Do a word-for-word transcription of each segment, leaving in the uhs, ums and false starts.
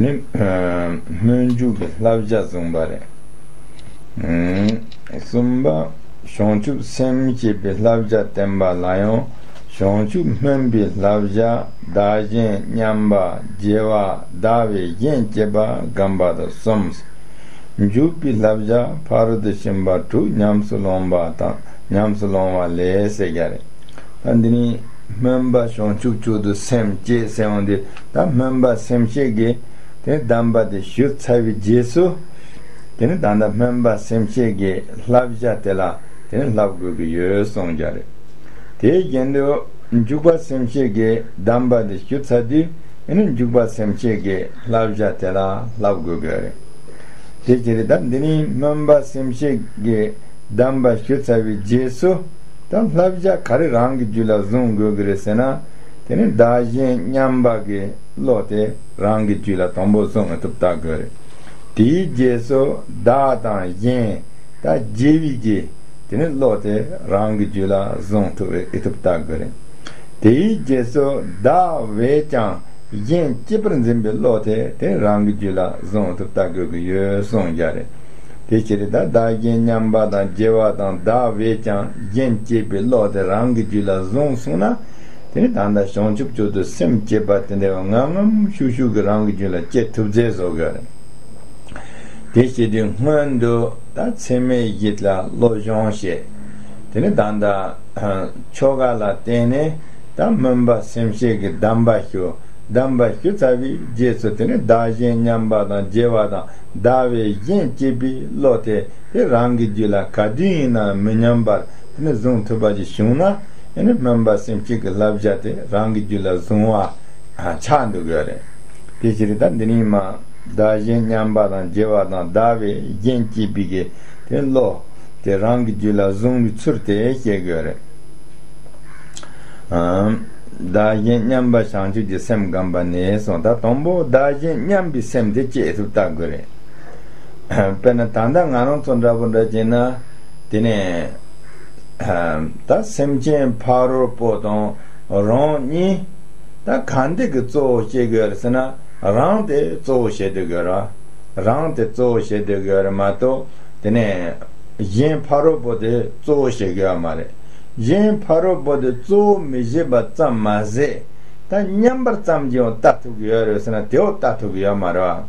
ནི་སྨོན་འཇུག་གི་བསླབ་བྱ་བཟུང་བ་རེད། གསུམ་པ། བྱང་ཆུབ་སེམས་བསྐྱེད་པའི་བསླབ་བྱ་བསྟན་པ་ལ་ཡང་བྱང་ཆུབ་སྨོན་པའི་བསླབ་བྱ། བདག་གཞན་མཉམ་པ། དགེ་བ་བདག་བས་གཞན་བསྐྱེད་པ་སྒོམ་པ་དང་གསུམ། འཇུག་པའི་བསླབ་བྱ་ཕ་རོལ་ཏུ་ཕྱིན་པ་དྲུག་ཉམས་སུ་བླངས་པ་དང་ཉམས་སུ་བླང་བ་ལས་ཟེར་གྱི་རེད། ད་འདི་ནི་སྨོན་པ་བྱང་ཆུབ་མཆོག་ཏུ་སེམས་བསྐྱེད་ཟེར་བ་འདི། ད་སྨོན་པ་སེམས་བསྐྱེད་ཀྱི་དེ་གདམས་པ་དེ་ཞུ་ཚར་བའི་རྗེས་སུ། དེ་ནི་ད་ལྟ་སྨོན་པ་སེམས་བསྐྱེད་ཀྱི་བསླབ་བྱ་དེ་ལ་དེ་ནི་བསླབ་དགོས་ཀྱི་ཡོད་གསུངས་ཀྱི་རེད། དེའི་རྒྱན་དུ་འཇུག་པ་སེམས་བསྐྱེད་ཀྱི་གདམས་པ་དེ་ཞུ་ཚར་དུས། ཨེ་ནི་འཇུག་པ་སེམས་བསྐྱེད་ཀྱི་བསླབ་བྱ་དེ་ལ་བསླབ་དགོས་ཀྱི་རེད། དེ་ཕྱིར་ད་འདི་ནི་སྨོན་པ་སེམས་བསྐྱེད་ཀྱི་གདམས་པ་ཞུ་ཚར་བའི་རྗེས་སུ། ད་བསླབ་བྱ་ག་རེ་རང་གི་རྒྱུད་ལ་བཟུང་དགོས་ཀྱི་རེད་ཟེར་ན། དེ་ནི་བདག་གཞན་མཉམ་པ་གི་བློ་དེ་རང་གི་རྒྱུད་ལ་དང་པོ་བཟུང་ཨེ་ཐུབ་ལྟ་དགོས་རེད། དེའི་རྗེས་སུ་བདག་དང་གཞན། ད་དགེ་བའི་གི་དེ་ནི་བློ་དེ་རང་གི་རྒྱུད་ལ་བཟུང་ཐུབ་ཨེ་ཐུབ་ལྟ་དགོས་རེད། དེའི་རྗེས་སུ་བདག་བས་ཀྱང་གཞན་གཅེས་པར་འཛིན་པའི་བློ་དེ་དེ་རང་གི་རྒྱུད་ལ་བཟུང་ཐུབ་ལྟ་དགོས་ཀྱི་ཡོད་གསུངས་ཀྱི་རེད། དེ་ཕྱིར་ད་བདག་གཞན་མཉམ་པ་དང་དགེ་བ་དང་བདག་བས་ཀྱང་གཞན་གཅེས་པའི་བློ་དེ་རང་གི་རྒྱུད་ལ་བཟུང་སོང་ན། དེ་ནི་ད་ལྟ་བྱང་ཆུབ་མཆོག་ཏུ་སེམས་བསྐྱེད་པ་དེ་འདྲ་བ་ངམ་ངམ་ཤུགས་ཤུགས་ཀྱིས་རང་གི་རྒྱུད་ལ་སྐྱེ་ཐུབ་ཚེ་བཟོ་དགོས་རེད། དེ་བྱེད་དུས་སྔོན་དུ་ད་ཚད་མེད་བཞི་ལ་བློ་སྦྱོང་བྱེད། དེ་ནི་ད་ལྟ་ཆོ་ག་ལ་བརྟེན་ནས་ད་སྨོན་པ་སེམས་བསྐྱེད་ཀྱི་གདམས་པ་ཞུ། གདམས་པ་ཞུ་ཚར་བའི་རྗེས་སུ་དེ་ནི་བདག་གཞན་མཉམ་པ་དང་དགེ་བ་དང་བདག་བས་གཞན་གཅེས་པའི་བློ་དེ་དེ་རང་གི་རྒྱུད་ལ་ག་དུས་ཡིན་ན་མི་ཉམས་པར་དེ་ནི་བཟུང་ཐུབ་པ་ཞིག་བྱུང་ན། ཨེ་ནི་སྨོན་པ་སེམས་བསྐྱེད་ཀྱི་བསླབ་བྱ་དེ་རང་གི་རྒྱུད་ལ་བཟུང་བ་ཆགས་འདུག་ཡོད་རེད། དེ་ཕྱིར་ད་འདི་ནི་མ། བདག་གཞན་མཉམ་པ་དང་དགེ་བ་དང་བདག་བས་གཞན་གཅེས་པའི་གི་དེ་བློ་དེ་རང་གི་རྒྱུད་ལ་བཟུང་བའི་ཚུལ་དེ་བཤད་དགོས་རེད། བདག་གཞན་མཉམ་པ་བྱང་ཆུབ་ཀྱི་སེམས་སྒོམ་པ་ནས་སོང་། ད་དང་པོ་བདག་གཞན་མཉམ་པའི་སེམས་དེ་སྐྱེ་ཐུབ་ལྟ་དགོས་རེད། དཔེར་ན་ད་ལྟ་ང་རང་ཚོ་འདྲ་པོ་འདྲ་བྱས་ན། དེ་ནས་ད་སེམས་ཅན་ཕ་རོལ་པོ་དང་རང་གཉིས། ད་ག་འདི་གི་གཙོ་བོ་བྱེད་དགོས་རེད་ཟེར་ན། རང་དེ་གཙོ་བོ་བྱེད་དགོས་རེད། རང་དེ་གཙོ་བོ་བྱེད་དགོས་རེད་མ་གཏོགས། དེ་ནས་གཞན་ཕ་རོལ་པོ་དེ་གཙོ་བོ་བྱེད་དགོས་མ་རེད། གཞན་ཕ་རོལ་པོ་དེ་གཙོ་བོ་མི་བྱེད་པ་ཙམ་མ་ཟད། ད་མཉམ་པར་ཙམ་གྱིས་ཡང་ལྟ་ཐུབ་ཀྱི་ཡོད་རེད་ཟེར་ན་དེའོ་ལྟ་ཐུབ་ཀྱི་ཡོད་མ་རེད་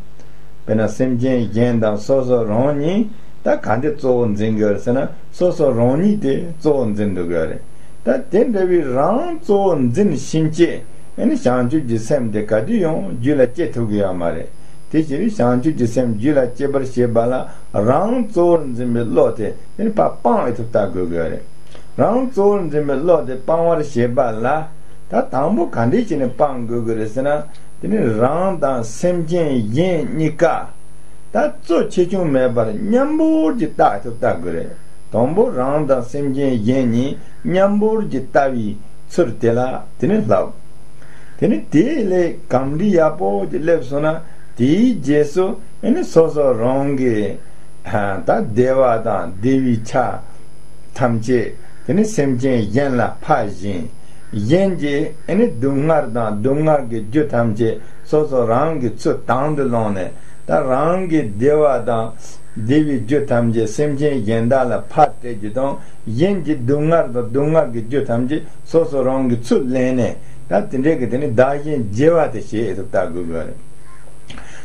བ། དཔེར་ན་སེམས་ཅན་གཞན་དང་སོ་སོ་རང་ཉིད་ད་ག་འདི་གཙོ་བོ་འཛིན་དགོས་རེད་ཟེར་ན་སོ་སོ་རང་ཉིད་དེ་གཙོ་བོ་འཛིན་འདུག་གི་རེད། ད་དེ་འདྲ་བའི་རང་གཙོ་བོ་འཛིན་ཕྱིན་ཆད་ཨེ་ནི་བྱང་ཆུབ་ཀྱི་སེམས་དེ་ག་དུས་ཡང་རྒྱུད་ལ་སྐྱེ་ཐུབ་ཀྱི་ཡོད་མ་རེད། དེ་ཕྱིར་བྱང་ཆུབ་ཀྱི་སེམས་རྒྱུད་ལ་སྐྱེ་བར་བྱེད་པ་ལ་རང་གཙོ་བོར་འཛིན་པའི་བློ་དེ་ཨེ་ནི་ཕར་སྤང་ཨེ་ཐུབ་ལྟ་དགོས་ཀྱི་རེད། རང་གཙོ་བོར་འཛིན་པའི་བློ་དེ་སྤང་བར་བྱེད་པ་ལ། ད་དང་པོ་ག་འདྲས་བྱས་ནས་སྤང་དགོས་ཀྱི་རེད་ཟེར་ན། དེ་ནི་རང་དང་སེམས་ཅན་གཞན་གཉིས་ཀ་ད་གཙོ་ཆེ་ཆུང་མེད་པར་མཉམ་པོར་གྱི་ལྟ་ཐུབ་ལྟ་དགོས་རེད། དང་པོ་རང་དང་སེམས་ཅན་གཞན་གཉིས་མཉམ་པོར་གྱི་ལྟ་བའི་ཚུལ་དེ་ལ་དེ་ནི་བསླབ། དེ་ནི་དེ་ལས་གོམས་འདྲིས་ཡག་པོ་གྱི་སླེབས་སོང་ན་དེའི་རྗེས་སུ་ཨེ་ནི་སོ་སོ་རང་གི་ད་བདེ་བ་དང་བདེ་བའི་ཆ་ཐམས་ཅད་དེ་ནི་སེམས་ཅན་གཞན་ལ་ཕར་སྦྱིན། གཞན་གྱི་ཨེ་ནི་སྡུག་བསྔལ་དང་སྡུག་བསྔལ་གྱི་རྒྱུ་ཐམས་ཅད་སོ་སོ་རང་གི་ཚུར་དང་དུ་བླངས་ནས་ད་རང་གི་བདེ་བ་དང་བདེ་བའི་རྒྱུ་ཐམས་ཅད་སེམས་ཅན་གཞན་དག་ལ་ཕར་སྤྲད་རྒྱུ་དང་གཞན་གྱི་སྡུག་བསྔལ་དང་སྡུག་བསྔལ་གྱི་རྒྱུ་ཐམས་ཅད་སོ་སོ་རང་གི་ཚུར་ལེན་ནས་ད་དེ་འདྲའི་གི་དེ་ནི་བདག་གཞན་བརྗེ་བ་དེ་བྱེད་ཐུབ་ལྟ་དགོས་དགོས་རེད།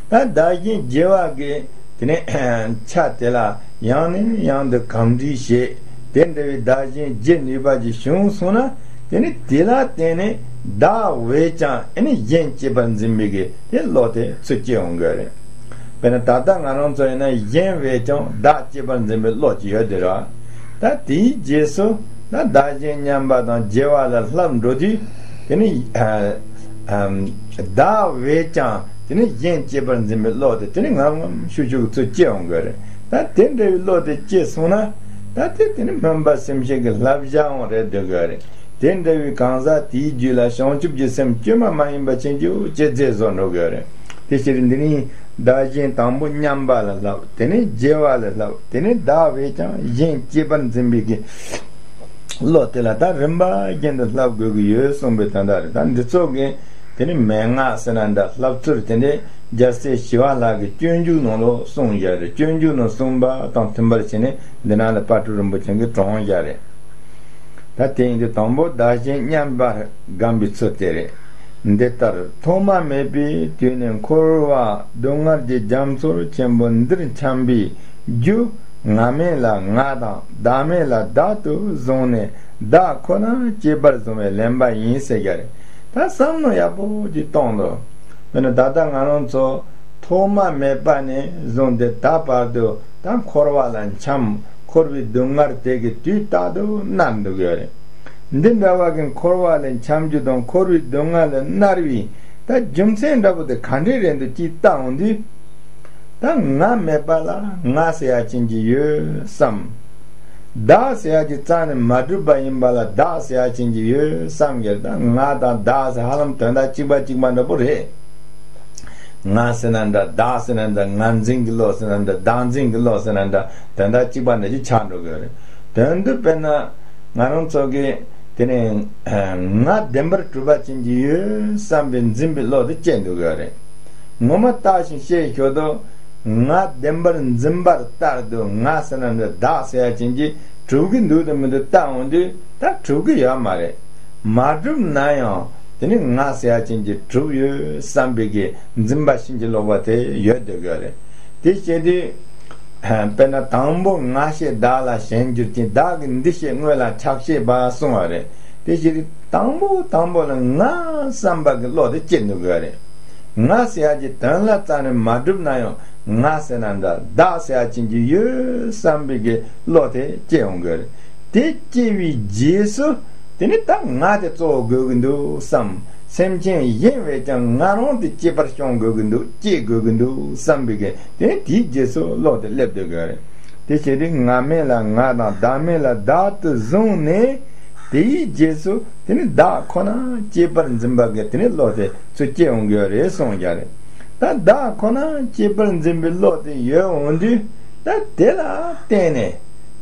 ད་བདག་གཞན་བརྗེ་བ་གི་དེ་ནས་ཆ་དེ་ལ་ཡང་ནས་ཡང་དུ་གོམས་འདྲིས་བྱེད། དེ་འདྲ་བའི་བདག་གཞན་བརྗེ་ནུས་པ་ཅིག་བྱུང་སོང་ན་དེ་ནི་དེ་ལ་བརྟེན་ནས་བདག་བས་ཀྱང་ཨེ་ནི་གཞན་གཅེས་པར་འཛིན་པའི་གི་དེ་བློ་དེ་ཚུར་སྐྱེ་འོང་གི་རེད། དཔེར་ན་ད་ལྟ་ང་རང་ཚོ་ཡིན་ན་གཞན་བས་ཀྱང་བདག་གཅེས་པར་འཛིན་པའི་བློ་ཅིག་ཡོད་དེ་རེད་བ། ད་དེའི་རྗེས་སུ་ད་བདག་གཞན་མཉམ་པ་དང་བརྗེ་བ་ལ་བསླབ་འགྲོ་དུས་དེ་ནི་ཨ་ཨ་བདག་བས་ཀྱང་དེ་ནི་གཞན་གཅེས་པར་འཛིན་པའི་བློ་དེ་དེ་ནི་ངམ་ངམ་ཤུགས་ཤུགས་ཚུར་སྐྱེ་འོང་གི་རེད། ད་དེ་འདྲ་བའི་བློ་དེ་སྐྱེས་སོང་ན་ད་དེ་དེ་ནི་སྨོན་པ་སེམས་བསྐྱེད་ཀྱི་བསླབ་བྱའང་རེད་འདོད་གི་རེད། དེ་འདྲ་བའི་གང་ཟག་དེའི་རྒྱུད་ལ་བྱང་ཆུབ་ཀྱི་སེམས་བཅོས་མ་མ་ཡིན་པ་ཅན་གྱི་སྐྱེ་མཛད་བཟོ་འགྲོ་གི་རེད། དེ་ཕྱིར་འདི་ནི་བདག་གཞན་དང་པོ་མཉམ་པ་ལ་བསླབ། དེ་ནས་བརྗེ་བ་ལ་བསླབ། དེ་ནས་བདག་བས་ཀྱང་གཞན་གཅེས་པར་འཛིན་པའི་གི་བློ་དེ་ལ་ད་རིམ་པ་བཞིན་དུ་བསླབ་དགོས་ཀྱི་ཡོད་གསུངས་པའི་དོན་དག་རེད། ད་འདི་ཚོ་གི་ དེ་ནི་མན་ངག་ཟེར་ན་འདྲ། བསླབ་ཚུལ་དེ་འདྲའི་རྒྱལ་སྲས་ཞི་བ་ལྷ་གི་སྤྱོད་འཇུག་ནང་ལོགས་གསུངས་བཞག་རེད། སྤྱོད་འཇུག་ནང་གསུངས་པ་དང་མཐུན་པར་བྱས་ནས་འདི་ན་ལ་དཔལ་སྤྲུལ་རིན་པོ་ཆེ་གིས་དྲངས་བཞག་རེད། ད་དེ་ཡིན་དུས་དང་པོ་བདག་གཞན་མཉམ་པར་བསྒོམ་པའི་ཚུལ་དེ་རེད། འདི་ལྟར་ཐོག་མ་མེད་པའི་དུས་ནས་འཁོར་བ་སྡུག་བསྔལ་གྱི་རྒྱ་མཚོར་ཆེན་པོ་འདིར་འཁྱམས་པའི་རྒྱུ། ང་མེད་ལ་ང་དང་བདག་མེད་ལ་བདག་ཏུ་བཟུང་ནས་བདག་ཁོ་ན་གཅེས་པར་བཟུང་བའི་ལེན་པ་ཡིན་ཟེར་གྱི་རེད། ད་བསམ་བློ་ཡག་པོ་ཅིག་གཏོང་དང་། དཔེར་ན་ད་ལྟ་ང་རང་ཚོ་ཐོག་མ་མེད་པ་ནས་བཟུང་སྟེ་ད་བར་དུ་ད་འཁོར་བ་ལ་འཁྱམས། འཁོར་བའི་སྡུག་བསྔལ་དེ་གི་དུས་རྟག་ཏུ་མནར་འདུག་ཡོད་རེད། འདི་འདྲ་བ་གི་འཁོར་བ་ལ་འཁྱམས་རྒྱུ་དང་འཁོར་བའི་སྡུག་བསྔལ་ལ་མནར་བའི་ད་རྒྱུ་མཚན་འདྲ་པོ་དེ་ག་འདྲས་རེད་འདུག་ཅེས་བལྟ་འོང་དུས། ད་ང་མེད་པ་ལ་ང་ཟེར་ཡ་ཅན་གྱི་ཡོད་བསམ། བདག་ཟེར་ཡ་གྱི་རྩ་ནས་མ་གྲུབ་པ་ཡིན་པ་ལ་བདག་ཟེར་ཡ་ཅན་གྱི་ཡོད་བསམ་གྱི་རེད། ད་ང་དང་བདག་ཟེར་ཧ་ལམ་དོན་དག་གཅིག་པ་གཅིག་པ་འདྲ་པོ་རེད། ང་ཟེར་ན་འདྲ། བདག་ཟེར་ན་འདྲ། ང་འཛིན་གྱི་བློ་ཟེར་ན་འདྲ། བདག་འཛིན་གྱི་བློ་ཟེར་ན་འདྲ། དོན་དག་གཅིག་པ་འདྲ་ཅིག་ཆགས་འགྲོ་གི་རེད། དོན་དུ་དཔེར་ན་ང་རང་ཚོ་གི་དེ་ནས་ང་བདེན་པར་གྲུབ་པ་ཅན་གྱི་ཡོད་བསམ་པའི་འཛིན་པའི་བློ་དེ་སྐྱེས་འདུག་གི་རེད། ངོ་མ་བརྟགས་ཤིང་དཔྱད་ཞོར་དུ་ང་བདེན་པར་འཛིན་པ་ལྟར་དུ་ང་ཟེར་ན་འདྲ་བདག་ཟེར་ཡ་ཅན་གྱི་གྲུབ་ཀྱི་འདུག་དང་མི་འདུག་བལྟ་འོང་དུས་ད་གྲུབ་ཀྱི་ཡོད་མ་རེད། མ་གྲུབ་ན་ཡང་དེ་ནི་ང་ཟེར་ཡ་ཅན་གྱི་གྲུབ་ཡོད་བསམ་པའི་གི་འཛིན་པ་ཕྱིན་ཅི་ལོག་པ་དེ་ཡོད་སྡོད་ཀྱི་ཡོད་རེད། དེ་བྱེད་དུས་དཔེར་ན་དང་པོ་ང་ཞེས་བདག་ལ་ཞེན་གྱུར་ཅིང་། བདག་གི་འདི་ཞེས་དངོས་ལ་ཆགས་ཞེས་པ་གསུངས་པ་རེད། དེ་བྱེད་དུས་དང་པོ་དང་པོ་ལ་ང་བསམ་པ་གི་བློ་དེ་སྐྱེས་འདུག་གི་རེད། ང་ཟེར་ཡ་གྱི་དོན་ལ་རྩ་ནས་མ་གྲུབ་ན་ཡང་ང་ཟེར་ན་འདྲ་བདག་ཟེར་ཡ་ཅན་གྱི་ཡོད་བསམ་པའི་གི་བློ་དེ་སྐྱེ་འོང་གི་རེད། དེ་སྐྱེ་བའི་རྗེས་སུ་དེ་ནི་ད་ང་དེ་གཙོ་བོ་དགོས་ཀྱི་འདུག་བསམ། སེམས་ཅན་གཞན་བས་ཀྱང་ང་རང་དེ་གཅེས་པར་སྐྱོང་དགོས་ཀྱི་འདུག་སྐྱེ་དགོས་ཀྱི་འདུག་བསམ་པའི་གི་དེ་ནི་དེའི་རྗེས་སུ་བློ་དེ་སླེབས་སྡོད་ཀྱི་རེད། དེ་བྱེད་དུས་ང་མེད་ལ་ང་དང་བདག་མེད་ལ་བདག་ཏུ་བཟུང་ནས། དེའི་རྗེས་སུ་དེ་ནི་བདག་ཁོ་ན་གཅེས་པར་འཛིན་པ་གི་དེ་ནི་བློ་དེ་ཚུར་སྐྱེ་འོང་གི་ཡོད་རེད་གསུངས་ཀྱང་རེད། ད་བདག་ཁོ་ན་གཅེས་པར་འཛིན་པའི་བློ་དེ་ཡོད་འོང་དུས་ད་དེ་ལ་བརྟེན་ནས་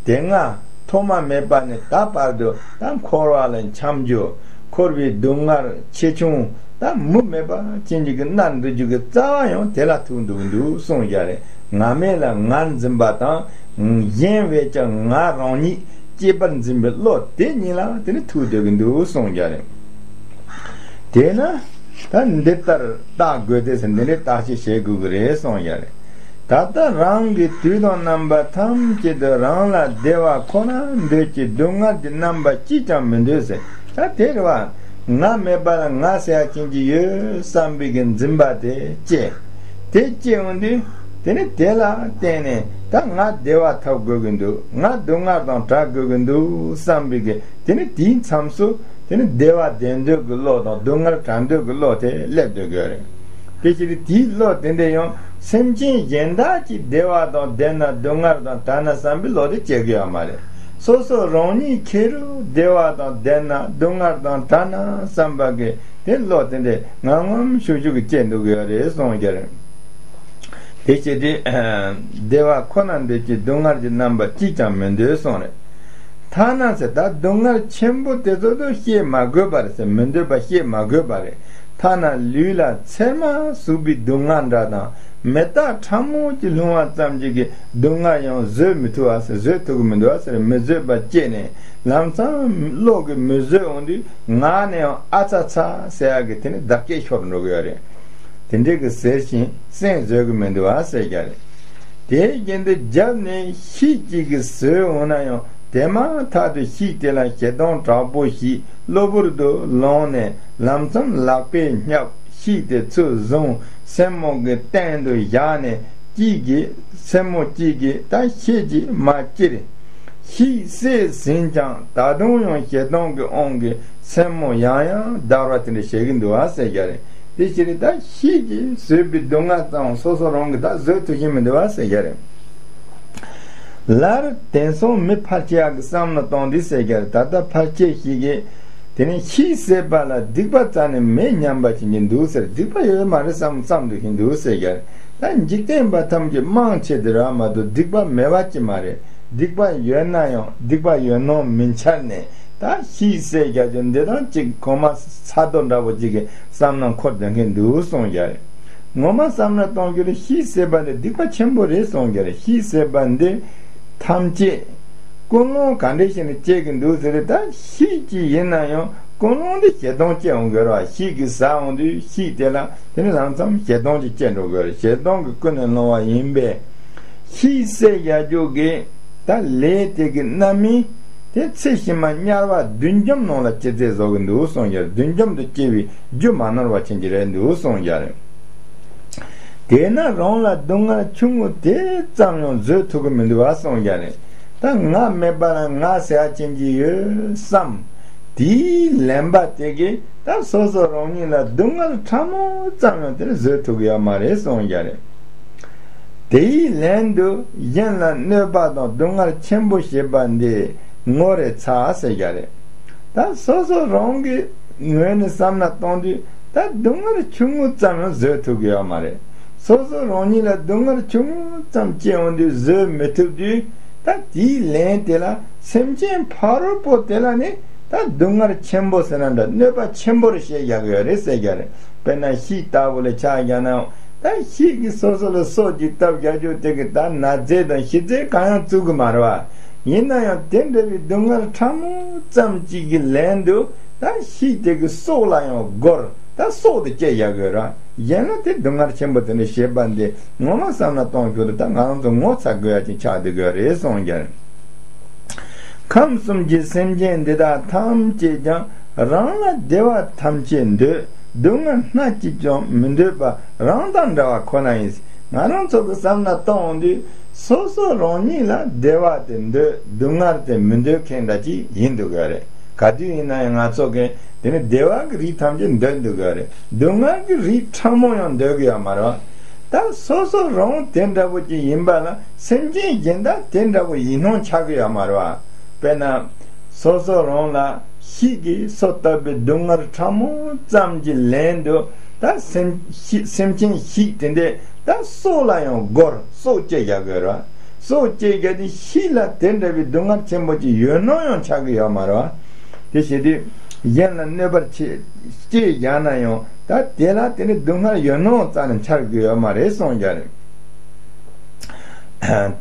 དེ་སྔ་ཐོག་མ་མེད་པ་ནས་ད་བར་དུ་ད་འཁོར་བ་ལ་འཁྱམས་རྒྱུ། འཁོར་བའི་སྡུག་བསྔལ་ཆེ་ཆུང་ད་མུ་མེད་པ་ཅན་གྱི་གི་མནར་འདུག་རྒྱུ་གི་རྩ་བ་ཡང་དེ་ལ་ཐུག་འདུག་འདུག་གསུངས་ཀྱང་རེད། ང་མེད་ལ་ང་འཛིན་པ་དང་གཞན་བས་ཀྱང་ང་རང་ཉིད་གཅེས་པར་འཛིན་པའི་བློ་དེ་ཉིད་ལ་དེ་ནི་ཐུག་སྡོད་ཀྱི་འདུག་གསུངས་ཀྱང་རེད། དེས་ན་ད་འདི་ལྟར་བརྟག་དགོས་ཏེ་ཟེར་འདི་འདྲའི་བརྟག་དཔྱད་བྱེད་དགོས་ཀྱི་རེད་གསུངས་ཀྱང་རེད། ད་ལྟ་རང་གི་དུས་དང་རྣམ་པ་ཐམས་ཅད་དུ་རང་ལ་བདེ་བ་ཁོ་ན་འདོད་ཀྱི་སྡུག་བསྔལ་གྱི་རྣམ་པ་གཅིག་ཀྱང་མི་འདོད་ཟེར། ད་དེ་རེད་བ། ང་མེད་པ་ལ་ང་ཟེར་ཡ་ཅན་གྱི་ཡོད་བསམ་པའི་གི་འཛིན་པ་དེ་སྐྱེ། དེ་སྐྱེ་འོང་དུས་དེ་ནི་དེ་ལ་བརྟེན་ནས་ད་ང་བདེ་བ་ཐོབ་དགོས་ཀྱི་འདུག་ང་སྡུག་བསྔལ་དང་བྲལ་དགོས་ཀྱི་འདུག་བསམ་པའི་གི་དེ་ནི་དེའི་མཚམས་སུ་དེ་ནི་བདེ་བ་བདེ་འདོད་ཀྱི་བློ་དང་སྡུག་བསྔལ་བྲལ་འདོད་ཀྱི་བློ་དེ་སླེབས་སྡོད་དགོས་རེད། དེ་ཕྱིར་དེའི་བློ་དེ་འདྲ་ཡང་སེམས་ཅན་གཞན་དག་གི་བདེ་བ་དང་ལྡན་ན་སྡུག་བསྔལ་དང་བྲལ་ན་བསམ་པའི་བློ་དེ་སྐྱེ་དགོས་ཡ་མ་རེད། སོ་སོ་རང་ཉིད་ཁེ་རུ་བདེ་བ་དང་ལྡན་ན་སྡུག་བསྔལ་དང་བྲལ་ན་བསམ་པ་གི་དེ་བློ་དེ་འདྲ་ངམ་ངམ་ཤུགས་ཤུགས་ཀྱིས་སྐྱེ་འདུག་གི་ཡོད་རེད་གསུངས་ཀྱི་རེད། དེ་བྱེད་དུས་བདེ་བ་ཁོ་ན་འདོད་ཀྱི་སྡུག་བསྔལ་གྱི་རྣམ་པ་གཅིག་ཀྱང་མི་འདོད་གསུངས་རེད། ཐ་ན་ཟེར་ད་སྡུག་བསྔལ་ཆེན་པོ་དེ་ཚོ་དུ་བཤད་མ་དགོས་པ་རེད་ཟེར། མི་འདོད་པ་བཤད་མ་དགོས་པ་རེད། ཐ་ན་ལུས་ལ་ཚེར་མ་ཟུག་པའི་སྡུག་བསྔལ་འདྲ་དང་མེ་སྟག་ཕྲ་མོ་གཅིག་ལྷུང་བ་ཙམ་གཅིག་གི་སྡུག་བསྔལ་ཡང་བཟོད་མི་ཐུབ་པ་ཟེར། བཟོད་ཐུབ་ཀྱི་མི་འདུག་པ་ཟེར། མི་བཟོད་པ་སྐྱེས་ནས་ལམ་སང་བློ་གིས་མི་བཟོད་འོང་དུས་ངག་ནས་ཡང་ཨ་ཚ་ཚ་ཟེར་ཡག་གི་དེ་ནི་བརྡ་སྐད་ཤོར་འགྲོ་གི་ཡོད་རེད། དེ་འདྲའི་གི་ཟེར་ཞིང་སེམས་བཟོད་ཀྱི་མི་འདུག་པ་ཟེར་རྒྱུ་རེད། དེའི་རྐྱེན་དུ་རྒྱབ་ནས་ཤིག་ཅིག་གིས་ཟོས་འོང་ན་ཡང་དེ་མ་ཐག་ཏུ་ཤིག་དེ་ལ་ཞེ་སྡང་དྲག་པོ་ཞིག་གློ་བུར་དུ་ལངས་ནས་ལམ་མཚམས་ལག་པས་བསྙབས། ཤིག་དེ་ཚུར་བཟུང་སེན་མོ་གི་སྟེང་དུ་བཞག་ནས་གཅིག་གིས་སེན་མོ་གཅིག་གིས་ད་ཤེད་ཀྱིས་མ་བཅིར། ཤིག་བསད་ཟིན་ཀྱང་ད་དུང་ཡང་ཞེ་སྡང་གི་དབང་གིས་སེན་མོ་ཡང་ཡང་བརྡར་བ་དེ་འདྲ་བྱེད་ཀྱི་འདུག་པ་ཟེར་རྒྱུ་རེད། དེ་ཕྱིར་ད་ཤིག་གིས་བཟོས་པའི་སྡུག་བསྔལ་ཙམ་སོ་སོ་རང་གིས་ད་བཟོད་ཐུབ་བཞིན་མི་འདུག་པ་ཟེར་རྒྱུ་རེད། ལར་དེང་སང་མི་ཕལ་ཆེ་བ་གི་བསམ་བློ་གཏོང་དུས་ཟེར་རྒྱུ་རེད། ད་ལྟ་ཕལ་ཆེ་ཞིག་གིས་དེ་ནས་ཤིག་བསད་པ་ལ་སྡིག་པ་རྩ་ནས་མེད་སྙམ་པ་བྱེད་ཀྱིན་འདུག་ཟེར། སྡིག་པ་ཡོད་མ་རེད་བསམ་བསམ་འདུག་བཞིན་འདུག་ཟེར་རྒྱུ་རེད། ད་འཇིག་རྟེན་པ་ཐམས་ཅད་མང་ཆེ་དེ་ར་མ་གཏོགས་སྡིག་པ་མེད་པ་ཅི་མ་རེད། སྡིག་པ་ཡོད་ན་ཡང་སྡིག་པ་ཡོད་སྣང་མི་འཆར་ནས་ ད་ཤིག་ཟེར་རྒྱག་རྒྱུ་འདི་དང་གཅིག་གོང་མ་ཚ་དོ་འདྲ་པོ་གཅིག་གི་བསམ་ན་འཁོར་བསྡད་མཁན་འདུག་གསུངས་རྒྱུ་རེད། ངོ་མ་བསམ་ན་གཏོང་རྒྱུ་རེད། ཤིག་ཟེར་བ་འདི་སྡིག་པ་ཆེན་པོ་རེད་གསུངས་རྒྱུ་རེད། ཤིག་ཟེར་བ་འདི་ཐམས་ཅད་ཀུན་སློང་ག་འདྲ་ཞིག་ནས་སྐྱེ་གི་འདུག་ཟེར་རེད། ད་ཤིག་ཅིག་ཡིན་ན་ཡང་ཀུན་སློང་འདི་བྱེད་སྟངས་སྐྱེ་འོང་གི་རེད་བ། ཤིག་གི་ཟ་འོང་དུས་ཤིག་དེ་ལ་དེ་ནི་ལམ་སང་བྱེད་སྟངས་ཅིག་སྐྱེ་འགྲོ་གི་རེད། བྱེད་སྟངས་ཀྱི་ཀུན་ནས་སློང་བ་ཡིན་པས། ཤིག་ཟེར་རྒྱག་རྒྱུ་གི་ད་ལས་དེ་གི་རྣམ་སྨིན་དེ་ཚེ་ཕྱི་མ་དམྱལ་བ་བདུན་འཇོམས་ནང་ལ་སྐྱེ་ཚེ་བཟོ་གི་འདུག་གསུངས་ཡ། བདུན་འཇོམས་དུ་སྐྱེ་བའི་རྒྱུ་མ་ནོར་བ་ཅན་གྱི་རེད་འདུག་གསུངས་ཡ་རེད། དེས་ན་རང་ལ་སྡུག་བསྔལ་ཆུང་ངུ་དེ་ཙམ་ཡང་བཟོད་ཐུབ་ཀྱི་མི་འདུག་བ་གསུངས་ཡ་རེད། ད་ང་མེད་པ་ལ་ང་ཟེར་ཡ་ཅན་གྱི་ཡོད་བསམ། དེའི་ལན་པ་དེ་གིས་ད་སོ་སོ་རང་ཉིད་ལ་སྡུག་བསྔལ་ཕྲ་མོ་ཙམ་ཡང་དེར་བཟོད་ཐུབ་ཀྱི་ཡོད་མ་རེད་གསུངས་ཡ་རེད། དེའི་ལན་དུ་གཞན་ལ་གནོད་པ་དང་སྡུག་བསྔལ་ཆེན་པོ་བྱེད་པ་འདི་ངོ་རེ་ཚ་ཟེར་ཡ་རེད། ད་སོ་སོ་རང་གི་ངོས་ནས་བསམ་ན་གཏོང་དུས་ད་སྡུག་བསྔལ་ཆུང་ངུ་ཙམ་ཡང་བཟོད་ཐུབ་ཀྱི་ཡོད་མ་རེད། སོ་སོ་རང་ཉིད་ལ་སྡུག་བསྔལ་ཆུང་ངུ་ཙམ་སྐྱེ་འོང་དུས་བཟོད་མི་ཐུབ་དུས། ད་དེའི་ལན་དེ་ལ་སེམས་ཅན་ཕ་རོལ་པོ་དེ་ལ་ནི་ད་སྡུག་བསྔལ་ཆེན་པོ་ཟེར་ན་འདྲ། གནོད་པ་ཆེན་པོ་རེ་བྱེད་ཡག་ཡོད་རེད་ཟེར་རྒྱུ་རེད། དཔེར་ན་ཤིག་ལྟ་བུ་ལ་ཆ་བཞག་ན་ད་ཤིག་གིས་སོ་སོ་ལ་སོ་གཅིག་བཏབ་བཞག་རྒྱུ་དེ་གི་ད་ན་ཚ་དང་ཤི་ཚ་གང་ཡང་བཙུགས་གི་མ་རེད་བ། ཡིན་ན་ཡང་དེ་འདྲ་བའི་སྡུག་བསྔལ་ཕྲ་མོ་ཙམ་གཅིག་གི་ལན་དུ་ད་ཤིག་དེ་གི་སྲོག་ལ་ཡང་སྒོར་ད་སྲོག་དེ་བཅད་ཡག་ཡོད་རེད། གཞན་ལ་དེ་སྡུག་བསྔལ་ཆེན་པོ་དེ་འདྲ་བྱེད་པ་འདི་ངོ་མ་བསམ་ན་གཏོང་རྒྱུ་དེ་ད་ང་རང་ཚོ་ངོ་ཚ་དགོས་ཡ་ཅིག་ཆགས་བསྡད་དགོས་རེད་གསུངས་ཀྱང་། ཁམས་གསུམ་གྱི་སེམས་ཅན་འདི་དག་ཐམས་ཅད་ཀྱང་རང་ལ་བདེ་བ་ཐམས་ཅད་འདོད། སྡུག་བསྔལ་སྣ་གཅིག་ཀྱང་མི་འདོད་པ་རང་དང་འདྲ་བ་ཁོ་ན་ཡིན། ང་རང་ཚོ་གི་བསམ་ན་གཏོང་དུས་སོ་སོ་རང་ཉིད་ལ་བདེ་བ་དེ་འདོད། སྡུག་བསྔལ་དེ་མི་འདོད་མཁན་འདྲ་ཅིག་ཡིན་འདུག་གི་རེད། ག་དུས་ཡིན་ན་ཡང་ང་ཚོ་གིས་དེ་ནི་བདེ་བ་གི་རིགས་ཐམས་ཅད་འདོད་འདུག་གི་རེད། སྡུག་བསྔལ་གྱི་རིགས་ཕྲ་མོ་ཡང་འདོད་གི་ཡོད་མ་རེད། ད་སོ་སོ་རང་དེ་འདྲ་པོ་ཅིག་ཡིན་པ་ལ་སེམས་ཅན་གཞན་དག་དེ་འདྲ་པོ་ཡིད་སྣང་ཆགས་གི་ཡོད་མ་རེད་བ། དཔེར་ན་སོ་སོ་རང་ལ་ཤིག་གིས་སོ་བཏབ་པའི་སྡུག་བསྔལ་ཕྲ་མོ་ཙམ་གྱི་ལན་དུ་ད་སེམས་ཤི་སེམས་ཅན་ཤིག་དེ་འདྲས་ད་སྲོག་ལ་ཡང་སྒོར་སྲོག་བཅད་བཞག་གི་རེད་བ། སྲོག་བཅད་བཞག་དུས་ཤིག་ལ་དེ་འདྲ་བའི་སྡུག་བསྔལ་ཆེན་པོ་ཅིག་ཡོད་སྣང་ཡང་ཆགས་གི་ཡོད་མ་རེད་བ། དེ་བྱེད་དུས་གཞན་ལ་གནོད་པར་བྱེད་སྐྱེས་བཞག་ན་ཡང་ད་དེ་ལ་དེ་ནི་སྡུག་བསྔལ་ཡོད་སྣང་རྩ་ནས་འཆར་གི་ཡོད་མ་རེད་གསུངས་ཀྱང་རེད།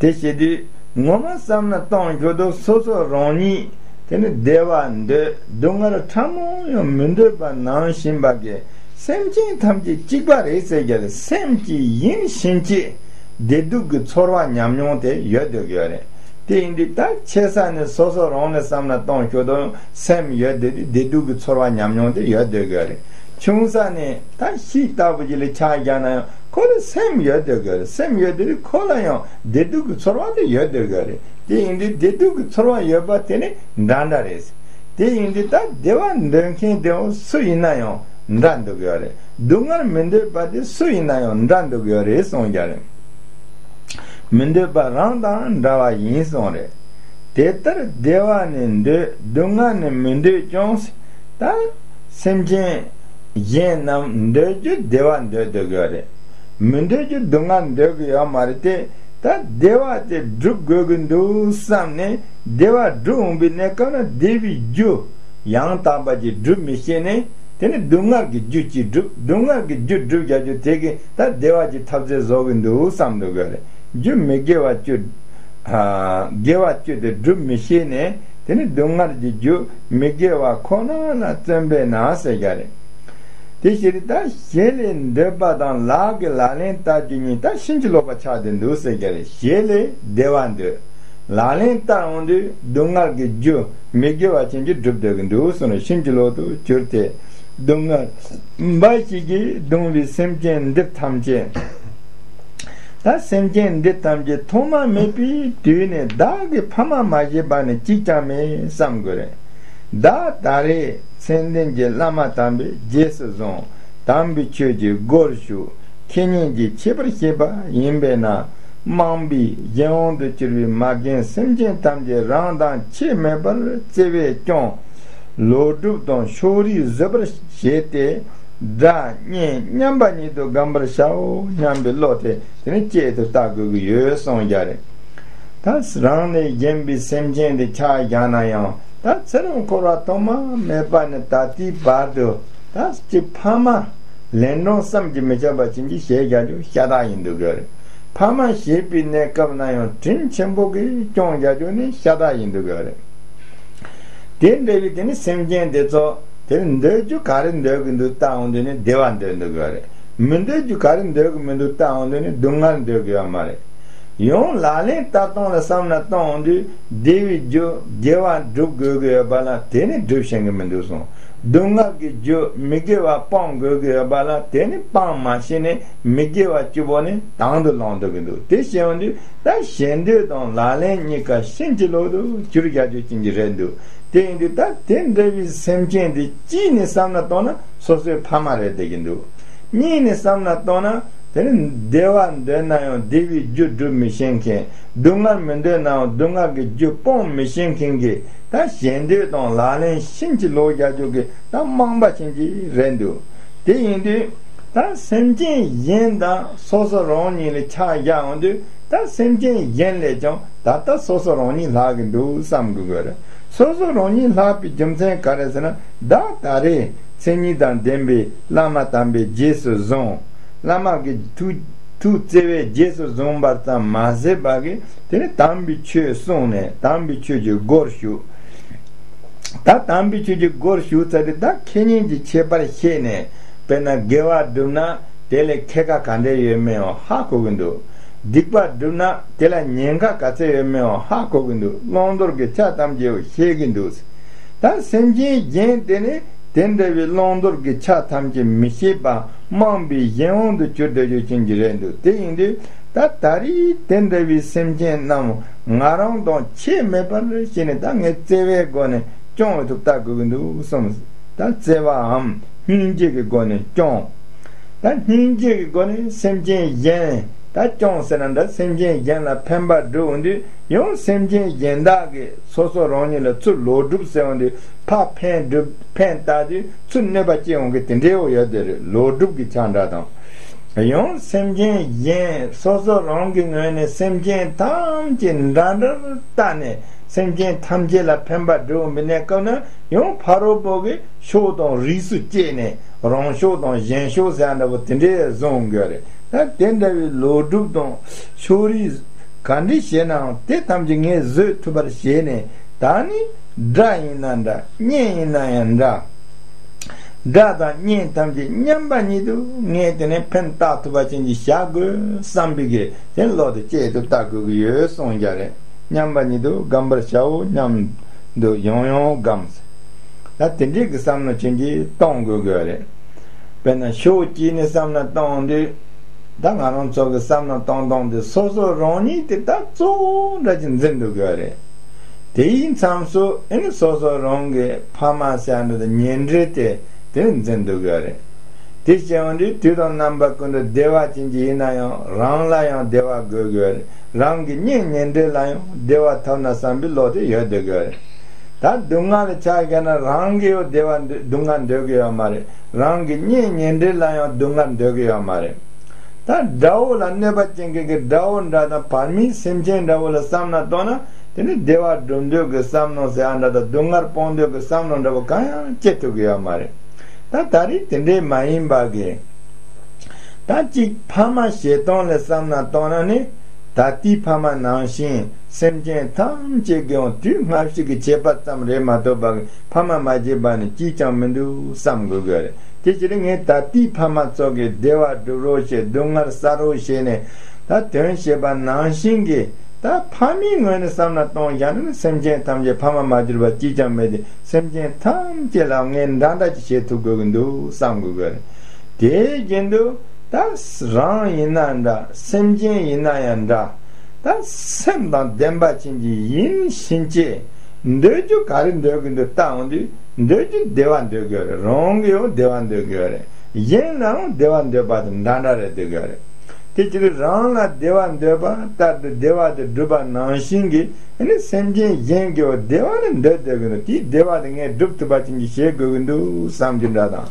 དེ་བྱེད་དུས་ངོ་མ་བསམ་ན་གཏོང་རྒྱུ་དུ་སོ་སོ་རང་ཉིད་དེ་ནི་བདེ་བ་འདོད། སྡུག་བསྔལ་ཕྲ་མོ་ཡང་མི་འདོད་པ་ནང་བཞིན་པ་གི་སེམས་ཅན་ཐམས་ཅད་གཅིག་པ་རེད་ཟེར་རྒྱུ་རེད། སེམས་ཀྱི་ཡིན་ཕྱིན་ཆད་བདེ་སྡུག་གི་ཚོར་བ་ཉམས་མྱོང་དེ་ཡོད་སྡོད་ཀྱི་ཡོད་རེད། དེ་ཡིན་དུས་ད་ཆེ་ས་ནས་སོ་སོ་རང་ལ་བསམ་ན་གཏོང་ཞོར་དུ་སེམས་ཡོད་དེ་བདེ་སྡུག་གི་ཚོར་བ་ཉམས་མྱོང་དེ་ཡོད་སྡོད་ཀྱི་ཡོད་རེད། ཆུང་ས་ནས་ད་ཤིག་ལྟ་བུ་ཅིག་ལ་ཆ་བཞག་ན་ཡང་ཁོ་ལ་སེམས་ཡོད་སྡོད་ཀྱི་ཡོད་རེད། སེམས་ཡོད་དེ་ཁོ་ལ་ཡང་བདེ་སྡུག་གི་ཚོར་བ་དེ་ཡོད་སྡོད་ཀྱི་ཡོད་རེད། དེ་ཡིན་དུས་བདེ་སྡུག་གི་ཚོར་བ་ཡོད་པ་དེ་ནི་འདྲ་འདྲ་རེད། དེ་ཡིན་དུས་ད་བདེ་བ་འདོད་མཁན་དེ་འོ་སུ་ཡིན་ན་ཡང་འདྲ་འདུག་ཡོད་རེད། སྡུག་བསྔལ་མི་འདོད་པ་དེ་སུ་ཡིན་ན་ཡང་འདྲ་འདུག་ཡོད་རེད་གསུངས་ཀྱང་རེད། མི་འདོད་པ་རང་དང་འདྲ་བ་ཡིན་གསུངས་རེད། དེ་ལྟར་བདེ་བ་ནི་འདོད། སྡུག་བསྔལ་ནི་མི་འདོད་ཀྱང་། ད་སེམས་ཅན་གཞན་རྣམས་འདོད་རྒྱུ་བདེ་བ་འདོད་འདོད་ཀྱི་ཡོད་རེད། མི་འདོད་རྒྱུ་སྡུག་བསྔལ་འདོད་ཀྱི་ཡོད་མ་རེད་དེ། ད་བདེ་བ་དེ་སྒྲུབ་དགོས་ཀྱི་འདུག་བསམ་ནས་བདེ་བ་སྒྲུབ་འོང་པའི་གནས་སྐབས་ན་བདེ་བའི་རྒྱུ་ཡང་དག་པ་ཅིག་སྒྲུབ་མི་ཤེས་ནས་དེ་ནི་སྡུག་བསྔལ་གྱི་རྒྱུ་ཅིག་སྒྲུབ། སྡུག་བསྔལ་གྱི་རྒྱུ་སྒྲུབ་བྱ་རྒྱུ་དེ་གིས་ད་བདེ་བ་ཅིག་ཐབས་ཟད་བཟོ་གི་འདུག་བསམ་འདུག་གི་རེད། རྒྱུ་མི་དགེ་བ་བཅུ། ཨ་དགེ་བ་བཅུ་དེ་སྒྲུབ་མི་ཤེས་ནས་དེ་ནི་སྡུག་བསྔལ་གྱི་རྒྱུ་མི་དགེ་བ་ཁོ་ན་ལ་བརྩོན་པས་ན་ཟེར་གྱི་རེད། དེ་ཕྱིར་ད་ཞི་ལས་འདོད་པ་དང་ལག་གི་ལག་ལེན་བསྟར་རྒྱུ་གཉིས་ད་ཕྱིན་ཅི་ལོག་པ་ཆགས་ཏེ་འདུག་ཟེར་གྱི་རེད། ཞི་ལས་བདེ་བ་འདོད། ལག་ལེན་བསྟར་འོང་དུས་སྡུག་བསྔལ་གྱི་རྒྱུ་མི་དགེ་བ་ཅན་གྱི་སྒྲུབ་སྡོད་ཀྱི་འདུག་གསུངས་ནས་ཕྱིན་ཅི་ལོག་ཏུ་གྱུར་ཏེ། སྡུག་བསྔལ་འབའ་ཞིག་གིས་གདུང་བའི་སེམས་ཅན་འདི་ཐམས་ཅད། ད་སེམས་ཅན་འདི་ཐམས་ཅད་ཐོག་མ་མེད་པའི་དུས་ནས་བདག་གིས་ཕ་མ་མ་བྱས་པ་ནི་གཅིག་ཀྱང་མེད་བསམ་དགོས་རེད། བདག་ད་རེས་མཚན་ལྡན་གྱི་བླ་མ་དམ་པའི་རྗེས་སུ་བཟུང་། དམ་པའི་ཆོས་ཀྱི་སྒོར་ཞུགས། ཁེ་ཉེན་གྱི་ཁྱད་པར་ཤེས་པ་ཡིན་པས་ན། རྨོངས་པའི་གཞན་དབང་དུ་གྱུར་པའི་མ་རྒན་སེམས་ཅན་ཐམས་ཅད་རང་དང་ཁྱད་མེད་པར་བརྩེ་བས་སྐྱོང་། ལོག་སྒྲུབ་དང་ཕྱོགས་རིས་བཟོད་པར་བྱས་ཏེ། དགྲ་གཉེན་མཉམ་པ་ཉིད་དུ་བསྒོམ་པར་བྱའོ་སྙམ་པའི་བློ་དེ་དེ་ནི་གཅེས་སུ་བལྟ་དགོས་ཀྱི་ཡོད་གསུངས་ཀྱང་རེད། ད་རང་ལས་གཞན་པའི་སེམས་ཅན་དེ་ཆ་བཞག་ན་ཡང་ ད་ཚེ་རབས་འཁོར་བ་ཐོག་མ་མེད་པ་ནས་ད་ལྟའི་བར་དུ་ད་ཅི་ཕ་མ་ལན་གྲངས་བསམ་གྱིས་མི་ཁྱབ་པ་ཅན་གྱི་བྱས་རྒྱག་རྒྱུ་ཤ་སྟག་ཡིན་འདུག་གི་རེད། ཕ་མ་བྱས་པའི་གནས་སྐབས་ན་ཡང་དྲིན་ཆེན་པོ་གིས་སྐྱོང་རྒྱག་རྒྱུ་ནི་ཤ་སྟག་ཡིན་འདུག་གི་རེད། དེ་འདྲ་བའི་དེ་ནི་སེམས་ཅན་དེ་ཚོ་དེར་འདོད་རྒྱུ་ག་རེ་འདོད་ཀྱི་འདུག་བལྟ་འོང་དུས་ནི་བདེ་བ་འདོད་འདུག་གི་རེད། མི་འདོད་རྒྱུ་ག་རེ་འདོད་ཀྱི་མི་འདུག་བལྟ་འོང་དུས་ནི་སྡུག་བསྔལ་འདོད་ཀྱི་ཡོད་མ་རེད། ཡང་ལག་ལེན་ལྟ་སྟངས་ལ་བསམ་ན་གཏོང་འོང་དུས་བདེ་བའི་རྒྱུ་དགེ་བ་སྒྲུབ་དགོས་ཀྱི་ཡོད་པ་ལ་དེ་ནི་སྒྲུབ་ཤེས་ཀྱི་མི་འདུག་གསུངས། སྡུག་བསྔལ་གྱི་རྒྱུ་མི་དགེ་བ་སྤོང་དགོས་ཀྱི་ཡོད་པ་ལ་དེ་ནི་སྤང་མ་ཤེས་ནས་མི་དགེ་བ་བཅུ་པོ་ནི་དང་དུ་བླང་འདུག་གི་འདུག་དེ་བྱས་འོང་དུས་ད་ཞེ་འདོད་དང་ལག་ལེན་གཉིས་ཀ་ཕྱིན་ཅི་ལོག་ཏུ་གྱུར་རྒྱག་རྒྱུ་ཅན་གྱི་རེད་འདུག་དེ་ཡིན་དུས་ད་དེ་འདྲ་བའི་སེམས་ཅན་དེ་གཅིག་ནས་བསམ་ན་གཏོང་ན་སོ་སོའི་ཕ་མ་རེད་བསྡད་ཀྱི་འདུག་གཉིས་ནས་བསམ་ན་གཏོང་ན་དེ་ནི་བདེ་བ་འདོད་ན་ཡང་བདེ་བའི་རྒྱུ་སྒྲུབ་མི་ཤེས་མཁན། སྡུག་བསྔལ་མི་འདོད་ན་ཡང་སྡུག་བསྔལ་གྱི་རྒྱུ་སྤོང་མི་ཤེས་མཁན་གྱི་ད་ཞེ་འདོད་དང་ལག་ལེན་ཕྱིན་ཅི་ལོག་རྒྱག་རྒྱུ་གི་ད་རྨོངས་པ་ཅན་གྱི་རེད་འདུག་དེ་ཡིན་དུས་ད་སེམས་ཅན་གཞན་དང་སོ་སོ་རང་ཉིད་ལ་ཆ་བཞག་འོང་དུས་ད་སེམས་ཅན་གཞན་ལས་ཀྱང་ད་ལྟ་སོ་སོ་རང་ཉིད་ལྷག་གི་འདུག་བསམ་དགོས་ཀྱི་རེད། སོ་སོ་རང་ཉིད་ལྷག་པའི་རྒྱུ་མཚན་ག་རེ་ཟེར་ན་བདག་ད་རེས་མཚན་ཉིད་དང་ལྡན་པའི་བླ་མ་དམ་པའི་རྗེས་སུ་བཟུང་། བླ་མ་གི་ཐུགས་ཐུགས་བརྩེ་བས་རྗེས་སུ་བཟུང་བར་ཙམ་མ་ཟད་པ་གི་དེ་ནི་དམ་པའི་ཆོས་གསུངས་ནས་དམ་པའི་ཆོས་ཀྱི་སྒོར་ཞུགས། ད་དམ་པའི་ཆོས་ཀྱི་སྒོར་ཞུགས་ཚར་དུས་ད་ཁེ་ཉེན་གྱི་ཁྱད་པར་ཤེས་ནས་དཔེར་ན་དགེ་བ་བསྒྲུབ་ན་དེ་ལས་ཁེ་ཁ་ག་འདྲ་ཡོད་མེད་ཡང་ཧ་གོ་གི་འདུག་སྡིག་པ་བསྒྲུབ་ན་དེ་ལ་ཉེན་ཁ་ག་ཚད་ཡོད་མེད་ཡང་ཧ་གོ་གི་འདུག་བླང་དོར་གྱི་ཆ་ཐམས་ཅད་ཤེས་ཀྱི་འདུག་ད་སེམས་ཅན་གཞན་དེ་ནི་དེ་འདྲ་བའི་བླང་དོར་གྱི་ཆ་ཐམས་ཅད་མི་ཤེས་པ་རྨོངས་པའི་གཞན་དབང་དུ་གྱུར་བསྡད་རྒྱུ་ཅན་གྱི་རེད་འདུག་དེ་ཡིན་དུས་ད་ད་རེས་དེ་འདྲ་བའི་སེམས་ཅན་རྣམས་ང་རང་དང་ཁྱད་མེད་པར་ཤེས་ནས་ད་ངས་བརྩེ་བའི་སྒོ་ནས་སྐྱོང་ཐུབ་ལྟ་དགོས་ཀྱི་འདུག་གསུངས། ད་བརྩེ་བའམ་སྙིང་རྗེ་གི་སྒོ་ནས་སྐྱོང་། ད་སྙིང་རྗེ་གི་སྒོ་ནས་སེམས་ཅན་གཞན། ད་སྐྱོང་ཟེར་ན་འདྲ་སེམས་ཅན་གཞན་ལ་ཕན་པ་སྒྲུབ་འོང་དུས་ཡང་སེམས་ཅན་གཞན་དག་གིས་སོ་སོ་རང་ཉིད་ལ་ཚུར་ལོག་སྒྲུབ་ཟེར་འོང་དུས་ཕར་ཕན་སྒྲུབ་ཕན་བཏགས་དུས་ཚུར་གནོད་པ་སྐྱེལ་འོང་གི་དེ་འདྲའི་འོ་ཡོད་དེ་རེད། ལོག་སྒྲུབ་ཀྱི་ཆ་འདྲ་དང་། ཡང་སེམས་ཅན་གཞན་སོ་སོ་རང་གི་ངོས་ནས་སེམས་ཅན་ཐམས་ཅད་འདྲ་འདྲར་བལྟས་ནས་སེམས་ཅན་ཐམས་ཅད་ལ་ཕན་པ་སྒྲུབ་འོང་བའི་གནས་སྐབས་ན་ཡང་ཕ་རོལ་པོ་གི་ཕྱོགས་དང་རིས་སུ་བཅད་ནས་རང་ཕྱོགས་དང་གཞན་ཕྱོགས་ཟེར་ཡ་འདྲ་པོ་དེ་འདྲའི་བཟུང་དགོས་རེད། ད་དེ་འདྲ་བའི་ལོག་སྒྲུབ་དང་ཕྱོགས་རིས་ག་འདྲ་བྱས་ནའང་དེ་ཐམས་ཅད་ངས་བཟོད་ཐུབ་པར་བྱས་ནས་ད་ནི་དགྲ་ཡིན་ན་འདྲ་གཉེན་ཡིན་ན་ཡང་འདྲ། དགྲ་དང་གཉེན་ཐམས་ཅད་མཉམ་པ་ཉིད་དུ་ངས་དེ་ནས་ཕན་བཏགས་ཐུབ་པ་ཅན་གྱི་བྱ་དགོས་བསམ་པའི་གི་དེ་བློ་དེ་བསྐྱེད་དུ་བཏགས་དགོས་ཀྱི་ཡོད་གསུངས་རྒྱུ་རེད། མཉམ་པ་ཉིད་དུ་སྒོམ་པར་བྱའོ་སྙམ་དུ་ཡང་ཡང་སྒོམ། ད་དེ་འདྲའི་གི་བསམ་བློ་ཅན་གྱིས་གཏོང་དགོས་ཀྱི་རེད། དཔེར་ན་ཕྱོགས་གཅིག་ནས་བསམ་བློ་གཏོང་དུས་ད་ང་རང་ཚོ་གི་བསམ་བློ་གཏོང་སྟངས་དེ་སོ་སོ་རང་ཉིད་དེ་ད་གཙོ་བོ་འདྲ་ཅིག་འཛིན་འདུག་གི་རེད། དེའི་མཚམས་སུ་ཨེ་ནི་སོ་སོ་རང་གི་ཕ་མ་ཟེར་ཡ་འདྲ་དང་ཉེ་འབྲེལ་དེ་དེ་འཛིན་འདུག་གི་རེད། དེ་བྱས་འོང་དུས་དུས་དང་རྣམ་པ་ཀུན་ཏུ་བདེ་བ་ཅན་གྱི་ཡིན་ན་ཡང་རང་ལ་ཡང་བདེ་བ་དགོས་ཀྱི་རེད། རང་གི་གཉེན་ཉེ་འབྲེལ་ལ་ཡང་བདེ་བ་ཐོབ་ན་བསམ་པའི་བློ་དེ་ཡོད་བསྡད་ཀྱི་རེད། ད་སྡུག་བསྔལ་ཆ་བཞག་ན་རང་གི་ཡང་བདེ་བ་འདོད་སྡུག་བསྔལ་འདོད་ཀྱི་ཡོད་མ་རེད། རང་གི་གཉེན་ཉེ་འབྲེལ་ལ་ཡང་སྡུག་བསྔལ་འདོད་ཀྱི་ཡོད་མ་རེད། ད་དགྲ་བོ་ལ་གནོད་པ་བྱེད་མཁན་གྱི་དགྲ་བོ་འདྲ་དང་བར་མའི་སེམས་ཅན་འདྲ་བོ་ལ་བསམ་ན་གཏོང་ན་དེ་ནི་བདེ་བ་སྒྲུབ་འདོད་ཀྱི་བསམ་མནོ་ཟེར་ཡ་འདྲ་དང་སྡུག་བསྔལ་སྤོང་འདོད་ཀྱི་བསམ་མནོ་འདྲ་བོ་གང་ཡང་སྐྱེ་ཐུབ་ཀྱི་ཡོད་མ་རེད། ད་ད་རེས་དེ་འདྲའི་མ་ཡིན་པ་གི་ད་གཅིག་ཕ་མ་བྱེད་སྟངས་ལ་བསམ་ན་གཏོང་ན་ནི་ད་ལྟའི་ཕ་མ་ནང་བཞིན་སེམས་ཅན་ཐམས་ཅད་ཀྱི་ཡང་དུས་སྔ་ཕྱི་གི་བྱེད་པ་ཙམ་རེད་མ་གཏོགས་པ་གི་ཕ་མ་མ་བྱས་པ་ནི་གཅིག་ཀྱང་མི་འདུག་བསམ་དགོས་ཀྱི་རེད། དེ་ཕྱིར་ངས་ད་ལྟའི་ཕ་མ་ཚོ་གི་བདེ་བ་སྒྲུབ་རོགས་བྱེད། སྡུག་བསྔལ་བསལ་རོགས་བྱེད་ནས་ད་དོན་བྱེད་པ་ནང་བཞིན་གྱི་ད་ཕ་མའི་ངོས་ནས་བསམ་ན་གཏོང་བཞག་ན་ནི་སེམས་ཅན་ཐམས་ཅད་ཕ་མ་མ་གྱུར་པ་གཅིག་ཀྱང་མེད་དེ་སེམས་ཅན་ཐམས་ཅད་ལ་ངས་འདྲ་འདྲ་ཅིག་བྱེད་ཐུབ་དགོས་ཀྱི་འདུག་བསམ་དགོས་ཀྱི་རེད། དེའི་རྒྱུན་དུ་ད་རང་ཡིན་ན་འདྲ་སེམས་ཅན་ཡིན་ན་ཡང་འདྲ། ད་སེམས་དང་ལྡན་པ་ཅན་གྱི་ཡིན་ཕྱིན་ཆད་འདོད་རྒྱུ་ག་རེ་འདོད་ཀྱི་འདུག་བལྟ་འོང་དུས་འདོད་རྒྱུ་བདེ་བ་འདོད་ཀྱི་ཡོད་རེད། རང་གི་ཡང་བདེ་བ་འདོད་ཀྱི་ཡོད་རེད། གཞན་ལའང་བདེ་བ་འདོད་པ་དང་འདྲ་འདྲ་རེད་འདོད་ཀྱི་ཡོད་རེད། དེ་ཕྱིར་རང་ལ་བདེ་བ་འདོད་པ་ལྟར་དུ་བདེ་བ་དེ་སྒྲུབ་པ་ནང་བཞིན་གྱི་ཨ་ནི་སེམས་ཅན་གཞན་གྱི་བདེ་བ་ནི་འདོད་འདོད་ཀྱི་འདུག་དེའི་བདེ་བ་དེ་ངས་སྒྲུབ་ཐུབ་པ་ཅན་གྱི་བྱེད་དགོས་ཀྱི་འདུག་བསམ་རྒྱུ་འདྲ་དང་།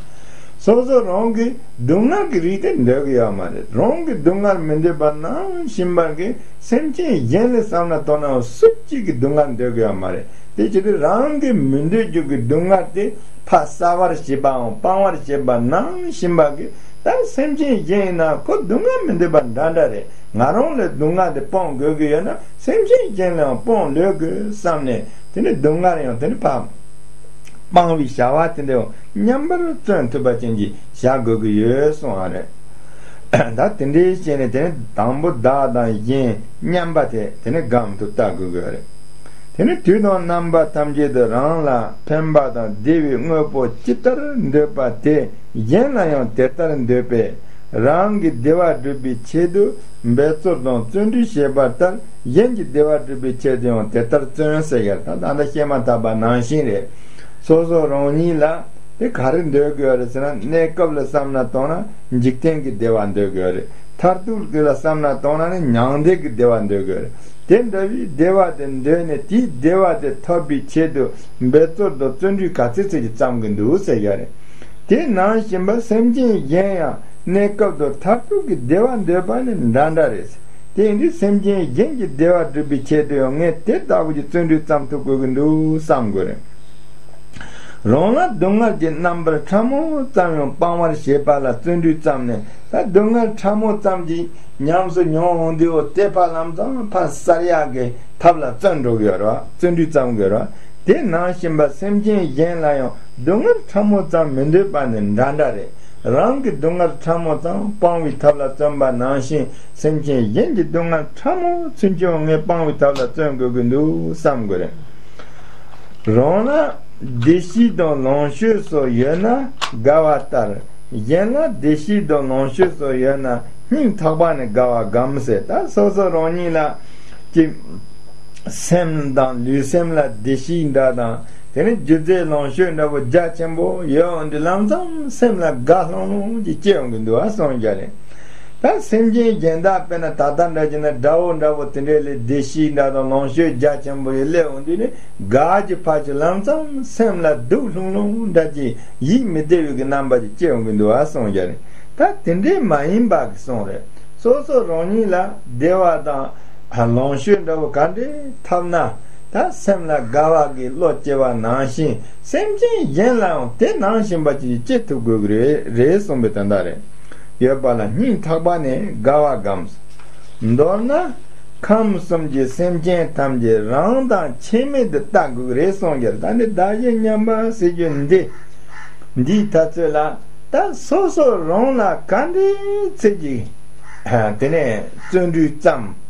སོ་སོ་རང་གི་སྡུག་བསྔལ་གྱི་རིགས་དེ་འདོད་ཀྱི་ཡོད་མ་རེད། རང་གི་སྡུག་བསྔལ་མི་འདོད་པ་ནང་བཞིན་པ་གི་སེམས་ཅན་གཞན་ལ་བསམ་བློ་གཏོང་ན་སུ་གཅིག་གི་སྡུག་བསྔལ་འདོད་ཀྱི་ཡོད་མ་རེད། དེ་བྱེད་དུས་རང་གི་མི་འདོད་རྒྱུ་གི་སྡུག་བསྔལ་དེ་ཕར་བསལ་བར་བྱེད་པའམ་སྤང་བར་བྱེད་པ་ནང་བཞིན་པ་གི། ད་སེམས་ཅན་གཞན་ཡིན་ན་ཁོ་སྡུག་བསྔལ་མི་འདོད་པ་འདྲ་འདྲ་རེད། ང་རང་ལ་སྡུག་བསྔལ་དེ་སྤོང་དགོས་ཀྱི་ཡོད་ན་སེམས་ཅན་གཞན་ལའང་སྤོང་ལོས་དགོས་བསམ་ནས། དེ་ནི་སྡུག་བསྔལ་ཡང་དེ་ནི་ཕར་སྤང་བའི་བྱ་བ་དེ་འདྲ་མཉམ་པར་བརྩོན་ཐུབ་པ་ཅན་གྱི་བྱ་དགོས་ཀྱི་ཡོད་གསུངས་པ་རེད། ད་དེ་འདྲའི་བྱས་ནས་དེ་ནི་དང་པོ་བདག་དང་གཞན་མཉམ་པ་དེ་དེ་ནི་སྒོམ་དུ་བལྟ་དགོས་ཀྱི་ཡོད་རེད། དེ་ནི་དུས་དང་རྣམ་པ་ཐམས་ཅད་དུ་རང་ལ་ཕན་པ་དང་བདེ་བའི་དངོས་པོ་ཇི་ལྟར་འདོད་པ་དེ་གཞན་ལ་ཡང་དེ་ལྟར་འདོད་པས། རང་གི་བདེ་བ་སྒྲུབ་པའི་ཆེད་དུ་འབད་རྩོལ་དང་བརྩོན་འགྲུས་བྱེད་པ་ལྟར། གཞན་གྱི་བདེ་བ་སྒྲུབ་པའི་ཆེད་དུ་ཡང་དེ་ལྟར་བརྩོན་ཟེར་ཡ། ད་ད་ལྟ་བཤད་མ་ཐག་པ་ནང་བཞིན་རེད། སོ་སོ་རང་ཉིད་ལ་དེ་ག་རེ་འདོད་དགོས་རེད་ཟེར་ན། གནས་སྐབས་ལ་བསམ་ན་གཏོང་ན་འཇིག་རྟེན་གྱི་བདེ་བ་འདོད་དགོས་རེད། མཐར་ཐུག་ལ་བསམ་ན་གཏོང་ན་ནི་མྱང་འདས་ཀྱི་བདེ་བ་འདོད་དགོས་རེད། དེ་འདྲ་བའི་བདེ་བ་དེ་འདོད་ནས་དེའི་བདེ་བ་དེ་ཐོབ་པའི་ཆེད་དུ་འབད་རྩོལ་དང་བརྩོན་འགྲུས་ག་ཚོད་ཚོད་ཀྱིས་བརྩམ་གྱི་འདུག་ཟེར་ཡ་རེད། དེ་ནང་བཞིན་པ་སེམས་ཅན་གཞན་ཡང་གནས་སྐབས་དང་མཐར་ཐུག་གི་བདེ་བ་འདོད་པ་ནི་འདྲ་འདྲ་རེད། དེ་ཡིན་དུས་སེམས་ཅན་གཞན་གྱི་བདེ་བ་སྒྲུབ་པའི་ཆེད་དུ་ཡང་ངས་དེ་ལྟ་བུ་གྱི་བརྩོན་འགྲུས་བརྩམ་ཐུབ་དགོས་ཀྱི་འདུག་བསམ་དགོས་རེད། རང་ལ་སྡུག་བསྔལ་གྱི་རྣམ་པར་ཕྲ་མོ་ཙམ་ཡང་སྤང་བར་བྱེད་པ་ལ་བརྩོན་འགྲུས་བརྩམས་ནས། ད་སྡུག་བསྔལ་ཕྲ་མོ་ཙམ་གྱིས་ཉམས་སུ་མྱོང་འོང་དུས། འོ་དེ་ཕར་ལམ་སང་ཕར་བསལ་ཡག་གི་ཐབས་ལ་བརྩོན་འགྲོ་གི་ཡོད་རེད་བ། བརྩོན་འགྲུས་བརྩམ་གི་ཡོད་རེད་བ། དེ་ནང་བཞིན་པ་སེམས་ཅན་གཞན་ལ་ཡང་སྡུག་བསྔལ་ཕྲ་མོ་ཙམ་མི་འདོད་པ་ནི་འདྲ་འདྲ་རེད། རང་གི་སྡུག་བསྔལ་ཕྲ་མོ་ཙམ་སྤང་བའི་ཐབས་ལ་བརྩོན་པ་ནང་བཞིན། སེམས་ཅན་གཞན་གྱི་སྡུག་བསྔལ་ཕྲ་མོ་ཚུན་ཆད་ངས་སྤང་བའི་ཐབས་ལ་བརྩོན་དགོས་ཀྱི་འདུག་བསམ་དགོས་རེད། རང་ལ་བདེ་སྐྱིད་དང་ལོངས་སྤྱོད་སོགས་ཡོད་ན་དགའ་བ་ལྟར། གཞན་ལ་བདེ་སྐྱིད་དང་ལོངས་སྤྱོད་སོགས་ཡོད་ན་སྙིང་ཐག་པ་ནས་དགའ་བ་སྒོམ་ཟེར། ད་སོ་སོ་རང་ཉིད་ལ་ཀྱི་སེམས་དང་ལུས་སེམས་ལ་བདེ་སྐྱིད་འདྲ་དང་། དེ་ནི་རྒྱུ་རྫས་ལོངས་སྤྱོད་འདྲ་པོ་རྒྱ་ཆེན་པོ་ཡོད་འོང་དུས་ལམ་སང་སེམས་ལ་དགའ་ལྷུང་ལྷུང་ཅིག་སྐྱེ་ཡོང་གི་འདུག་ཨ་གསུངས་རྒྱུ་རེད། ད་སེམས་ཅན་གཞན་དག་དཔེར་ན་ད་ལྟ་འདྲ་བྱས་ན་དགྲ་བོ་འདྲ་པོ་དེ་འདྲས་ལ་བདེ་སྐྱིད་འདྲ་དང་ལོངས་སྤྱོད་རྒྱ་ཆེན་པོ་ཡི་སླེབས་འོང་དུས་ནི་དགའ་གི་ཕར་ཚུར་ལམ་སང་སེམས་ལ་སྡུག་ལྷུང་ལྷུང་འདྲ་ཅིག་ཡིད་མི་བདེ་བའི་གི་རྣམ་པ་ཅིག་སྐྱེ་ཡོང་གི་འདུག་ཨ་གསུངས་རྒྱུ་རེད། ད་དེ་འདྲས་མ་ཡིན་པ་གི་གསུངས་རེད། སོ་སོ་རང་ཉིད་ལ་བདེ་བ་དང་ལོངས་སྤྱོད་འདྲ་པོ་ག་འདྲས་ཐོབ་ན། ད་སེམས་ལ་དགའ་བ་གི་བློ་སྐྱེ་བ་ནང་བཞིན། སེམས་ཅན་གཞན་ལའང་དེ་ནང་བཞིན་པ་ཅིག་སྐྱེ་ཐུབ་དགོས་ཀྱི་རེད་རེད་གསུངས་པའི་དོན་དག་རེད། ཡོད་པ་ལ་སྙིང་ཐག་པ་ནས་དགའ་བ་སྒོམ། མདོར་ན་ཁམས་གསུམ་གྱི་སེམས་ཅན་ཐམས་ཅད་རང་དང་ཁྱད་མེད་དུ་བལྟ་དགོས་ཀྱི་རེད་གསུངས་རྒྱུ་རེད། ད་ནི་བདག་གཞན་མཉམ་པ་ཟེར་རྒྱུ་འདི། འདིའི་ཐ་ཚོད་ལ་ད་སོ་སོ་རང་ལ་ག་འདྲའི་ཚད་ཀྱི་དེ་ནས་བརྩོན་འགྲུས་བརྩམས་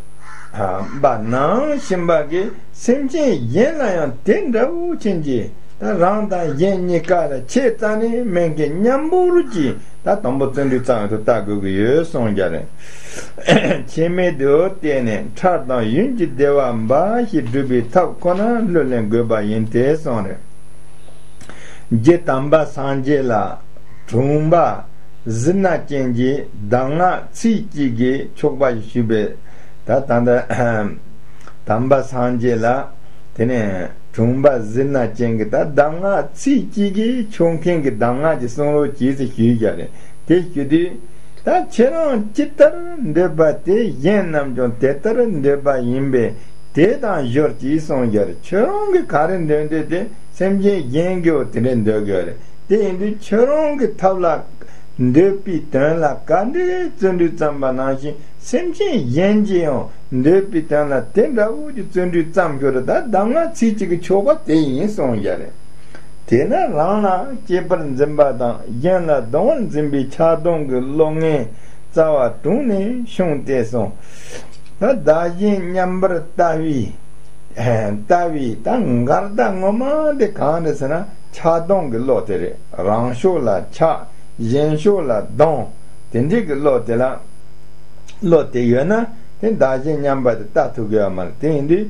པ་ནང་བཞིན་པ་གི་སེམས་ཅན་གཞན་ལ་ཡང་དེ་འདྲ་བོ་ཅན་གྱི། ད་རང་དང་གཞན་གཉིས་ཀ་ལ་ཆེས་རྩ་ནས་དམན་གྱི་མཉམ་པོ་རུ་གྱིས་ད་དང་པོ་བརྩོན་འགྲུས་བརྩམས་དུ་བལྟ་དགོས་ཀྱི་ཡོད་གསུངས་རྒྱུ་རེད། ཁྱད་མེད་དུ་བལྟས་ནས་ཁྲག་དང་ཡུན་གྱི་བདེ་བ་འབའ་ཞིག་སྒྲུབ་པའི་ཐབས་ཁོ་ན་བློས་ལེན་དགོས་པ་ཡིན་ཏེ་གསུངས་རེད། རྗེ་དམ་པ་སངས་རྒྱས་ལ་དྲུང་པ་ཟི་ན་ཅན་གྱིས་གདམས་ངག་ཚིག་གཅིག་གིས་ཆོག་པ་ཞུས་པས། ད་ད་ལྟ་དམ་པ་སངས་རྒྱས་ལ་དེ་ནས་དྲུང་པ་ཟི་ན་ཅན་གྱིས་ད་གདམས་ངག་ཚིག་གཅིག་གིས་ཆོག་མཁན་གྱི་གདམས་ངག་ཅིག་གསུང་རོགས་གྱིས་ཟེར་ཞུས་བཞག་རེད། དེ་ཞུ་དུས། ད་ཁྱེད་རང་ཇི་ལྟར་འདོད་པ་དེ་གཞན་རྣམས་ཀྱང་དེ་ལྟར་འདོད་པ་ཡིན་པས་དེ་དང་སྦྱོར་གྱིས་གསུངས་རྒྱུ་རེད། ཁྱོད་རང་གིས་ག་རེ་འདོད་འདོད་དེ་སེམས་ཅན་གཞན་གྱིས་འོ་དེ་འདྲས་འདོད་དགོས་རེད། དེ་ཡིན་དུས་ཁྱོད་རང་གི་ཐབས་ལ་འདོད་པའི་དོན་ལ་ག་འདྲའི་བརྩོན་འགྲུས་བརྩམས་པ་ནང་བཞིན་སེམས་ཅན་གཞན་གྱིས་ཡང་འདོད་པའི་དོན་ལ་དེ་འདྲ་བོ་ཀྱི་བརྩོན་འགྲུས་བརྩམས་ཤོག་རེད། ད་གདམས་ངག་ཚིག་གཅིག་གི་ཆོག་པ་དེ་ཡིན་གསུངས་རྒྱུ་རེད། དེས་ན་རང་ལ་གཅེས་པར་འཛིན་པ་དང་གཞན་ལ་སྡང་བར་འཛིན་པའི་ཆགས་སྡང་གི་བློ་ངན་རྩ་བ་དྲུངས་ནས་ཕྱུང་སྟེ་གསུངས། ད་བདག་གཞན་མཉམ་པར་ལྟ་བའི་ལྟ་བའི་ད་འགལ་ཟླ་ངོ་མ་དེ་གང་རེད་ཟེར་ན་ཆགས་སྡང་གི་བློ་དེ་རེད། རང་ཕྱོགས་ལ་ཆགས་གཞན་ཕྱོགས་ལ་སྡང་དེ་འདྲའི་གི་བློ་དེ་ལ། བློ་དེ་ཡོད་ན་དེ་བདག་གཞན་མཉམ་པ་དེ་ལྟ་ཐུབ་ཀྱི་ཡོད་མ་རེད། དེ་ཡིན་དུས་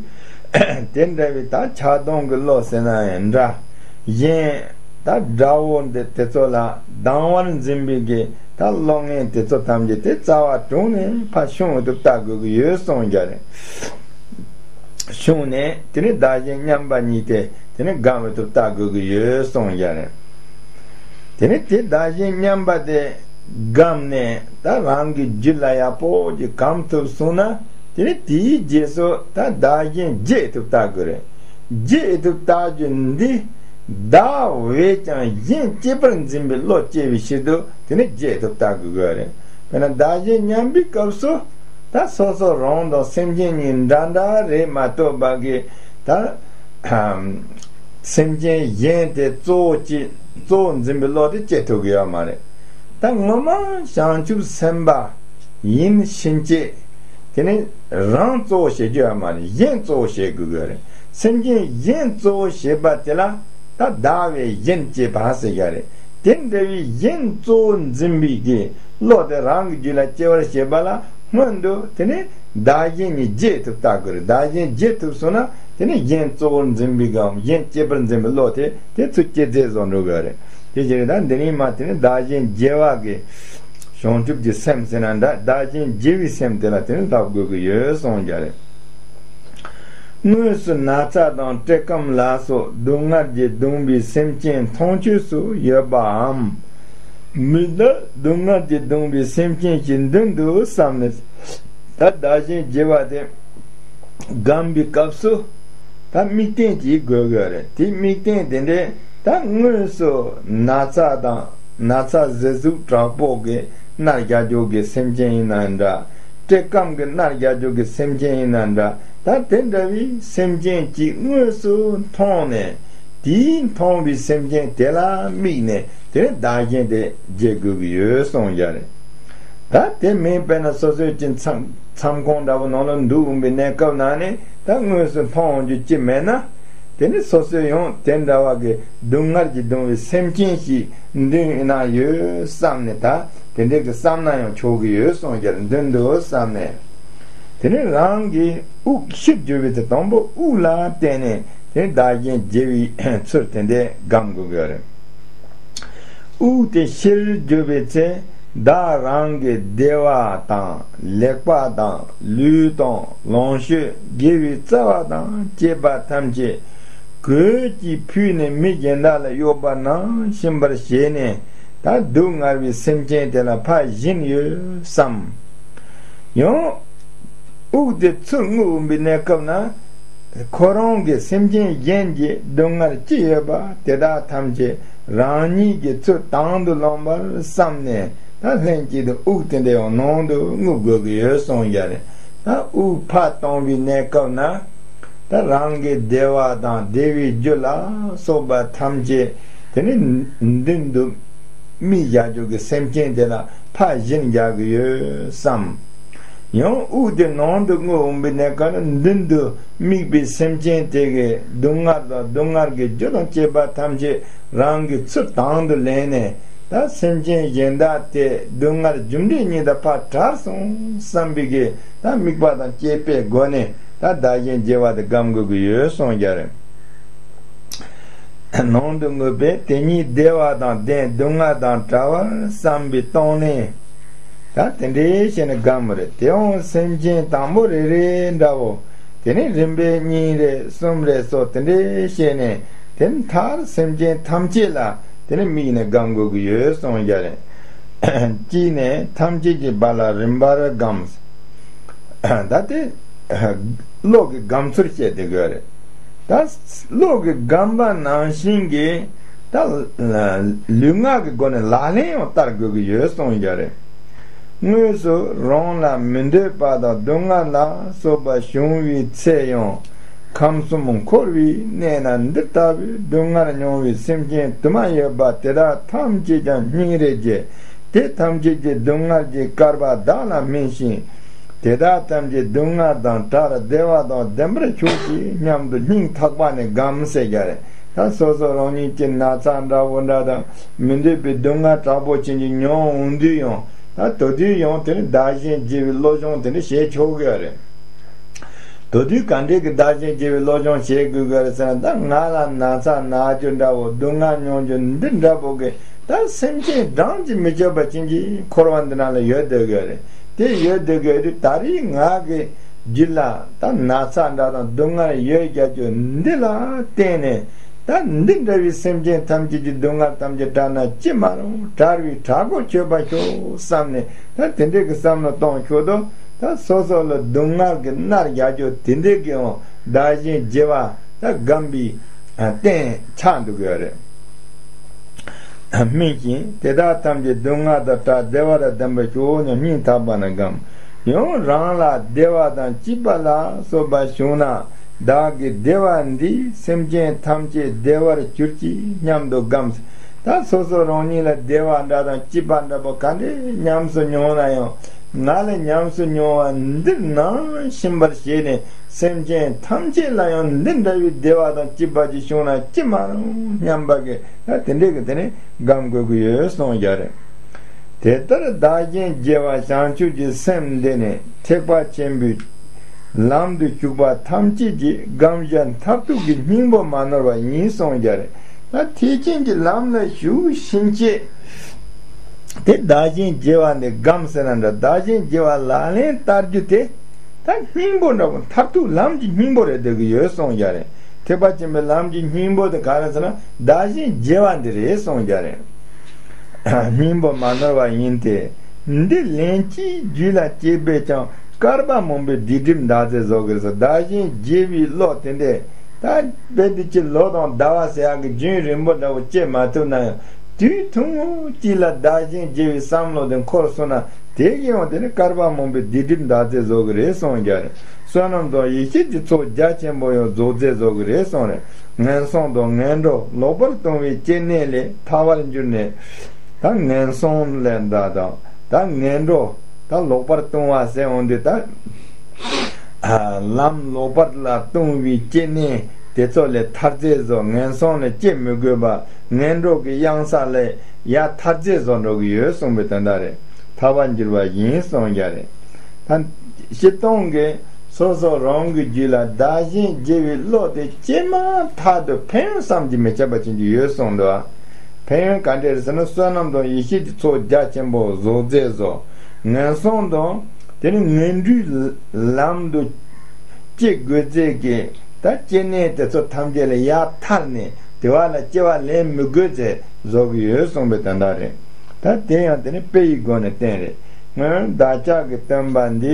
དེ་འདྲ་བའི་ད་ཆགས་སྡང་གི་བློ་ཟེར་ན་ཡང་འདྲ། གཞན་ད་དགྲ་བོ་འདི་དེ་ཚོ་ལ་སྡང་བར་འཛིན་པའི་གི་ད་བློ་ངན་དེ་ཚོ་ཐམས་ཅད་དེ་རྩ་བ་དྲུངས་ནས་ཕར་ཕྱུང་དུ་ལྟ་དགོས་ཀྱི་ཡོད་གསུངས་རྒྱུ་རེད། ཕྱུང་ནས་དེ་ནི་བདག་གཞན་མཉམ་པ་གཉིས་ཏེ་དེ་ནི་སྒོམ་དུ་ལྟ་དགོས་ཀྱི་ཡོད་གསུངས་རྒྱུ་རེད། དེ་ནས་དེ་བདག་གཞན་མཉམ་པ་དེ་བསྒོམས་ནས་ད་རང་གི་རྒྱུད་ལ་ཡག་པོ་ཅིག་གོམས་ཐུབ་སོང་ན། དེ་ནས་དེའི་རྗེས་སུ་ད་བདག་གཞན་བརྗེ་ཐུབ་ལྟ་དགོས་རེད། བརྗེ་ཐུབ་ལྟ་རྒྱུ་འདི་བདག་བས་ཀྱང་གཞན་གཅེས་པར་འཛིན་པའི་བློ་སྐྱེ་བའི་ཕྱིར་དུ་དེ་ནས་བརྗེ་ཐུབ་ལྟ་དགོས་དགོས་རེད། དཔེར་ན་བདག་གཞན་མཉམ་པའི་སྐབས་སུ་ད་སོ་སོ་རང་དང་སེམས་ཅན་གཉིས་འདྲ་འདྲ་རེད་མ་གཏོགས་པ་གི་ད་སེམས་ཅན་གཞན་དེ་གཙོ་བོ་ཅིག་གཙོ་བོ་འཛིན་པའི་བློ་དེ་སྐྱེ་ཐུབ་ཀྱི་ཡོད་མ་རེད། ད་ངོ་མ་བྱང་ཆུབ་སེམས་དཔའ་ཡིན་ཕྱིན་ཆད། དེ་ནི་རང་གཙོ་བོ་བྱེད་རྒྱུ་ཡོད་མ་རེད། གཞན་གཙོ་བོ་བྱེད་དགོས་ཀྱི་རེད། སེམས་ཅན་གཞན་གཙོ་བོ་བྱེད་པ་དེ་ལ་ད་བདག་བས་གཞན་གཅེས་པ་ཟེར་གྱི་རེད། དེ་འདྲ་བའི་གཞན་གཙོ་བོ་འཛིན་པའི་གི་བློ་དེ་རང་གི་རྒྱུད་ལ་སྐྱེ་བར་བྱེད་པ་ལ་སྔོན་དུ་དེ་ནི་བདག་གཞན་གཉིས་བརྗེ་ཐུབ་ལྟ་དགོས་རེད། བདག་གཞན་བརྗེ་ཐུབ་སོང་ན་དེ་ནི་གཞན་གཙོ་བོར་འཛིན་པའི་གམ་གཞན་གཅེས་པར་འཛིན་པའི་བློ་དེ་དེ་ཚུར་སྐྱེ་རྫས་བཟོ་འགྲོ་གི་རེད། དེ་བྱས་ད་འདི་ནི་མ་དེ་ནི་བདག་གཞན་བརྗེ་བ་གི་བྱང་ཆུབ་ཀྱི་སེམས་ཟེར་ན་འདྲ། བདག་གཞན་བརྗེ་བའི་སེམས་དེ་ལ་དེ་ནི་ལྷག་དགོས་ཀྱི་ཡོད་གསུངས་ཀྱི་རེད། དངོས་སུ་ན་ཚ་དང་བཀྲེས་སྐོམ་ལ་སོགས་སྡུག་བསྔལ་གྱིས་གདུང་བའི་སེམས་ཅན་མཐོང་ཆོས་སུ་ཡོད་པའམ། མི་ལ་སྡུག་བསྔལ་གྱིས་གདུང་བའི་སེམས་ཅན་གྱི་མདུན་དུ་བསམ་ནས། ད་བདག་གཞན་བརྗེ་བ་དེ་བསྒོམ་པའི་སྐབས་སུ་ད་དམིགས་རྟེན་གྱིས་དགོས་དགོས་རེད། དེ་དམིགས་རྟེན་དེ་འདྲའི་ད་དངོས་སུ་ན་ཚ་དང་ན་ཚ་ཟེར་ཟུག་དྲག་པོ་གི་མནར་རྒྱག་རྒྱུ་གི་སེམས་ཅན་ཡིན་ན་འདྲ། བཀྲེས་སྐོམ་གི་མནར་རྒྱག་རྒྱུ་གི་སེམས་ཅན་ཡིན་ན་འདྲ། ད་དེ་འདྲ་བའི་སེམས་ཅན་གྱིས་དངོས་སུ་མཐོང་ནས། དེའི་མཐོང་བའི་སེམས་ཅན་དེ་ལ་དམིགས་ནས་དེ་ནས་བདག་གཞན་དེ་བརྗེ་དགོས་ཀྱི་ཡོད་གསུངས་ཀྱི་རེད། ད་དེ་མིན་དཔེར་ན་སོ་སོའི་ཅི་མཚམས་མཚམས་ཁང་འདྲ་བོ་ནང་ལ་འདུག་འོང་པའི་གནས་སྐབས་ནང་ནས་ད་དངོས་སུ་མཐོང་འོང་རྒྱུ་ཅི་མེད་ན། དེ་ནི་སོ་སོའི་ཡང་དེ་འདྲ་བ་གི་སྡུག་བསྔལ་གྱིས་གདུང་བའི་སེམས་ཅན་ཞིག་མདུན་ན་ཡོད་བསམ་ནས། ད་དེ་འདྲའི་གི་བསམ་ན་ཡང་ཆོག་གི་ཡོད་གསུངས་ཀྱི་རེད། མདུན་དུ་བསམ་ནས། དེ་ནས་རང་གི་དབུགས་ཕྱིར་གྱུར་པའི་དེ་དང་པོ་དབུགས་ལ་བརྟེན་ནས་དེ་བདག་གཞན་བརྗེ་བའི་ཚུལ་དེ་འདྲ་བསྒོམ་དགོས་ཀྱི་རེད། དབུགས་དེ་ཕྱིར་གྱུར་པའི་ཚེ་བདག་རང་གི་བདེ་བ་དང་ལེགས་པ་དང་ལུས་དང་ལོངས་སྤྱོད་དགེ་བའི་རྩ་བ་དང་བཅས་པ་ཐམས་ཅད་གོས་ཀྱིས་ཕུད་ནས་མི་གཞན་དག་ལ་གཡོགས་པ་ནང་བཞིན་པར་བྱས་ནས། ད་སྡུག་བསྔལ་བའི་སེམས་ཅན་དེ་ལ་ཕར་བཞིན་ཡོད་བསམ། ཡང་དབུགས་དེ་ཚུར་རྔུབ་འོང་པའི་གནས་སྐབས་ན། ཁོ་རང་གི་སེམས་ཅན་གཞན་གྱི་སྡུག་བསྔལ་ཅི་ཡོད་པ་དེ་དག་ཐམས་ཅད་རང་ཉིད་ཀྱིས་ཚུར་དང་དུ་བླངས་པར་བསམ་ནས། ད་ལྷན་ཅིག་ཏུ་དབུགས་དེ་འདྲ་ཡང་ནང་དུ་རྔུབ་དགོས་ཀྱི་ཡོད་གསུངས་ཀྱི་རེད། ད་དབུགས་ཕར་གཏོང་བའི་གནས་སྐབས་ན། ད་རང་གི་བདེ་བ་དང་བདེ་བའི་རྒྱུ་ལ་སོགས་པ་ཐམས་ཅད་དེ་ནི་མདུན་དུ་དམིགས་བཞག་རྒྱུ་གི་སེམས་ཅན་དེ་ལ་ཕར་བཞིན་བཞག་གི་ཡོད་བསམ། ཡང་དབུགས་དེ་ནང་དུ་རྔུབ་འོང་པའི་གནས་སྐབས་ན་མདུན་དུ་དམིགས་པའི་སེམས་ཅན་དེ་གི་སྡུག་བསྔལ་དང་སྡུག་བསྔལ་གྱི་རྒྱུ་དང་བཅས་པ་ཐམས་ཅད་རང་གིས་ཚུར་དང་དུ་ལེན་ནས། ད་སེམས་ཅན་གཞན་དག་དེ་སྡུག་བསྔལ་རྒྱུ་འབྲས་གཉིས་དང་ཕར་བྲལ་སོང་བསམ་པའི་གི་ད་དམིགས་པ་དང་བཅས་པའི་སྒོ་ནས་ད་བདག་གཞན་བརྗེ་བ་དེ་བསྒོམ་དགོས་ཀྱི་ཡོད་གསུངས་ཀྱི་རེད། ནང་དུ་རྔུབ་པས་དེ་ཉིད་བདེ་བ་དང་ལྡན་སྡུག་བསྔལ་དང་བྲལ་བར་བསམ་པའི་སྟོང་ནས། ད་དེ་འདྲའི་བྱས་ནས་བསྒོམ་རེད། དེའང་སེམས་ཅན་དང་པོ་རེ་རེ་འདྲ་བོ། དེ་ནས་རིམ་པས་གཉིས་རེ་གསུམ་རེ་སོགས་དེ་འདྲའི་བྱས་ནས། དེ་མཐར་སེམས་ཅན་ཐམས་ཅད་ལ་དེ་ནས་དམིགས་ནས་བསྒོམ་དགོས་ཀྱི་ཡོད་གསུངས་ཀྱི་རེད། གཅིག་ནས་ཐམས་ཅད་ཀྱི་བར་ལ་རིམ་པར་བསྒོམ། ད་དེ་བློ་གི་སྒོམ་ཚུལ་བཤད་དེ་དགོས་རེད། ད་བློ་གི་སྒོམ་པ་ནང་བཞིན་གྱི་ད་ལུས་ངག་གི་སྒོ་ནས་ལག་ལེན་ཡང་བསྟར་དགོས་ཀྱི་ཡོད་གསུངས་ཀྱི་རེད། དངོས་སུ་རང་ལ་མི་འདོད་པ་དང་སྡུག་བསྔལ་ལ་སོགས་པ་བྱུང་བའི་ཚེ་ཡང་། ཁམས་གསུམ་འཁོར་བའི་གནས་ན་འདི་ལྟ་བུའི་སྡུག་བསྔལ་མྱོང་བའི་སེམས་ཅན་དུ་མ་ཡོད་པ་དེ་དག་ཐམས་ཅད་ཀྱང་སྙིང་རེ་རྗེ། དེ་ཐམས་ཅད་ཀྱི་སྡུག་བསྔལ་གྱི་བསྐལ་པ་བདག་ལ་སྨིན་ཞིང་། དེ་དག་ཐམས་ཅད་སྡུག་བསྔལ་དང་བྲལ་བདེ་བ་དང་ལྡན་པར་ཤོག་ཅིག་སྙམ་དུ་སྙིང་ཐག་པ་ནས་སྒོམ་ཟེར་གྱི་རེད། ད་སོ་སོ་རང་ཉིད་ཀྱི་ན་ཚ་འདྲ་བོ་འདྲ་དང་མི་འདོད་པའི་སྡུག་བསྔལ་དྲག་པོ་ཅན་གྱི་མྱོང་འོང་དུས་ཡང་། ད་དེ་དུས་ཡང་དེ་ནི་བདག་གཞན་བརྗེ་བའི་བློ་སྦྱོང་དེ་འདྲ་བྱེད་ཆོག་གི་རེད། དེ་དུས་ག་འདྲའི་གི་བདག་གཞན་བརྗེ་བའི་བློ་སྦྱོང་བྱེད་དགོས་གི་རེད་ཟེར་ན། ད་ང་ལ་ན་ཚ་ན་རྒྱུ་འདྲ་བོ་སྡུག་བསྔལ་མྱོང་རྒྱུ་འདི་འདྲ་བོ་གི་ད་སེམས་ཅན་གྲངས་ཀྱིས་མི་ཆོད་པ་ཅན་གྱི་འཁོར་བ་འདི་ནང་ལ་ཡོད་བསྡད་གི་རེད། དེ་ཡོད་བསྡད་གི་དུས་ད་རེས་ང་གི་རྒྱུད་ལ་ད་ན་ཚ་འདྲ་དང་སྡུག་བསྔལ་ཡོད་རྒྱག་རྒྱུ་འདི་ལ་བརྟེན་ནས། ད་འདི་འདྲ་བའི་སེམས་ཅན་ཐམས་ཅད་ཀྱི་སྡུག་བསྔལ་ཐམས་ཅད་བྲལ་ན་ཅི་མ་རུང་། བྲལ་བའི་བྲལ་གོ་ཆོད་པར་ཤོག་བསམ་ནས། ད་དེ་འདྲའི་གི་བསམ་བློ་གཏོང་ཆོག་དོ། ད་སོ་སོ་ལ་སྡུག་བསྔལ་གྱི་མནར་རྒྱག་རྒྱུ་དེ་འདྲའི་གི་ཡང་བདག་གཞན་བརྗེ་བ་ད་སྒོམ་པའི་རྟེན་ཆགས་འདུག་ཡོད་རེད། སྨིན་ཞིང་དེ་དག་ཐམས་ཅད་སྡུག་བསྔལ་དང་བྲལ་བདེ་བ་དང་ལྡན་པར་ཤོག་སྙམ་སྙིང་ཐག་པ་ནས་སྒོམ། ཡང་རང་ལ་བདེ་བ་དང་སྐྱིད་པ་ལ་སོགས་པ་བྱུང་ན། བདག་གི་བདེ་བ་འདིས་སེམས་ཅན་ཐམས་ཅད་བདེ་བར་གྱུར་ཅིག་སྙམ་དུ་སྒོམ། ད་སོ་སོ་རང་ཉིད་ལ་བདེ་བ་འདྲ་དང་སྐྱིད་པ་འདྲ་པོ་ག་འདྲས་ཉམས་སུ་མྱོང་ན་ཡང་། ང་ལ་ཉམས་སུ་མྱོང་བ་འདིར་ནང་བཞིན་པར་བྱས་ནས། སེམས་ཅན་ཐམས་ཅད་ལ་ཡང་འདི་འདྲ་བའི་བདེ་བ་དང་སྐྱིད་པ་ཅིག་བྱུང་ན་ཅི་མ་རུང་སྙམ་པ་གི། ད་དེ་འདྲའི་གི་དེ་ནས་སྒོམ་དགོས་ཀྱི་ཡོད་གསུངས་ཀྱི་རེད། དེ་ལྟར་བདག་གཞན་བརྗེ་བ་བྱང་ཆུབ་ཀྱི་སེམས་འདི་ནི་ཐེག་པ་ཆེན་པོའི་ལམ་དུ་ཞུགས་པ་ཐམས་ཅད་ཀྱི་སྒོམ་བྱ་མཐར་ཐུག་གི་སྙིང་པོ་མ་ནོར་བ་ཡིན་གསུངས་ཀྱི་རེད། ད་ཐེག་ཆེན་གྱི་ལམ་ལ་ཞུགས་ཕྱིན་ཆད། དེ་བདག་གཞན་བརྗེ་བ་འདི་སྒོམ་ཟེར་ན་འདྲ། བདག་གཞན་བརྗེ་བ་ལག་ལེན་བསྟར་རྒྱུ་དེ། ད་སྙིང་པོ་འདྲ་པོ། མཐར་ཐུག་ལམ་གྱི་སྙིང་པོ་རེད་བསྡད་ཀྱི་ཡོད་གསུངས་ཀྱི་རེད། ཐེག་པ་ཆེན་པོའི་ལམ་གྱི་སྙིང་པོ་དེ་ག་རེ་ཟེར་ན། བདག་གཞན་བརྗེ་བ་འདི་རེད་གསུངས་ཀྱི་རེད། སྙིང་པོ་མ་ནོར་བ་ཡིན་ཏེ། འདི་ལན་གཅིག་རྒྱུད་ལ་སྐྱེས་པས་ཀྱང་། བསྐལ་པ་མང་པོའི་སྡིག་སྒྲིབ་འདག་རྫས་བཟོ་གི་རེད་ཟེར། བདག་གཞན་བརྗེ་བའི་བློ་དེ་འདྲས། ད་དཔེ་འདི་ཅི་ལོ་དང་ཟླ་བ་ཟེར་ཡག་གི་རྒྱུན་རིང་པོ་འདྲ་བོ་སྐྱེ་མ་ཐུབ་ན་ཡང་། དུས་ཐུང་ངུ་གཅིག་ལ་བདག་གཞན་བརྗེ་བའི་བསམ་བློ་དེ་འཁོར་སོང་ན། དེ་ཡིན་ཡང་དེ་ནི་བསྐལ་པ་མང་པོའི་སྡིག་སྒྲིབ་འདག་རྫས་བཟོ་གི་རེད་གསུངས་ཀྱི་རེད། བསོད་ནམས་དང་ཡེ་ཤེས་ཀྱི་ཚོགས་རྒྱ་ཆེན་པོ་ཡང་རྫོགས་རྫས་བཟོ་གི་རེད་གསུངས་རེད། ངན་སོང་དང་ངན་འགྲོ་ལོག་པར་ལྟུང་བའི་སྐྱེ་གནས་ལས་ཐར་བར་འགྱུར་ནས། ད་ངན་སོང་ལས་འདའ་དང་། ད་ངན་འགྲོ། ད་ལོག་པར་ལྟུང་བ་ཟེར་འོང་དུས་ད། ལམ་ལོག་པར་ལ་ལྟུང་བའི་སྐྱེ་གནས་དེ་ཚོ་ལས་ཐར་རྫས་བཟོ། ངན་སོང་ལ་སྐྱེ་མི་དགོས་པ། ངན་འགྲོ་གི་གཡང་ས་ལས་ཡར་ཐར་རྫས་བཟོ་འགྲོ་གི་ཡོད་གསུངས་པའི་དོན་དག་རེད། ཐར་བར་འགྱུར་བ་ཡིན་གསུངས་ཀྱི་རེད། ད་སྤྱིར་བཏང་གི་སོ་སོ་རང་གི་རྒྱུད་ལ་བདག་གཞན་བརྗེ་བའི་བློ་དེ་སྐྱེས་མ་ཐག་ཏུ་ཕན་ཡོན་བསམ་གྱིས་མི་ཁྱབ་པ་ཅན་གྱི་ཡོད་གསུངས་འདུག། ཕན་ཡོན་ག་འདྲས་རེད་ཟེར་ན། བསོད་ནམས་དང་ཡེ་ཤེས་ཀྱི་ཚོགས་རྒྱ་ཆེན་པོ་རྫོགས་རྫས་བཟོ། ངན་སོང་དང་དེ་ནི་ངན་འགྲོའི་ལམ་དུ་སྐྱེ་དགོས་རྫས་ཀྱི་ད་སྐྱེ་གནས་དེ་ཚོ་ཐམས་ཅད་ལས་ཡར་ཐར་ནས་དེ་བ་ལ་སྐྱེ་བ་ལེན་མི་དགོས་རྫས་བཟོ་གི་ཡོད་གསུངས་པའི་དོན་དག་རེད། ད་དེ་ཡང་དེ་ནི་དཔེ་ཡི་སྒོ་ནས་བསྟན་རེད། སྔོན་བདག་ཅག་གི་སྟོན་པ་འདི་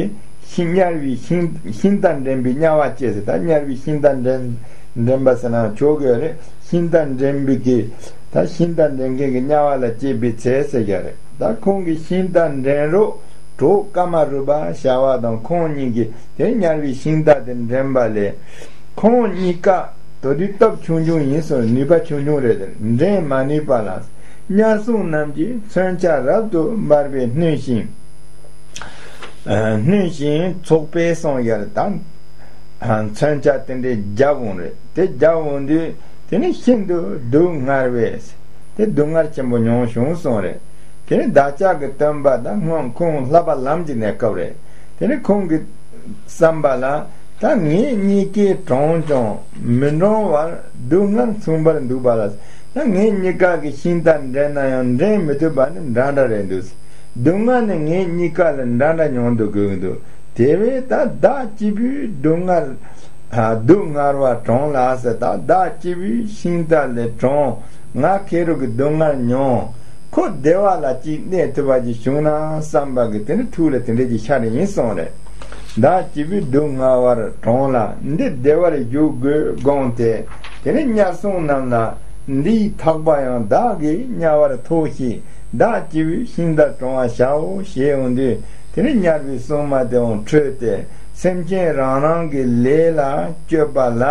ཤིང་དམྱལ་བའི་ཤིང་ཤིང་རྟ་འདྲེན་པའི་དམྱལ་བ་སྐྱེས་ཟེར། ད་དམྱལ་བའི་ཤིང་རྟ་འདྲེན་འདྲེན་པ་ཟེར་ན་ཆོག་གི་རེད། ཤིང་རྟ་འདྲེན་པའི་གི་ད་ཤིང་རྟ་འདྲེན་མཁན་གྱི་དམྱལ་བ་ལ་སྐྱེས་པའི་ཚེ་ཟེར་གྱི་རེད། ད་ཁོང་གིས་ཤིང་རྟ་འདྲེན་རོགས་གྲོགས་ཀ་མ་རུ་པ་བྱ་བ་དང་ཁོང་གཉིས་ཀྱིས་དེ་དམྱལ་བའི་ཤིང་རྟ་དེ་འདྲེན་པ་ལས། ཁོང་གཉིས་ཀ་དོ་དུས་སྟོབས་ཆུང་ཆུང་ཡིན་གསུངས། ནུས་པ་ཆུང་ཆུང་རེད། དེ་འདྲེན་མ་ནུས་པ་ལ། དམྱལ་སྲུང་རྣམས་ཀྱིས་མཚོན་ཆ་རབ་ཏུ་འབར་བས་བསྣུན་ཞིང་། ཨ་བསྣུན་ཞིང་ཚོགས་པས་གསུངས་ཡོད་རེད། ད་ཨ་མཚོན་ཆ་དེ་འདྲའི་རྒྱབ་འོང་རེད། དེ་རྒྱབ་འོང་དུས་དེ་ནི་ཤིན་ཏུ་སྡུག་བསྔལ་བས། དེ་སྡུག་བསྔལ་ཆེན་པོ་མྱོང་བྱུང་གསུངས་རེད། དེ་ནི་བདག་ཅག་གི་སྟོན་པ་ད་སྔོན་ཁོང་ལྷག་པ་ལམ་གྱི་གནས་སྐབས་རེད། དེ་ནི་ཁོང་གི་བསམ་པ་ལ། ད་ངེད་གཉིས་ཀས་གྲོངས་ཀྱང་མི་འགྲོང་བར་སྡུག་བསྔལ་མཚུངས་པར་འདུག་པ་ལ། ད་ངེད་གཉིས་ཀ་གི་ཤིང་རྟ་འདྲེན་ན་ཡང་འདྲེན་མི་ཐུབ་པ་ནི་འདྲ་འདྲ་རེད་འདུག། སྡུག་བསྔལ་ནི་ངེད་གཉིས་ཀ་ལ་འདྲ་འདྲ་མྱོང་དུ་དགོས་ཀྱི་འདུག། དེ་བས་ད་བདག་སྐྱེས་བུས་སྡུག་བསྔལ། ཨ་སྡུག་བསྔལ་བ་གྲོངས་ལ་ཟེར། ད་བདག་སྐྱེས་བུས་ཤིང་རྟ་ལས་གྲོངས། ང་ཁེ་རུ་གི་སྡུག་བསྔལ་མྱོང་། ཁོ་བདེ་བ་ལ་ཅིག་གནས་ཐུབ་པ་ཅིག་བྱུང་ན་བསམ་པ་གི་དེ་ནི་ཐུགས་ལ་དེ་འདྲ་ཅིག་ཤར་ཡིན་གསུངས་རེད། བདག་སྐྱེས་བུས་སྡུག་བསྔལ་བར་གྲོངས་ལ། འདི་བདེ་བར་བཞུགས་དགོས་དགོངས་ཏེ། དེ་ནི་དམྱལ་སྲུང་རྣམས་ལ། འདིའི་ཐག་པ་ཡང་བདག་གིས་དམྱལ་བར་ཐོགས་ཤིག། བདག་སྐྱེས་བུས་ཤིང་རྟར་གྲོངས་པར་བྱའོ་ཞེས་འོང་དུས། དེ་ནི་དམྱལ་བའི་སྲུང་མ་དེའང་ཁྲོས་ཏེ། སེམས་ཅན་རང་རང་གི་ལས་ལ་སྤྱོད་པ་ལ་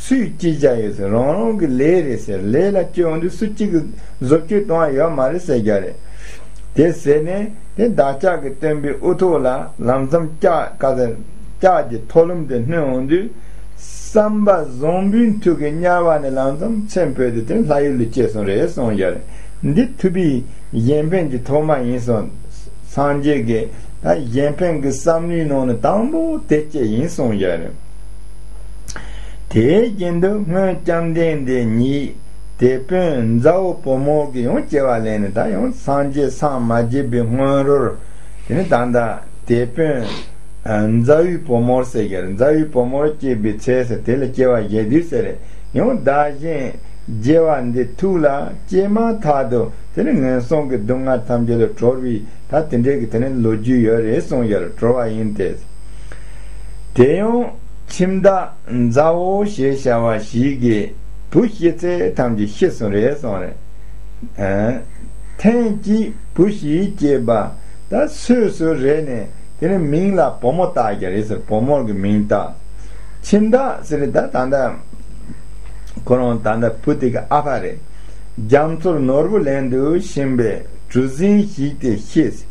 སུས་ཅི་བྱ་ཡོད་ཟེར། རང་རང་གི་ལས་རེད་ཟེར། ལས་ལ་སྤྱོད་འོང་དུས་སུ་གཅིག་གིས་བཟོ་བཅོས་གཏོང་བ་ཡོད་མ་རེད་ཟེར་རྒྱུ་རེད། དེ་ཟེར་ནས་དེ་བདག་ཅག་གི་སྟོན་པའི་དབུ་ཐོག་ལ་ལམ་ཟམ་ལྕགས་ཀ་ཟེར་ལྕགས་ཀྱི་ཐོ་ལམ་དེ་བསྣུན་འོང་དུས། བསམ་པ་བཟང་པོའི་མཐུ་གིས་དམྱལ་བ་ནས་ལམ་ཟམ་ཚེ་འཕོས་ཏེ་དེ་ལྷ་ཡུལ་ལ་སྐྱེས་སོང་རེད་གསུངས་ཡོད་རེད། འདི་ཐུབ་པའི་གཞན་ཕན་གྱི་ཐོག་མ་ཡིན་གསུངས། སངས་རྒྱས་ཀྱི་ད་གཞན་ཕན་གྱི་བསམ་བློའི་ནང་ནས་དང་པོ་དེ་སྐྱེས་ཡིན་གསུངས་ཡོད་རེད། དེ་བཞིན་དུ་སྔོན་བཅོམ་ལྡན་འདས་ཉིད་དེད་དཔོན་མཛའ་བོ་བུ་མོ་གི་ཡང་སྐྱེ་བ་ལེན་ནས། ད་ཡང་སངས་རྒྱས་སངས་མ་རྒྱས་པའི་སྔོན་རོལ། དེ་ནི་ད་ལྟ་དེད་དཔོན་མཛའ་བོའི་བུ་མོར་ཟེར་གྱི་རེད། མཛའ་བོའི་བུ་མོར་སྐྱེས་པའི་ཚེ་ཟེར། དེ་ལ་སྐྱེ་བ་བཞེས་དུས་ཟེར་རེད། ཡང་བདག་གཞན་བརྗེ་བ་འདི་ཐུགས་ལ་སྐྱེས་མ་ཐག་ཏུ་དེ་ནི་ངན་སོང་གི་སྡུག་བསྔལ་ཐམས་ཅད་ལས་གྲོལ་བའི་ད་དེ་འདྲའི་གི་དེ་ནི་ལོ་རྒྱུས་ཡོད་རེད་གསུངས་ཡོད་རེད། གྲོལ་བ་ཡིན་ཏེ། དེ་ཡང་ཁྱིམ་བདག་མཛའ་བོ་ཞེས་བྱ་བ་ཞིག་གིས་བུ་སྐྱེས་ཚད་ཐམས་ཅད་ཤི་སོང་རེད་གསུངས་རེད། ཨ། ཐེངས་གཅིག་བུ་ཞིག་སྐྱེས་པ་ད་སོས་སོས་རེད་ནས་དེ་ནི་མིང་ལ་བུ་མོ་བཏགས་ཀྱི་རེད་ཟེར། བུ་མོ་གི་མིང་བཏགས། ཁྱིམ་བདག་ཟེར་ད་ད་ལྟ་ཁོ་རང་ད་ལྟ་བུ་དེ་གི་ཨ་ཕ་རེད། རྒྱ་མཚོར་ནོར་བུ་ལེན་དུ་ཕྱིན་པས་གྲུ་གཟིངས་ཞིག་སྟེ་ཤེས།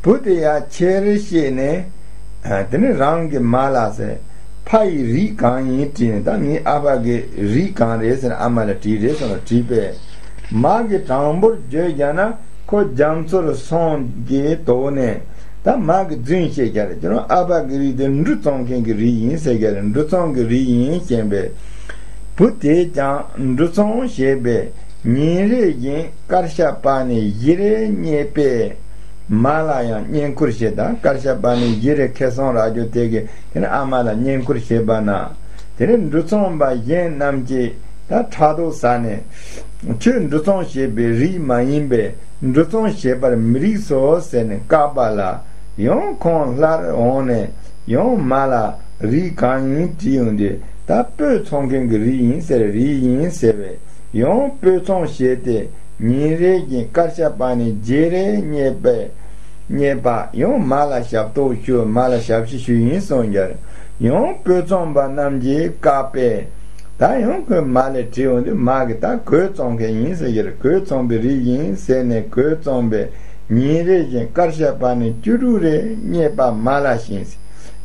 བུ་དེ་ཡང་ཁྱེར་བཤད་ནས་ཨ། དེ་ནས་རང་གི་མ་ལ་ཟེར། ཕ་ཡི་རིགས་གང་ཡིན་དྲིས་ནས་ད་ངའི་ཨ་ཕ་གི་རིགས་གང་རེད་ཟེར་ཨ་མ་ལ་དྲིས་རེད་ཟེར་ན་དྲིས་པས། མ་གི་དྲང་པོར་བརྗོད་བྱས་ན་ཁོ་རྒྱ་མཚོར་སོང་གི་དོགས་ནས་ད་མ་གི་རྫུན་བཤད་རྒྱུ་རེད། ཁྱོད་རང་ཨ་ཕ་གི་རིགས་དེ་འབྲུ་བཙོང་མཁན་གི་རིགས་ཡིན་ཟེར་རྒྱུ་རེད། འབྲུ་བཙོང་གི་རིགས་ཡིན་ཞེས་པས། བུ་དེས་ཀྱང་འབྲུ་བཙོང་བྱས་པས་ཉིན་རེ་བཞིན་དཀར་ཤ་པ་ནི་བཞི་རེ་རྙེད་པས། མ་ལ་ཡང་བསྙེན་བཀུར་བྱེད་དང་། དཀར་ཤ་པ་ནི་བཞི་རེ་ཁེ་སང་རག་རྒྱུ་དེ་གི་དེ་ནི་ཨ་མ་ལ་བསྙེན་བཀུར་བྱེད་པ་ན། དེ་ནི་འབྲུ་བཙོང་པ་གཞན་རྣམས་ཀྱིས་ད་ཕྲག་དོག་ཟ་ནས། ཁྱོད་འབྲུ་བཙོང་བྱེད་པའི་རིགས་མ་ཡིན་པས་འབྲུ་བཙོང་བྱེད་པར་མི་རིགས་སོ་ཟེར་ནས་བཀག་པ་ལ། ཡང་ཁོང་སླར་འོང་ནས་ཡང་མ་ལ་རིགས་གང་ཡིན་དྲིས་ཡོང་དུས་ད་སྤོས་འཚོང་མཁན་གྱི་རིགས་ཡིན་ཟེར། རིགས་ཡིན་ཟེར་བས་ཡང་སྤོས་འཚོང་བྱས་ཏེ་ཉིན་རེ་བཞིན་དཀར་ཤ་པ་ནི་བརྒྱད་རེ་རྙེད་པས། རྙེད་པ་ཡང་མ་ལ་ཞབས་ཏོག་ཞུ། མ་ལ་ཞབས་ཕྱི་ཞུ་ཡིན་གསུངས་ཀྱང་ཡང་སྤོས་འཚོང་པ་རྣམས་ཀྱིས་བཀག་པས། ད་ཡང་ཁོས་མ་ལ་དྲིས་ཡོང་དུས་མ་གིས་ད་གོས་བཙོང་མཁན་ཡིན་ཟེར་གྱི་རེད། གོས་བཙོང་པའི་རིགས་ཡིན་ཟེར་ནས་གོས་བཙོང་པས་ཉིན་རེ་བཞིན་དཀར་ཤ་པ་ནི་བཅུ་དྲུག་རེ་རྙེད་པ་མ་ལ་བྱིན།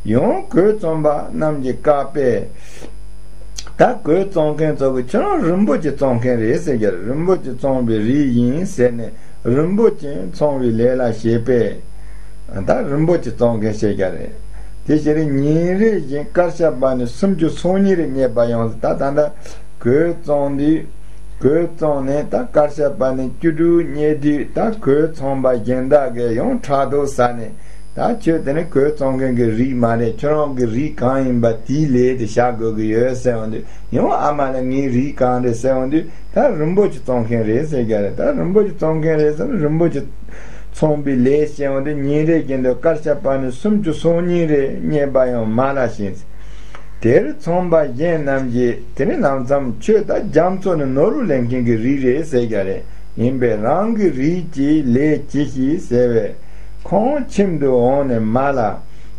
ཡང་གོས་བཙོང་པ་རྣམས་ཀྱིས་བཀག་པས། ད་གོས་བཙོང་མཁན་ཚོ་གིས་ཁྱོད་རང་རིན་པོ་ཆེ་བཙོང་མཁན་རེད་ཟེར་གྱི་རེད། རིན་པོ་ཆེ་བཙོང་པའི་རིགས་ཡིན་ཟེར་ནས་རིན་པོ་ཆེ་བཙོང་བའི་ལས་ལ་བྱེད་པས། ད་རིན་པོ་ཆེ་བཙོང་མཁན་བྱེད་ཀྱི་རེད། དེ་ཕྱིར་ཉིན་རེ་བཞིན་དཀར་ཤ་པ་ནི་སུམ་ཅུ་སོ་གཉིས་རེ་རྙེད་པ་ཡོང་ཟེར། ད་ད་ལྟ་གོས་བཙོང་དུས་གོས་བཙོང་ནས་ད་དཀར་ཤ་པ་ནི་བཅུ་དྲུག་རྙེད་དུས་ད་གོས་བཙོང་པ་གཞན་དག་གིས་ཡང་ཕྲག་དོག་ཟ་ནས། ད་ཁྱོད་དེ་ནི་གོས་བཙོང་མཁན་གྱི་རིགས་མ་རེད། ཁྱོད་རང་གི་རིགས་གང་ཡིན་པ་དེའི་ལས་དེ་བྱ་དགོས་ཀྱི་ཡོད་ཟེར་ཡོང་དུས་ཡང་ཨ་མ་ལ་ངའི་རིགས་གང་རེད་ཟེར་ཡོང་དུས་ད་རིན་པོ་ཆེ་བཙོང་མཁན་རེད་ཟེར་གྱི་རེད། ད་རིན་པོ་ཆེ་བཙོང་མཁན་རེད་ཟེར་ན་རིན་པོ་ཆེ་བཙོང་པའི་ལས་བྱས་ཡོང་དུས་ཉིན་རེ་བཞིན་དུ་དཀར་ཤ་པ་ནི་སུམ་ཅུ་སོ་གཉིས་རེ་རྙེད་པ་ཡང་མ་ལ་བྱིན། དེར་ཚོང་པ་གཞན་རྣམས་ཀྱིས་དེ་ནི་ལམ་སང་ཁྱོད་ད་རྒྱ་མཚོ་ནི་ནོར་བུ་ལེན་མཁན་གྱི་རིགས་རེད་ཟེར་གྱི་རེད། ཡིན་པས་རང་གི་རིགས་ཀྱི་ལས་གྱིས་ཤིག་ཟེར་བས། ཁོང་ཁྱིམ་དུ་འོངས་ནས་མ་ལ།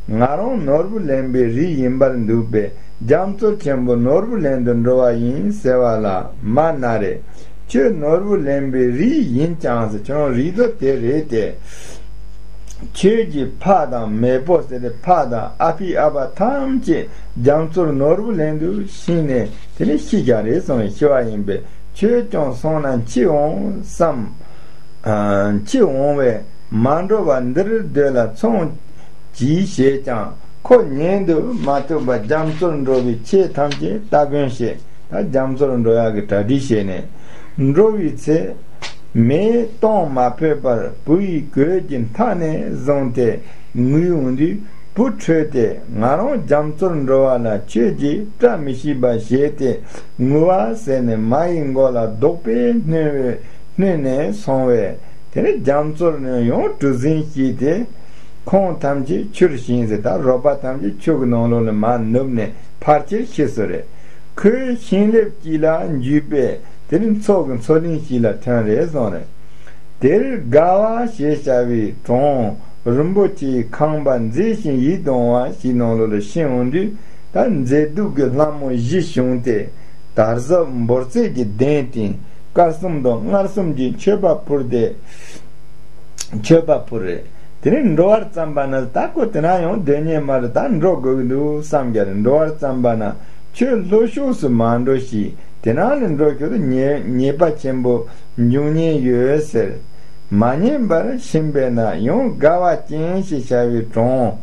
ང་རང་ནོར་བུ་ལེན་པའི་རིགས་ཡིན་པར་འདུག་པས་རྒྱ་མཚོ་ཆེན་པོ་ནོར་བུ་ལེན་དུ་འགྲོ་བ་ཡིན་ཟེར་བ་ལ་མ་ན་རེ། ཁྱོད་ནོར་བུ་ལེན་པའི་རིགས་ཡིན་ཀྱང་ཟེར། ཁྱོད་རང་རིགས་དེ་དེ་རེད་དེ། ཁྱོད་ཀྱི་ཕ་དང་མེས་པོ་ཟེར་ཏེ་ཕ་དང་ཨ་ཕའི་ཨ་ཕ་ཐམས་ཅད་རྒྱ་མཚོར་ནོར་བུ་ལེན་དུ་ཕྱིན་ནས་དེ་ནས་ཤི་ཀྱང་རེད་གསུངས་པའི་ཤི་བ་ཡིན་པས་ཁྱོད་ཀྱང་སོང་ན་འཆི་འོང་བསམ། ཨ། འཆི་འོང་བས་མ་འགྲོ་བར་འདིར་སྡོད་ལ་ཚོང་གྱིས་བྱས་ཀྱང་ཁོ་ཉན་དུ་མ་བཏུབ་པར་རྒྱ་མཚོར་འགྲོ་བའི་ཆེད་ཐམས་ཅད་སྟ་གོན་བྱས། ད་རྒྱ་མཚོར་འགྲོ་ཡག་གི་གྲ་སྒྲིག་བྱས་ནས་འགྲོ་བའི་ཚེ། མེས་གཏོང་མ་ཕོད་པར་བུ་ཡི་གོས་ཀྱི་མཐའ་ནས་བཟུང་སྟེ་ངུས་འོང་དུས་བུ་ཁྲོས་ཏེ་ང་རང་རྒྱ་མཚོར་འགྲོ་བ་ལ་ཁྱོད་ཀྱིས་བཀྲ་མི་ཤིས་པ་བྱས་ཏེ་ངུ་བ་ཟེར་ནས་མ་ཡི་མགོ་ལ་རྡོག་པས་བསྣུན་བས་བསྣུན་ནས་སོང་བས་དེ་ནས་རྒྱ་མཚོར་ནས་ཡང་གྲུ་གཟིངས་བྱས་ཏེ་ཁོང་ཐམས་ཅད་ཆུར་ཕྱིན་ཟེར། ད་རོགས་པ་ཐམས་ཅད་ཆུ་གི་ནང་ལོགས་ལ་མར་ནུབ་ནས་ཕལ་ཆེར་ཤི་སོ་རེད། ཁོས་ཤིང་ལེབ་ཅིག་ལ་འཇུས་པས་དེ་ནི་མཚོ་གི་མཚོ་གླིང་ཞིག་ལ་ཐོན་རེད་གསུངས་རེད། དེར་དགའ་བ་ཞེས་བྱ་བའི་གྲོང་རིན་པོ་ཆེའི་ཁང་པ་མཛེས་ཤིང་ཡིད་དུ་འོང་བ་ཞིག་ནང་ལོགས་ལ་ཕྱིན་འོང་དུས་ད་མཛེས་སྡུག་གི་ལྷ་མོ་བཞི་བྱུང་སྟེ་དར་ཟབ་འབོར་རྩེ་གི་གདན་སྟེང་དཀར་གསུམ་དང་མངར་གསུམ་གྱི་མཆོད་པ་ཕུལ་ཏེ། མཆོད་པ་ཕུལ་རེད། དེ་ནས་འགྲོ་བར་བརྩམས་པ་ན་ད་ཁོ་དེ་ན་ཡང་སྡོད་ཉན་མ་རེད། ད་འགྲོ་དགོས་ཀྱི་འདུག་བསམ་རྒྱུ་རེད། འགྲོ་བར་བརྩམས་པ་ན་ཁྱོད་ལྷོ་ཕྱོགས་སུ་མ་འགྲོ་ཞིག་དེ་ན་ལ་འགྲོ་ཁྱོད་ཉེས་ཉེས་པ་ཆེན་པོ་འབྱུང་ཉེན་ཡོད་ཟེར། མ་ཉན་པར་ཕྱིན་པས་ན་ཡང་དགའ་བ་ཅན་ཞེས་བྱ་བའི་གྲོང་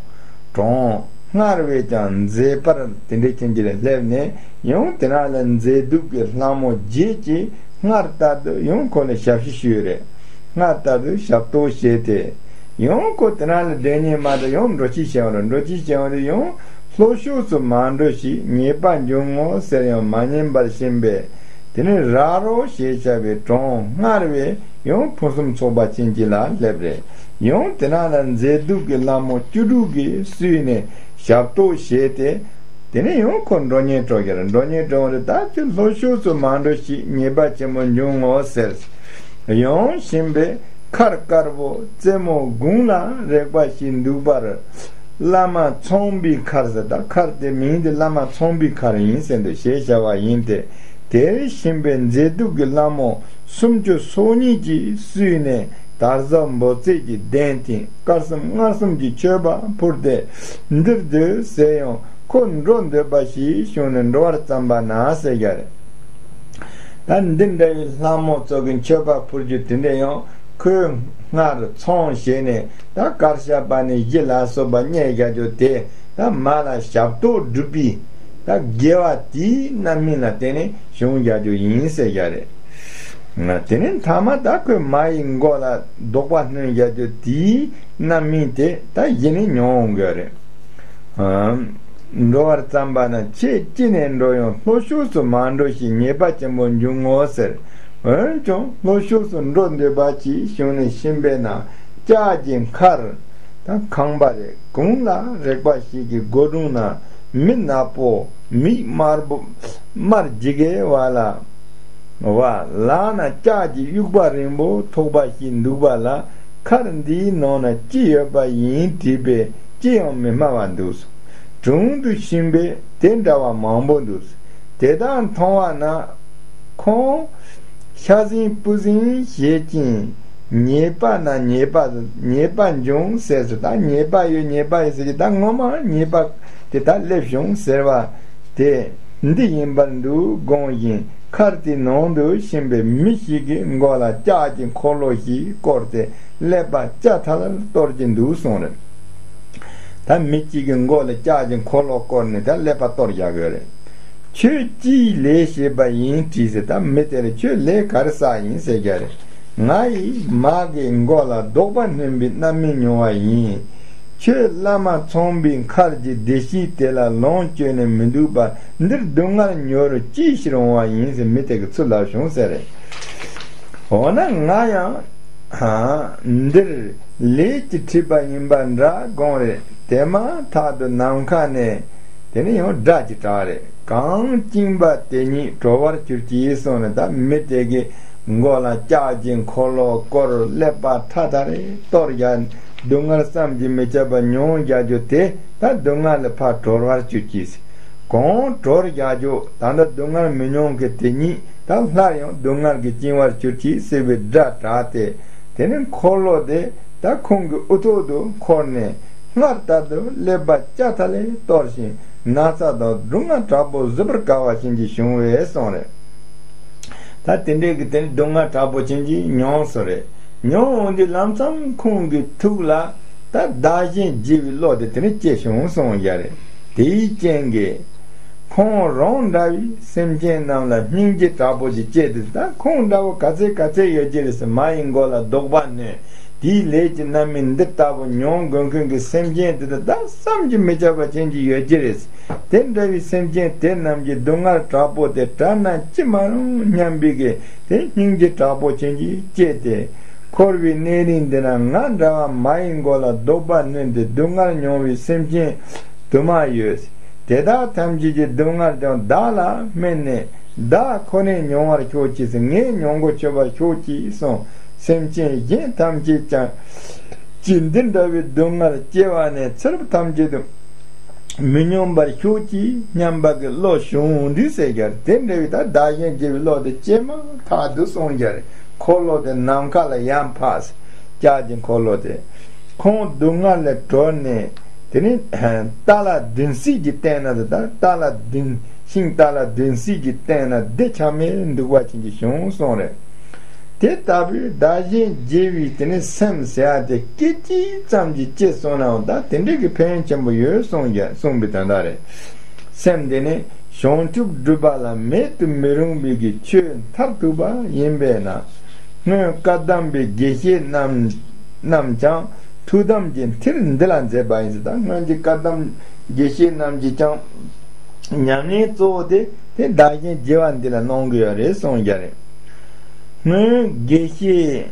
གྲོང་སྔར་བས་ཀྱང་མཛེས་པར་དེ་འདྲའི་ཁྱིམ་གྱི་ལ་སླེབས་ནས་ཡང་དེ་ན་ལ་མཛེས་སྡུག་གི་ལྷ་མོ་བརྒྱད་ཀྱིས་སྔར་ལྟར་དུ་ཡང་ཁོ་ལ་ཞབས་ཕྱི་ཞུས་རེད། སྔར་ལྟར་དུ་ཞབས་ཏོག་བྱས་ཏེ། ཡང་ཁོ་དེ་ན་ལ་བསྡད་ཉན་མ་ད་ཡང་འགྲོ་ཅི་བྱེད་འོང་རེད། འགྲོ་ཅི་བྱེད་འོང་དུས་ཡང་ལྷོ་ཕྱོགས་སུ་མ་འགྲོ་ཞིག་ཉེས་པ་འབྱུང་ངོ་ཟེར་ཡང་མ་ཉན་པར་ཕྱིན་པས། དེ་ནས་ར་རོ་ཞེས་བྱ་བའི་གྲོང་སྔར་བས་ཡང་ཕུན་སུམ་ཚོགས་པ་ཅན་ཅིག་ལ་སླེབས་རེད། ཡང་དེ་ན་ལ་མཛེས་སྡུག་གི་ལྷ་མོ་བཅུ་དྲུག་གིས་བསུས་ནས་ཞབས་ཏོག་བྱས་ཏེ། དེ་ནས་ཡང་ཁོ་འགྲོ་ཉན་སྤྲོ་གི་རེད། འགྲོ་ཉན་སྤྲོ་བ་རེད། ད་ཁྱོད་ལྷོ་ཕྱོགས་སུ་མ་འགྲོ་ཞིག་ཉེས་པ་ཆེན་པོ་འབྱུང་ངོ་ཟེར། ཡང་ཕྱིན་པས་མཁར་དཀར་པོ་རྩེ་མོ་དགུང་ལ་རེག་པ་ཞིག་འདུག་པར། བླ་མ་ཚངས་པའི་མཁར་ཟེར། ད་མཁར་དེ་མིང་དེ་བླ་མ་ཚངས་པའི་མཁར་ཡིན་ཟེར་འདུག་ཞེས་བྱ་བ་ཡིན་ཏེ། དེར་ཕྱིན་པས་མཛེས་སྡུག་གི་ལྷ་མོ་སུམ་ཅུ་སོ་གཉིས་ཀྱིས་བསུས་ནས་དར་ཟབ་འབོད་ཚིག་གི་གདན་སྟེང་དཀར་གསུམ་མངར་གསུམ་གྱི་མཆོད་པ་ཕུལ་ཏེ། འདིར་སྡོད་ཟེར་ཡང་ཁོ་འགྲོ་འདོད་པ་ཞིག་བྱུང་ནས་འགྲོ་བར་བརྩམས་པ་ན་ཟེར་གྱི་རེད། ད་འདི་འདྲ་བའི་ལྷ་མོ་ཚོ་གི་མཆོད་པ་ཕུལ་རྒྱུ་དེ་འདྲ་ཡང་ཁོས་སྔར་ཚོང་བྱས་ནས་ད་དཀར་ཞབས་པ་ནས་གཞི་ལ་སོགས་པ་རྙེད་བཞག་རྒྱུ་དེ། ད་མ་ལ་ཞབས་ཏོག་བསྒྲུབས་པའི་ད་དགེ་བ་དེའི་རྣམ་སྨིན་ལ་བརྟེན་ནས་བྱུང་བཞག་རྒྱུ་ཡིན་ཟེར་བཞག་རེད། དེ་ནས་མཐའ་མ་ད་ཁོས་མ་ཡི་མགོ་ལ་རྡོག་པ་བསྣུན་བཞག་རྒྱུ་དེའི་རྣམ་སྨིན་དེ་ད་གཞི་ནས་མྱོང་འོང་གི་རེད། འགྲོ་བར་བརྩམས་པ་ན་ཁྱེད་ཅི་ནས་འགྲོ་ཡང་ལྷོ་ཕྱོགས་སུ་མ་འགྲོ་ཞིག་ཉེས་པ་ཆེན་པོ་འབྱུང་ངོ་ཟེར། འོན་ཀྱང་ལྷོ་ཕྱོགས་སུ་འགྲོ་འདོད་པ་ཅིག་བྱུང་ནས་ཕྱིན་པས་ན་ལྕགས་ཀྱི་མཁར་དང་ཁང་པ་རེ་གུང་ལ་རེག་པ་ཞིག་གི་སྒོ་དྲུང་ན་མི་ནག་པོ་མིག་དམར་པོ་དམར་ལྗིད་གེ་བ་ལ། བ། ལག་ན་ལྕགས་ཀྱི་དབྱུག་པ་རིང་པོ་ཐོགས་པ་ཞིག་འདུག་པ་ལ། མཁར་འདིའི་ནང་ན་ཅི་ཡོད་པ་ཡིན་དྲིས་པས་ཅི་ཡང་མི་སྨྲ་བར་འདུག་སོ། དྲུང་དུ་ཕྱིན་པས་དེ་འདྲ་བ་མང་པོ་འདུག་སོ། དེ་དག་མཐོང་བ་ན་ཁོང་ཤ་ཟིང་སྤུ་ཟིང་བྱེད་ཅིང་ཉེས་པ་ན་ཉེས་པ་ཉེས་པ་འབྱུང་ཟེར་སོ། ད་ཉེས་པ་ཡོད་ཉེས་པ་ཡོད་ཟེར་གྱི་ད་ངོ་མ་ཉེས་པ་དེ་དག་སླེབས་བྱུང་ཟེར་བ་དེ། འདི་ཡིན་པར་འདུག་དགོངས་བཞིན་མཁར་དེའི་ནང་དུ་ཕྱིན་པའི་མི་ཞིག་གི་མགོ་ལ་ལྕགས་ཀྱི་འཁོར་ལོ་ཞིག་བསྐོར་ཏེ་ཀླད་པ་ལྕགས་ཐལ་གཏོར་གྱིན་འདུག་གསུངས་རེད། ད་མི་གཅིག་གི་མགོ་ལ་ལྕགས་ཀྱི་འཁོར་ལོ་བསྐོར་ནས་ད་ཀླད་པ་གཏོར་རྒྱག་གི་རེད། ཁྱོད་ཅིའི་ལས་བྱེད་པ་ཡིན་དྲིས་ཟེར། ད་མི་དེ་ལ་ཁྱོད་ལས་ག་རེ་བསགས་ཡིན་ཟེར་རྒྱག་རེད། ང་ཡིས་མ་གི་མགོ་ལ་རྡོག་པ་བསྣུན་པའི་རྣམ་སྨིན་མྱོང་བ་ཡིན། ཁྱོད་བླ་མ་ཚངས་པའི་མཁར་གྱི་བདེ་སྐྱིད་དེ་ལ་ལོངས་སྤྱོད་ནས་མི་འདུག་པར་འདིར་སྡུག་བསྔལ་མྱུར་ཅིའི་ཕྱིར་འོང་བ་ཡིན་ཟེར་མི་དེ་གིས་ཚུར་ལབ་བྱུང་ཟེར་རེད། འོ་ན་ང་ཡང་འདིར་ལས་ཀྱི་འཁྲིད་པ་ཡིན་པ་འདྲ་དགོངས་རེད། དེ་མ་ཐག་ཏུ་ནམ་མཁའ་ནས་དེ་ནས་ཡང་སྒྲ་ཅིག་གྲགས་རེད། གངས་བཅིངས་པ་དེ་ཉིད་གྲོལ་བར་གྱུར་ཅིག་གསུངས་ནས། ད་མི་དེ་གི་མགོ་ལ་ལྕགས་ཀྱི་འཁོར་ལོ་བསྐོར། ཀླད་པ་ཁྲ་ཐལ་རེ་གཏོར་རྒྱག། སྡུག་བསྔལ་བསམ་གྱིས་མི་ཁྱབ་པ་མྱོང་རྒྱག་རྒྱུ་དེ་ད་སྡུག་བསྔལ་ལས་ཕར་གྲོལ་བར་གྱུར་ཅིག། གང་གྲོལ་རྒྱག་རྒྱུ་ད་ལྟ་སྡུག་བསྔལ་མི་མྱོང་གི་དེ་ཉིད་ད་སླར་ཡང་སྡུག་བསྔལ་གྱིས་བཅིང་བར་གྱུར་ཅིག་ཟེར་བའི་སྒྲ་གྲགས་ཏེ། དེ་ནས་འཁོར་ལོ་དེ་ད་ཁོང་གི་དབུ་ཐོག་ཏུ་འཁོར་ནས། སྔར་ལྟར་དུ་ཀླད་པ་ལྕགས་ཐལ་ལས་གཏོར་ཞིང་ན་ཚ་དང་སྡུག་བསྔལ་དྲག་པོ་གཟིགས་པར་དཀའ་བ་ཅན་གྱིས་བྱུང་བས་གསུངས་རེད། ད་དེ་འདྲའི་གི་དེ་ནི་སྡུག་བསྔལ་དྲག་པོ་ཅན་གྱིས་མྱོང་སོང་རེད། མྱོང་འོང་དུས་ལམ་སང་ཁོང་གི་ཐུགས་ལ་ད་བདག་གཞན་བརྗེ་བའི་བློ་དེ་དེ་ནི་སྐྱེས་བྱུང་གསུངས་ཡ་རེད། དེའི་རྐྱེན་གྱིས་ཁོང་རང་འདྲ་བའི་སེམས་ཅན་རྣམས་ལ་སྙིང་རྗེ་དྲག་པོ་ཞིག་སྐྱེས་ཏེ། ད་ཁོང་འདྲ་བོ་ག་ཚད་ག་ཚད་ཡོད་ཀྱི་རེད་ཟེར། མ་ཡི་མགོ་ལ་རྡོག་པ་བསྣུན། དེའི་ལས་ཀྱི་རྣམ་སྨིན་འདི་ལྟ་བུ་མྱོང་དགོས་མཁན་གྱི་སེམས་ཅན་དེ་དག་ད་བསམ་གྱིས་མི་ཁྱབ་པ་ཅན་གྱི་ཡོད་ཀྱི་རེད། དེ་འདྲ་བའི་སེམས་ཅན་དེ་རྣམས་ཀྱི་སྡུག་བསྔལ་དྲག་པོ་དེ་བྲལ་ན་ཅི་མ་རུང་སྙམ་པའི་གི་དེ་སྙིང་རྗེ་དྲག་པོ་ཅན་གྱིས་སྐྱེས་ཏེ། འཁོར་བའི་གནས་རིས་འདི་ན་ང་འདྲ་བ་མ་ཡི་མགོ་ལ་རྡོག་པ་བསྣུན་ཏེ་སྡུག་བསྔལ་མྱོང་བའི་སེམས་ཅན་དུ་མ་ཡོད། དེ་དག་ཐམས་ཅད་ཀྱི་སྡུག་བསྔལ་ཀྱང་བདག་ལ་སྨིན་ནས་བདག་ཁོ་ནས་མྱོང་བར་ཤོག་ཅིག། ངས་མྱོང་གོ་ཆོད་པར་ཤོག་ཅིག་གསུངས། སེམས་ཅན་གཞན་ཐམས་ཅད་ཀྱང་ཀྱིས་འདི་འདྲ་བའི་སྡུག་བསྔལ་སྐྱེ་བ་ནས་ཚེ་རབས་ཐམས་ཅད་དུ་མི་མྱོང་བར་ཤོག་ཅིག་སྙམ་པ་གི་བློ་བྱུང་འདུག་ཟེར་རྒྱུ་རེད། དེ་འདྲ་བའི་ད་བདག་གཞན་བརྗེ་བའི་བློ་དེ་སྐྱེས་མ་ཐག་ཏུ་གསུངས་རྒྱུ་རེད། འཁོར་ལོ་དེ་ནམ་མཁའ་ལ་ཡར་འཕགས། ལྕགས་ཀྱི་འཁོར་ལོ་དེ། ཁོང་སྡུག་བསྔལ་ལས་གྲོལ་ནས། དེ་ནས་ཏཱ་ལ་བདུན་སྲིད་ཀྱི་སྟེང་ན་དེ་ལྟར་ཏཱ་ལ་བདུན་ཤིང་ཏཱ་ལ་བདུན་སྲིད་ཀྱི་སྟེང་ན་བདེ་ཆགས་མེད་འདུག་པ་ཅན་གྱི་བྱུང་གསུངས་རེད། དེ་ལྟ་བུའི་བདག་གཞན་བརྗེ་བའི་དེ་ནས་སེམས་ཟེར་ཡ་དེ་སྐད་ཅིག་ཙམ་གྱིས་སྐྱེས་སོང་ནའང་ད་དེ་འདྲའི་གི་ཕན་ཡོན་ཆེན་པོ་ཡོད་གསུངས་ཀྱང་གསུངས་པའི་དོན་དག་རེད། སེམས་དེ་ནི་བྱང་ཆུབ་སྒྲུབ་པ་ལ་མེད་དུ་མི་རུང་བའི་གི་ཆོས་མཐར་ཐུག་པ་ཡིན་པས་ན། སྔོན་བཀའ་གདམས་པའི་དགེ་བཤེས་རྣམས་རྣམས་ཀྱང་ ཐུགས་དམ་གྱི་མཐིལ་འདི་ལ་མཛད་པ་ཡིན་ཟེར། ད་སྔོན་གྱི་བཀའ་གདམས་དགེ་བཤེས་རྣམས་ཀྱིས་ཀྱང་ཉམས་ལེན་གཙོ་བོ་དེ་དེ་བདག་གཞན་བརྗེ་བ་འདི་ལ་གནང་གི་ཡོད་རེད་གསུངས་ཀྱི་རེད། སྔོན་དགེ་བཤེས་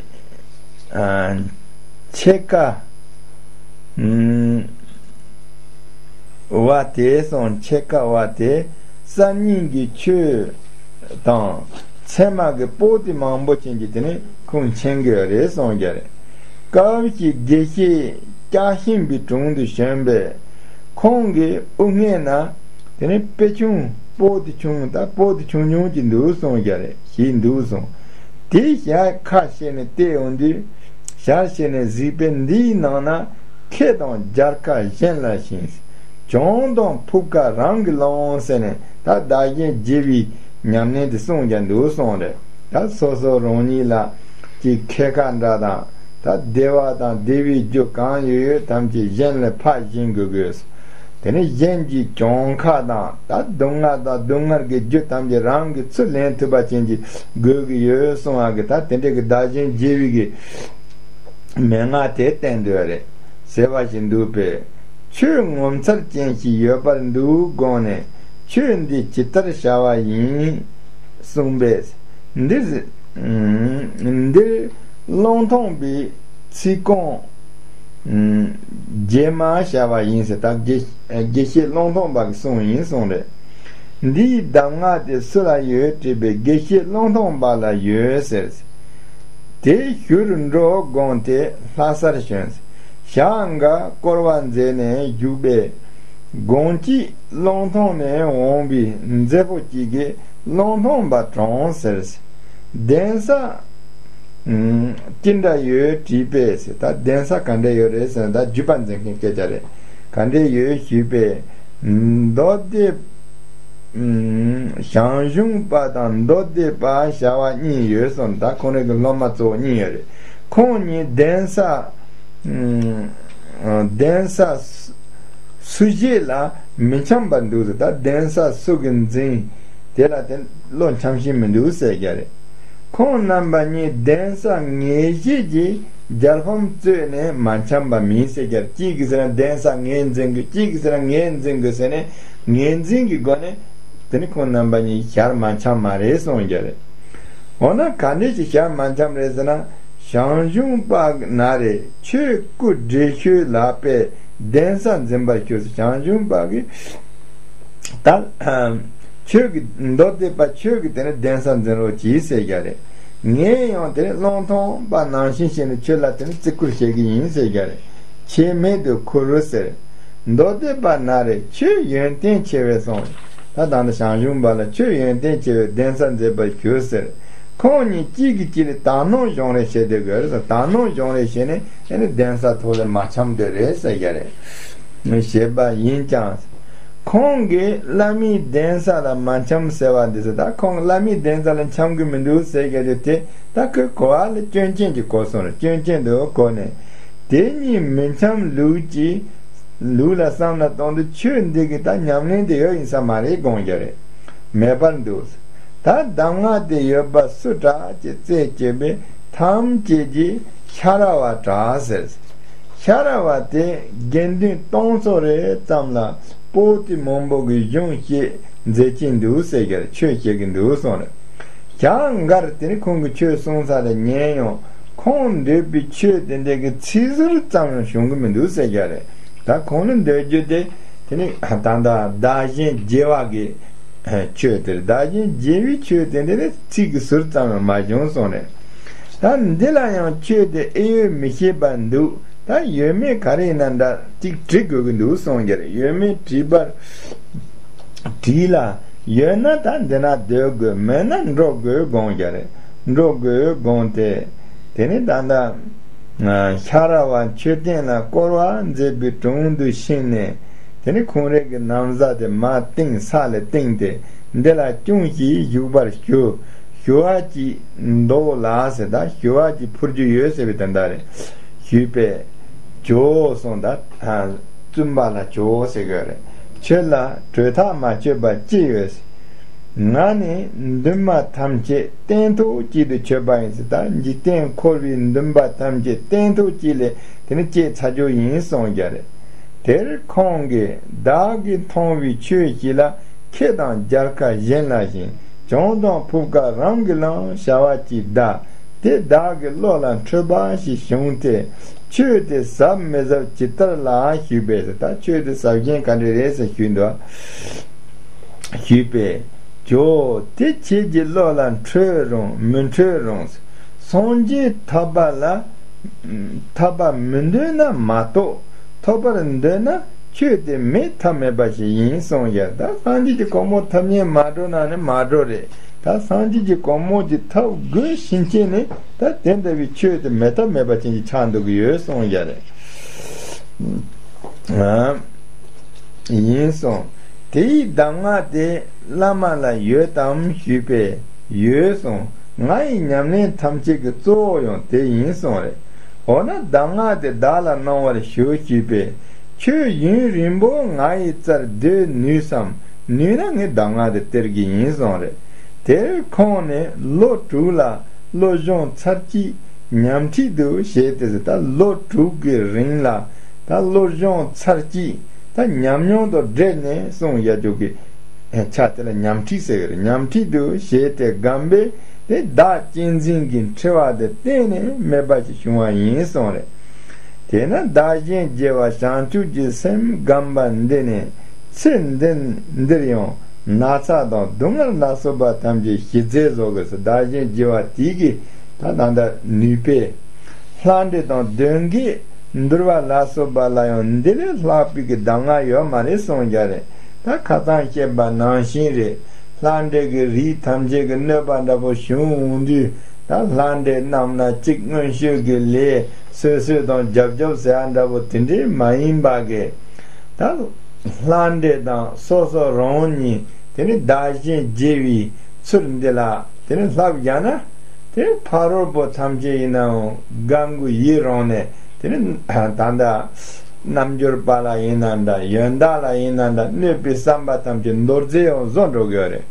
ཨ་ཕྱེད་ཀ་ཨུམ་བ་དེ་སོང་། ཕྱེད་ཀ་བ་དེ་གསར་རྙིང་གི་ཆོས་དང་ཚད་མ་གི་པོ་ཏི་མང་པོ་ཅན་གྱི་དེ་ནས་ཁུངས་མཁྱེན་གྱི་ཡོད་རེད་གསུངས་ཀྱི་རེད། སྐབས་ཤིག་དགེ་བཤེས་སྐྱ་ཤིང་པའི་དྲུང་དུ་བྱོན་པས། ཁོང་གིས་དབུ་སྔས་ན་དེ་ནས་དཔེ་ཆུང་པོ་ཏི་ཆུང་། ད་པོ་ཏི་ཆུང་ཆུང་ཅིག་འདུག་གསུངས་ཀྱི་རེད། ཞིག་འདུག་གསུངས། དེའི་ཞལ་ཁ་ཕྱེ་ནས་བལྟས་ཡོང་དུས། ཞལ་ཕྱེ་ནས་གཟིགས་པས། འདིའི་ནང་ན་ཁེ་དང་སྦྱར་ཁ་གཞན་ལ་ཞིང་། གྱོང་དང་ཕུབ་ཁ་རང་གིས་ལོངས་ཟེར་ནས། ད་བདག་གཞན་བརྗེ་བའི་ཉམས་ལེན་དེ་གསུངས་ཀྱང་འདུག་གསུངས་རེད། ད་སོ་སོ་རང་ཉིད་ལ་ཅིག་ཁེ་ཁ་འདྲ་དང་། ད་བདེ་བ་དང་བདེ་བའི་རྒྱུ་གང་ཡོད་ཡོད་ཐམས་ཅད་གཞན་ལ་ཕར་སྦྱིན་དགོས་དགོས། དེ་ནས་གཞན་གྱི་གྱོང་ཁ་དང་། ད་སྡུག་བསྔལ་དང་སྡུག་བསྔལ་གྱི་རྒྱུ་ཐམས་ཅད་རང་གིས་ཚུར་ལེན་ཐུབ་པ་ཅན་གྱི་དགོས་ཀྱི་ཡོད་གསུང་བ་གི། ད་དེ་འདྲ་གི་བདག་གཞན་བརྗེ་བའི་གི་མན་ངག་དེ་བསྟན་འདོད་རེད་ཟེར་བ་ཞིག་འདུག་པས། ཆོས་ངོ་མཚར་ཅན་ཞིག་ཡོད་པར་འདུག་དགོངས་ནས། ཆོས་འདི་ཇི་ལྟར་བྱ་བ་ཡིན་གསུངས་པས། འདིར་འདིར་ཀློང་ཐུང་པའི་ཚིག་རྐང་རྗེས་མ་བྱ་བ་ཡིན་ཟེར། ད་དགེ་དགེ་བཤེས་ཀློང་ཐུང་པ་གི་གསུང་ཡིན་གསུངས་རེད། འདིའི་གདམས་ངག་དེ་སུ་ལ་ཡོད་དྲིས་པས། དགེ་བཤེས་ཀློང་ཐུང་པ་ལ་ཡོད་ཟེར། དེ་ཞུར་འགྲོ་དགོངས་ཏེ་ལྷ་སར་བྱོན། ཞག་འགའ་བསྐོར་བ་མཛད་ནས་བཞུགས་པས། དགོང་གཅིག་ཀློང་ཐུང་ནས་འོངས་པའི་མཛད་པོ་གཅིག་གིས་ཀློང་ཐུང་པ་དྲངས་ཟེར། གདན་ས་ཅི་འདྲ་ཡོད་དྲིས་པས་ཟེར། ད་གདན་ས་ག་འདྲ་ཡོད་རེད་ཟེར་ན། ད་བརྒྱུད་པ་འཛིན་མཁན་སྐད་ཆ་རེད། ག་འདྲ་ཡོད་ཞུས་པས། མདོ་སྡེ་ཞང་ཞུང་པ་དང་མདོ་སྡེ་པ་བྱ་བ་གཉིས་ཡོད་གསུངས། ད་ཁོང་རང་གི་སློབ་མ་གཙོ་བོ་གཉིས་ཡོད་རེད། ཁོང་གཉིས་གདན་ས་གདན་ས་སུ་བཞེས་ལ་མི་འཆམ་པ་འདུག་ཟེར། ད་གདན་ས་སུ་གིས་འཛིན་དེ་ལ་དེ་བློ་འཆམ་ཤེས་མི་འདུག་ཟེར་རྒྱུ་རེད། ཁོང་རྣམ་པ་གཉིས་གདན་ས་ངེས་ཤེས་ཀྱི་རྒྱལ་ཕམ་རྩོད་ནས་མ་འཆམ་པ་མིན་ཟེར་རྒྱུ་རེད། གཅིག་གིས་ཟེར་ན་གདན་ས་ངས་འཛིན་དགོས། གཅིག་གིས་ཟེར་ན་ངས་འཛིན་དགོས་ཟེར་ནས་ངོས་འཛིན་གྱི་སྒོ་ནས་དེ་ནི་ཁོང་རྣམ་པ་གཉིས་ཞལ་མ་འཆམ་མ་རེད་གསུང་རྒྱུ་རེད། འོ་ན་ག་འདྲ་ཞིག་ཞལ་མ་འཆམ་རེད་ཟེར་ན། ཞང་ཞུང་པ་ན་རེ་ཆོས་སྐུ་བགྲེས་ཤོས་ལགས་པས་གདན་ས་འཛིན་པར་ཞུ་ཟེར། ཞང་ཞུང་པ་གིས་ད་ཁྱོད་ཀྱི་མདོ་སྡེ་པ་ཁྱོད་ཀྱིས་དེ་ནི་གདན་ས་འཛིན་རོགས་གྱིས་ཟེར་རྒྱུ་རེད། ངས་ཡང་དེ་ནི་ཀློང་ཐུང་པ་ནང་བཞིན་བྱས་ནས་ཁྱོད་ལ་དེ་ནི་བརྩི་བཀུར་བྱེད་ཀྱི་ཡིན་ཟེར་རྒྱུ་རེད། ཁྱེད་མེད་དུ་ཁུར་རོ་ཟེར། མདོ་སྡེ་པ་ན་རེ་ཁྱོད་ཡོན་ཏན་ཆེ་བས་གསུངས། ད་ད་ནི་ཞང་ཞུང་པ་ལ་ཁྱོད་ཡོན་ཏན་ཆེ་བས་གདན་ས་མཛད་པར་གྱུར་ཟེར། ཁོང་གཉིས་གཅིག་གིས་གཅིག་ལ་དག་སྣང་གཞུང་ལས་བྱེད་དེ་དགོས་རེད། དག་སྣང་གཞུང་ལས་བྱས་ནས་ཨེ་ནི་གདན་ས་ཐོག་ལ་མ་འཆམ་དེ་རེད་ཟེར་རྒྱུ་རེད། ཞེས་པ་ཡིན་ཀྱང་། ཁོང་གིས་བླ་མའི་གདན་ས་ལ་མ་འཆམ་ཟེར་བ་འདི་ཚོ། ད་ཁོང་གིས་བླ་མའི་གདན་ས་ལ་འཆམ་གི་མི་འདུག་ཟེར་རྒྱུ་དེ་དེ་ད་ཁོས་གོ་བ་ལ་སྐྱོན་ཅན་གྱི་གོ་སོང་རེད། སྐྱོན་ཅན་དུ་གོ་ནས་དེ་གཉིས་མི་འཆམ་ལུགས་ཀྱི་ལུགས་ལ་བསམ་བློ་གཏོང་དུས་ཆོས་འདི་གི་ད་ཉམས་ལེན་དེ་ཡོད་ཡིན་ས་མ་རེད་དགོངས་རྒྱུ་རེད། མེད་པར་འདུག། ད་གདམས་ངག་དེ་ཡོད་པ་སུ་དྲག་ཅེས་རྩད་གཅོད་པས་ཐམས་ཅད་ཀྱིས་ཤ་ར་བ་དྲག་ཟེར། ཤ་ར་བ་དེ་དགེ་འདུན་སྟོང་ཚོ་རེ་ཙམ་ལ་པོ་ཏི་མང་པོ་གི་གཞུང་བཤད་མཛད་ཀྱིན་འདུག་ཟེར་རྒྱུ་རེད། ཆོས་བཤད་ཀྱི་འདུག་གསུངས་རེད། ཞག་འགར་དེ་ནི་ཁོང་གི་ཆོས་གསུང་ས་ལ་ཉན་ཡང་ཁོང་འདོད་པའི་ཆོས་དེ་འདྲ་གི་ཚིག་ཟུར་ཙམ་ཡང་བྱུང་གི་མི་འདུག་ཟེར་རྒྱུ་རེད། ད་ཁོང་ལ་འདོད་རྒྱུ་དེ་དེ་ནི་ད་ལྟ་བདག་གཞན་བརྗེ་བ་གི་ཆོས་དེར། བདག་གཞན་བརྗེ་བའི་ཆོས་དེ་འདི་ནི་ཚིག་གི་ཟུར་ཙམ་ཡང་མ་བྱུང་གསུངས་རེད། ད་འདི་ལ་ཡང་ཆོས་དེ་ཨེ་ཡོད་མི་ཤེས་པར་འདུག། ད་ཡོད་མེད་ག་རེ་ཡིན་ན་འདྲ་ཅིག་དྲི་དགོས་ཀྱི་འདུག་གསུངས་རྒྱུ་རེད། ཡོད་མེད་དྲི་བར་དྲིས་ལ། ཡོད་ན་ད་འདི་ན་སྡོད་དགོས། མེད་ན་འགྲོ་དགོས་དགོངས་རྒྱུ་རེད། འགྲོ་དགོས་དགོངས་ཏེ། དེ་ནི་ད་ལྟ་ཤ་ར་བ་མཆོད་རྟེན་ལ་བསྐོར་བ་མཛད་པའི་དྲུང་དུ་ཕྱིན་ནས། དེ་ནི་ཁོང་རང་གི་ན་བཟའ་དེ་མར་བཏིང་། ས་ལ་བཏིང་སྟེ་འདི་ལ་ཅུང་ཞིག་བཞུགས་པར་ཞུ། ཞུ་བ་ཅིག་འདོགས་ལགས་ཟེར། ད་ཞུ་བ་ཅིག་ཕུལ་རྒྱུ་ཡོད་ཟེར་བའི་དོན་དག་རེད། ཞུས་པས། ཇོ་བོ་གསུངས། ད་བཙུན་པ་ལ་ཇོ་བོ་ཟེར་གི་རེད། ཁྱོད་ལ་གྲོས་ཐག་མ་ཆོད་པ་ཅི་ཡོད། ང་ནི་འདུན་མ་ཐམས་ཅད་སྟན་ཐོག་གཅིག་ཏུ་ཆོད་པ་ཡིན་ཟེར། ད་འཇིག་རྟེན་འཁོར་བའི་འདུན་པ་ཐམས་ཅད་སྟན་ཐོག་གཅིག་ལ་དེ་ནི་བཅད་ཚར་རྒྱུ་ཡིན་གསུངས་རྒྱུ་རེད། དེར་ཁོང་གིས་བདག་གིས་མཐོང་བའི་ཆོས་ཞིག་ལ་ཁེ་དང་རྒྱལ་ཁ་གཞན་ལ་བཞིན་གྱོང་དང་ཕུབ་ཁ་རང་གིས་བླངས་བྱ་བ་ཅིག་གདའ། དེ་བདག་གི་བློ་ལ་འཕྲོད་པ་ཞིག་བྱུང་སྟེ། ཆོས་དེ་ཟབ་མི་ཟབ་ཇི་ལྟར་ལགས་ཞུས་པས་ཟེར། ད་ཆོས་དེ་ཟབ་ཞན་ག་འདྲ་རེད་ཟེར་ཞུས་འདུག་ཞུས་པས། ཇོ་བོ། དེ་ཁྱེད་ཀྱི་བློ་ལ་འཕྲོད་རུང་མི་འཕྲོད་རུང་། སངས་རྒྱས་ཐོབ་པ་ལ་ཐོབ་པ་མི་འདོད་ན་མ་གཏོགས། ཐོབ་པར་འདོད་ན་ཆོས་དེ་མེད་ཐབས་མེད་པ་ཞིག་ཡིན་གསུངས་ཡ། ད་སངས་རྒྱས་ཀྱི་གོ་འཕང་ཐོབ་ཉན་མ་འགྲོ་ན་ནི་མ་འགྲོ་རེད། ད་སངས་རྒྱས་ཀྱི་གོ་འཕང་དེ་ཐོབ་དགོས་ཕྱིན་ཆད་ནི་ད་དེ་འདྲ་བའི་ཆོས་དེ་མེད་ཐབས་མེད་པ་ཅན་གྱི་ཆགས་འདུག་གི་ཡོད་གསུངས་ཡ་རེད། ཡིན་གསུངས། དེ་ཡི་གདམས་ངག་དེ་བླ་མ་ལ་ཡོད་དམ་ཞུས་པས། ཡོད་གསུངས། ང་ཡི་ཉམས་ལེན་ཐམས་ཅད་ཀྱི་གཙོ་བོ་ཡང་དེ་ཡིན་གསུངས་རེད། འོ་ན་གདམས་ངག་དེ་བདག་ལ་གནང་བར་ཞུ་ཞུས་པས། ཁྱོད་ཡུན་རིང་པོ་ང་ཡི་རྩར་སྡོད་ནུས་སམ། ནུས་ན་ངས་གདམས་ངག་དེ་སྟེར་གི་ཡིན་གསུངས་རེད། དེར་ཁོང་ནི་ལོ་དྲུག་ལ་བློ་སྦྱོང་ཚར་གཅིག་ཉམས་ཁྲིད་དུ་བྱས་ཏེ་ཟེར། ད་ལོ་དྲུག་གི་རིང་ལ་ད་བློ་སྦྱོང་ཚར་གཅིག་ད་ཉམས་མྱོང་དང་འབྲེལ་ནས་གསུངས་ཡ་ཅོག་གི་ཆ་དེ་ལ་ཉམས་ཁྲིད་ཟེར་གི་རེད། ཉམས་ཁྲིད་དུ་བྱས་ཏེ་སྒོམ་པས་དེ་བདག་གཅེས་འཛིན་གྱི་འཁྲི་བ་དེ་གཏན་ནས་མེད་པ་ཞིག་བྱུང་བ་ཡིན་གསུངས་རེད། དེས་ན་བདག་གཞན་བརྗེ་བ་བྱང་ཆུབ་ཀྱི་སེམས་སྒོམ་པ་འདི་ནི་ཚེ་འདི་འདིར་ཡང་ན་ཚ་དང་སྡུག་བསྔལ་ལ་སོགས་པ་ཐམས་ཅད་ཞི་མཛད་བཟོ་དགོས་སོ། བདག་གཞན་བརྗེ་བ་དེ་གི་ད་ད་ལྟ་ནུས་པས། ལྷ་འདྲེ་དང་གདོན་བགེགས་འདུལ་བ་ལ་སོགས་པ་ལ་ཡང་འདི་ལས་ལྷག་པའི་གི་གདམས་ངག་ཡོད་མ་རེད་གསུངས་རྒྱུ་རེད། ད་ཁ་སང་བཤད་པ་ནང་བཞིན་རེད། ལྷ་འདྲེ་གི་རིགས་ཐམས་ཅད་ཀྱི་གནོད་པ་འདྲ་པོ་བྱུང་འོང་དུས། ད་ལྷ་འདྲེ་རྣམས་ལ་གཅིག་མངོན་ཤེས་ཀྱི་ལས་གསོད་གསོད་དང་རྒྱབ་རྒྱབ་ཟེར་བ་འདྲ་པོ་དེ་འདྲའི་མ་ཡིན་པ་གི། ད་ལྷ་འདྲེ་དང་སོ་སོ་རང་ཉིད་དེ་ནི་བདག་གཞན་བརྗེ་བའི་ཚུལ་འདི་ལ་དེ་ནི་ལྷབ་བཞག་ན། དེ་ཕ་རོལ་པོ་ཐམས་ཅད་ཡིན་ནའང་དགའ་མགུ་ཡི་རང་ནས་དེ་ནི་ད་ལྟ་རྣལ་འབྱོར་པ་ལ་ཡིན་ན་འདྲ། ཡོན་བདག་ལ་ཡིན་ན་འདྲ། གནོད་པའི་བསམ་པ་ཐམས་ཅད་མདོར་བསྡུས་ཡང་བཟོ་འགྲོ་གི་ཡོད་རེད།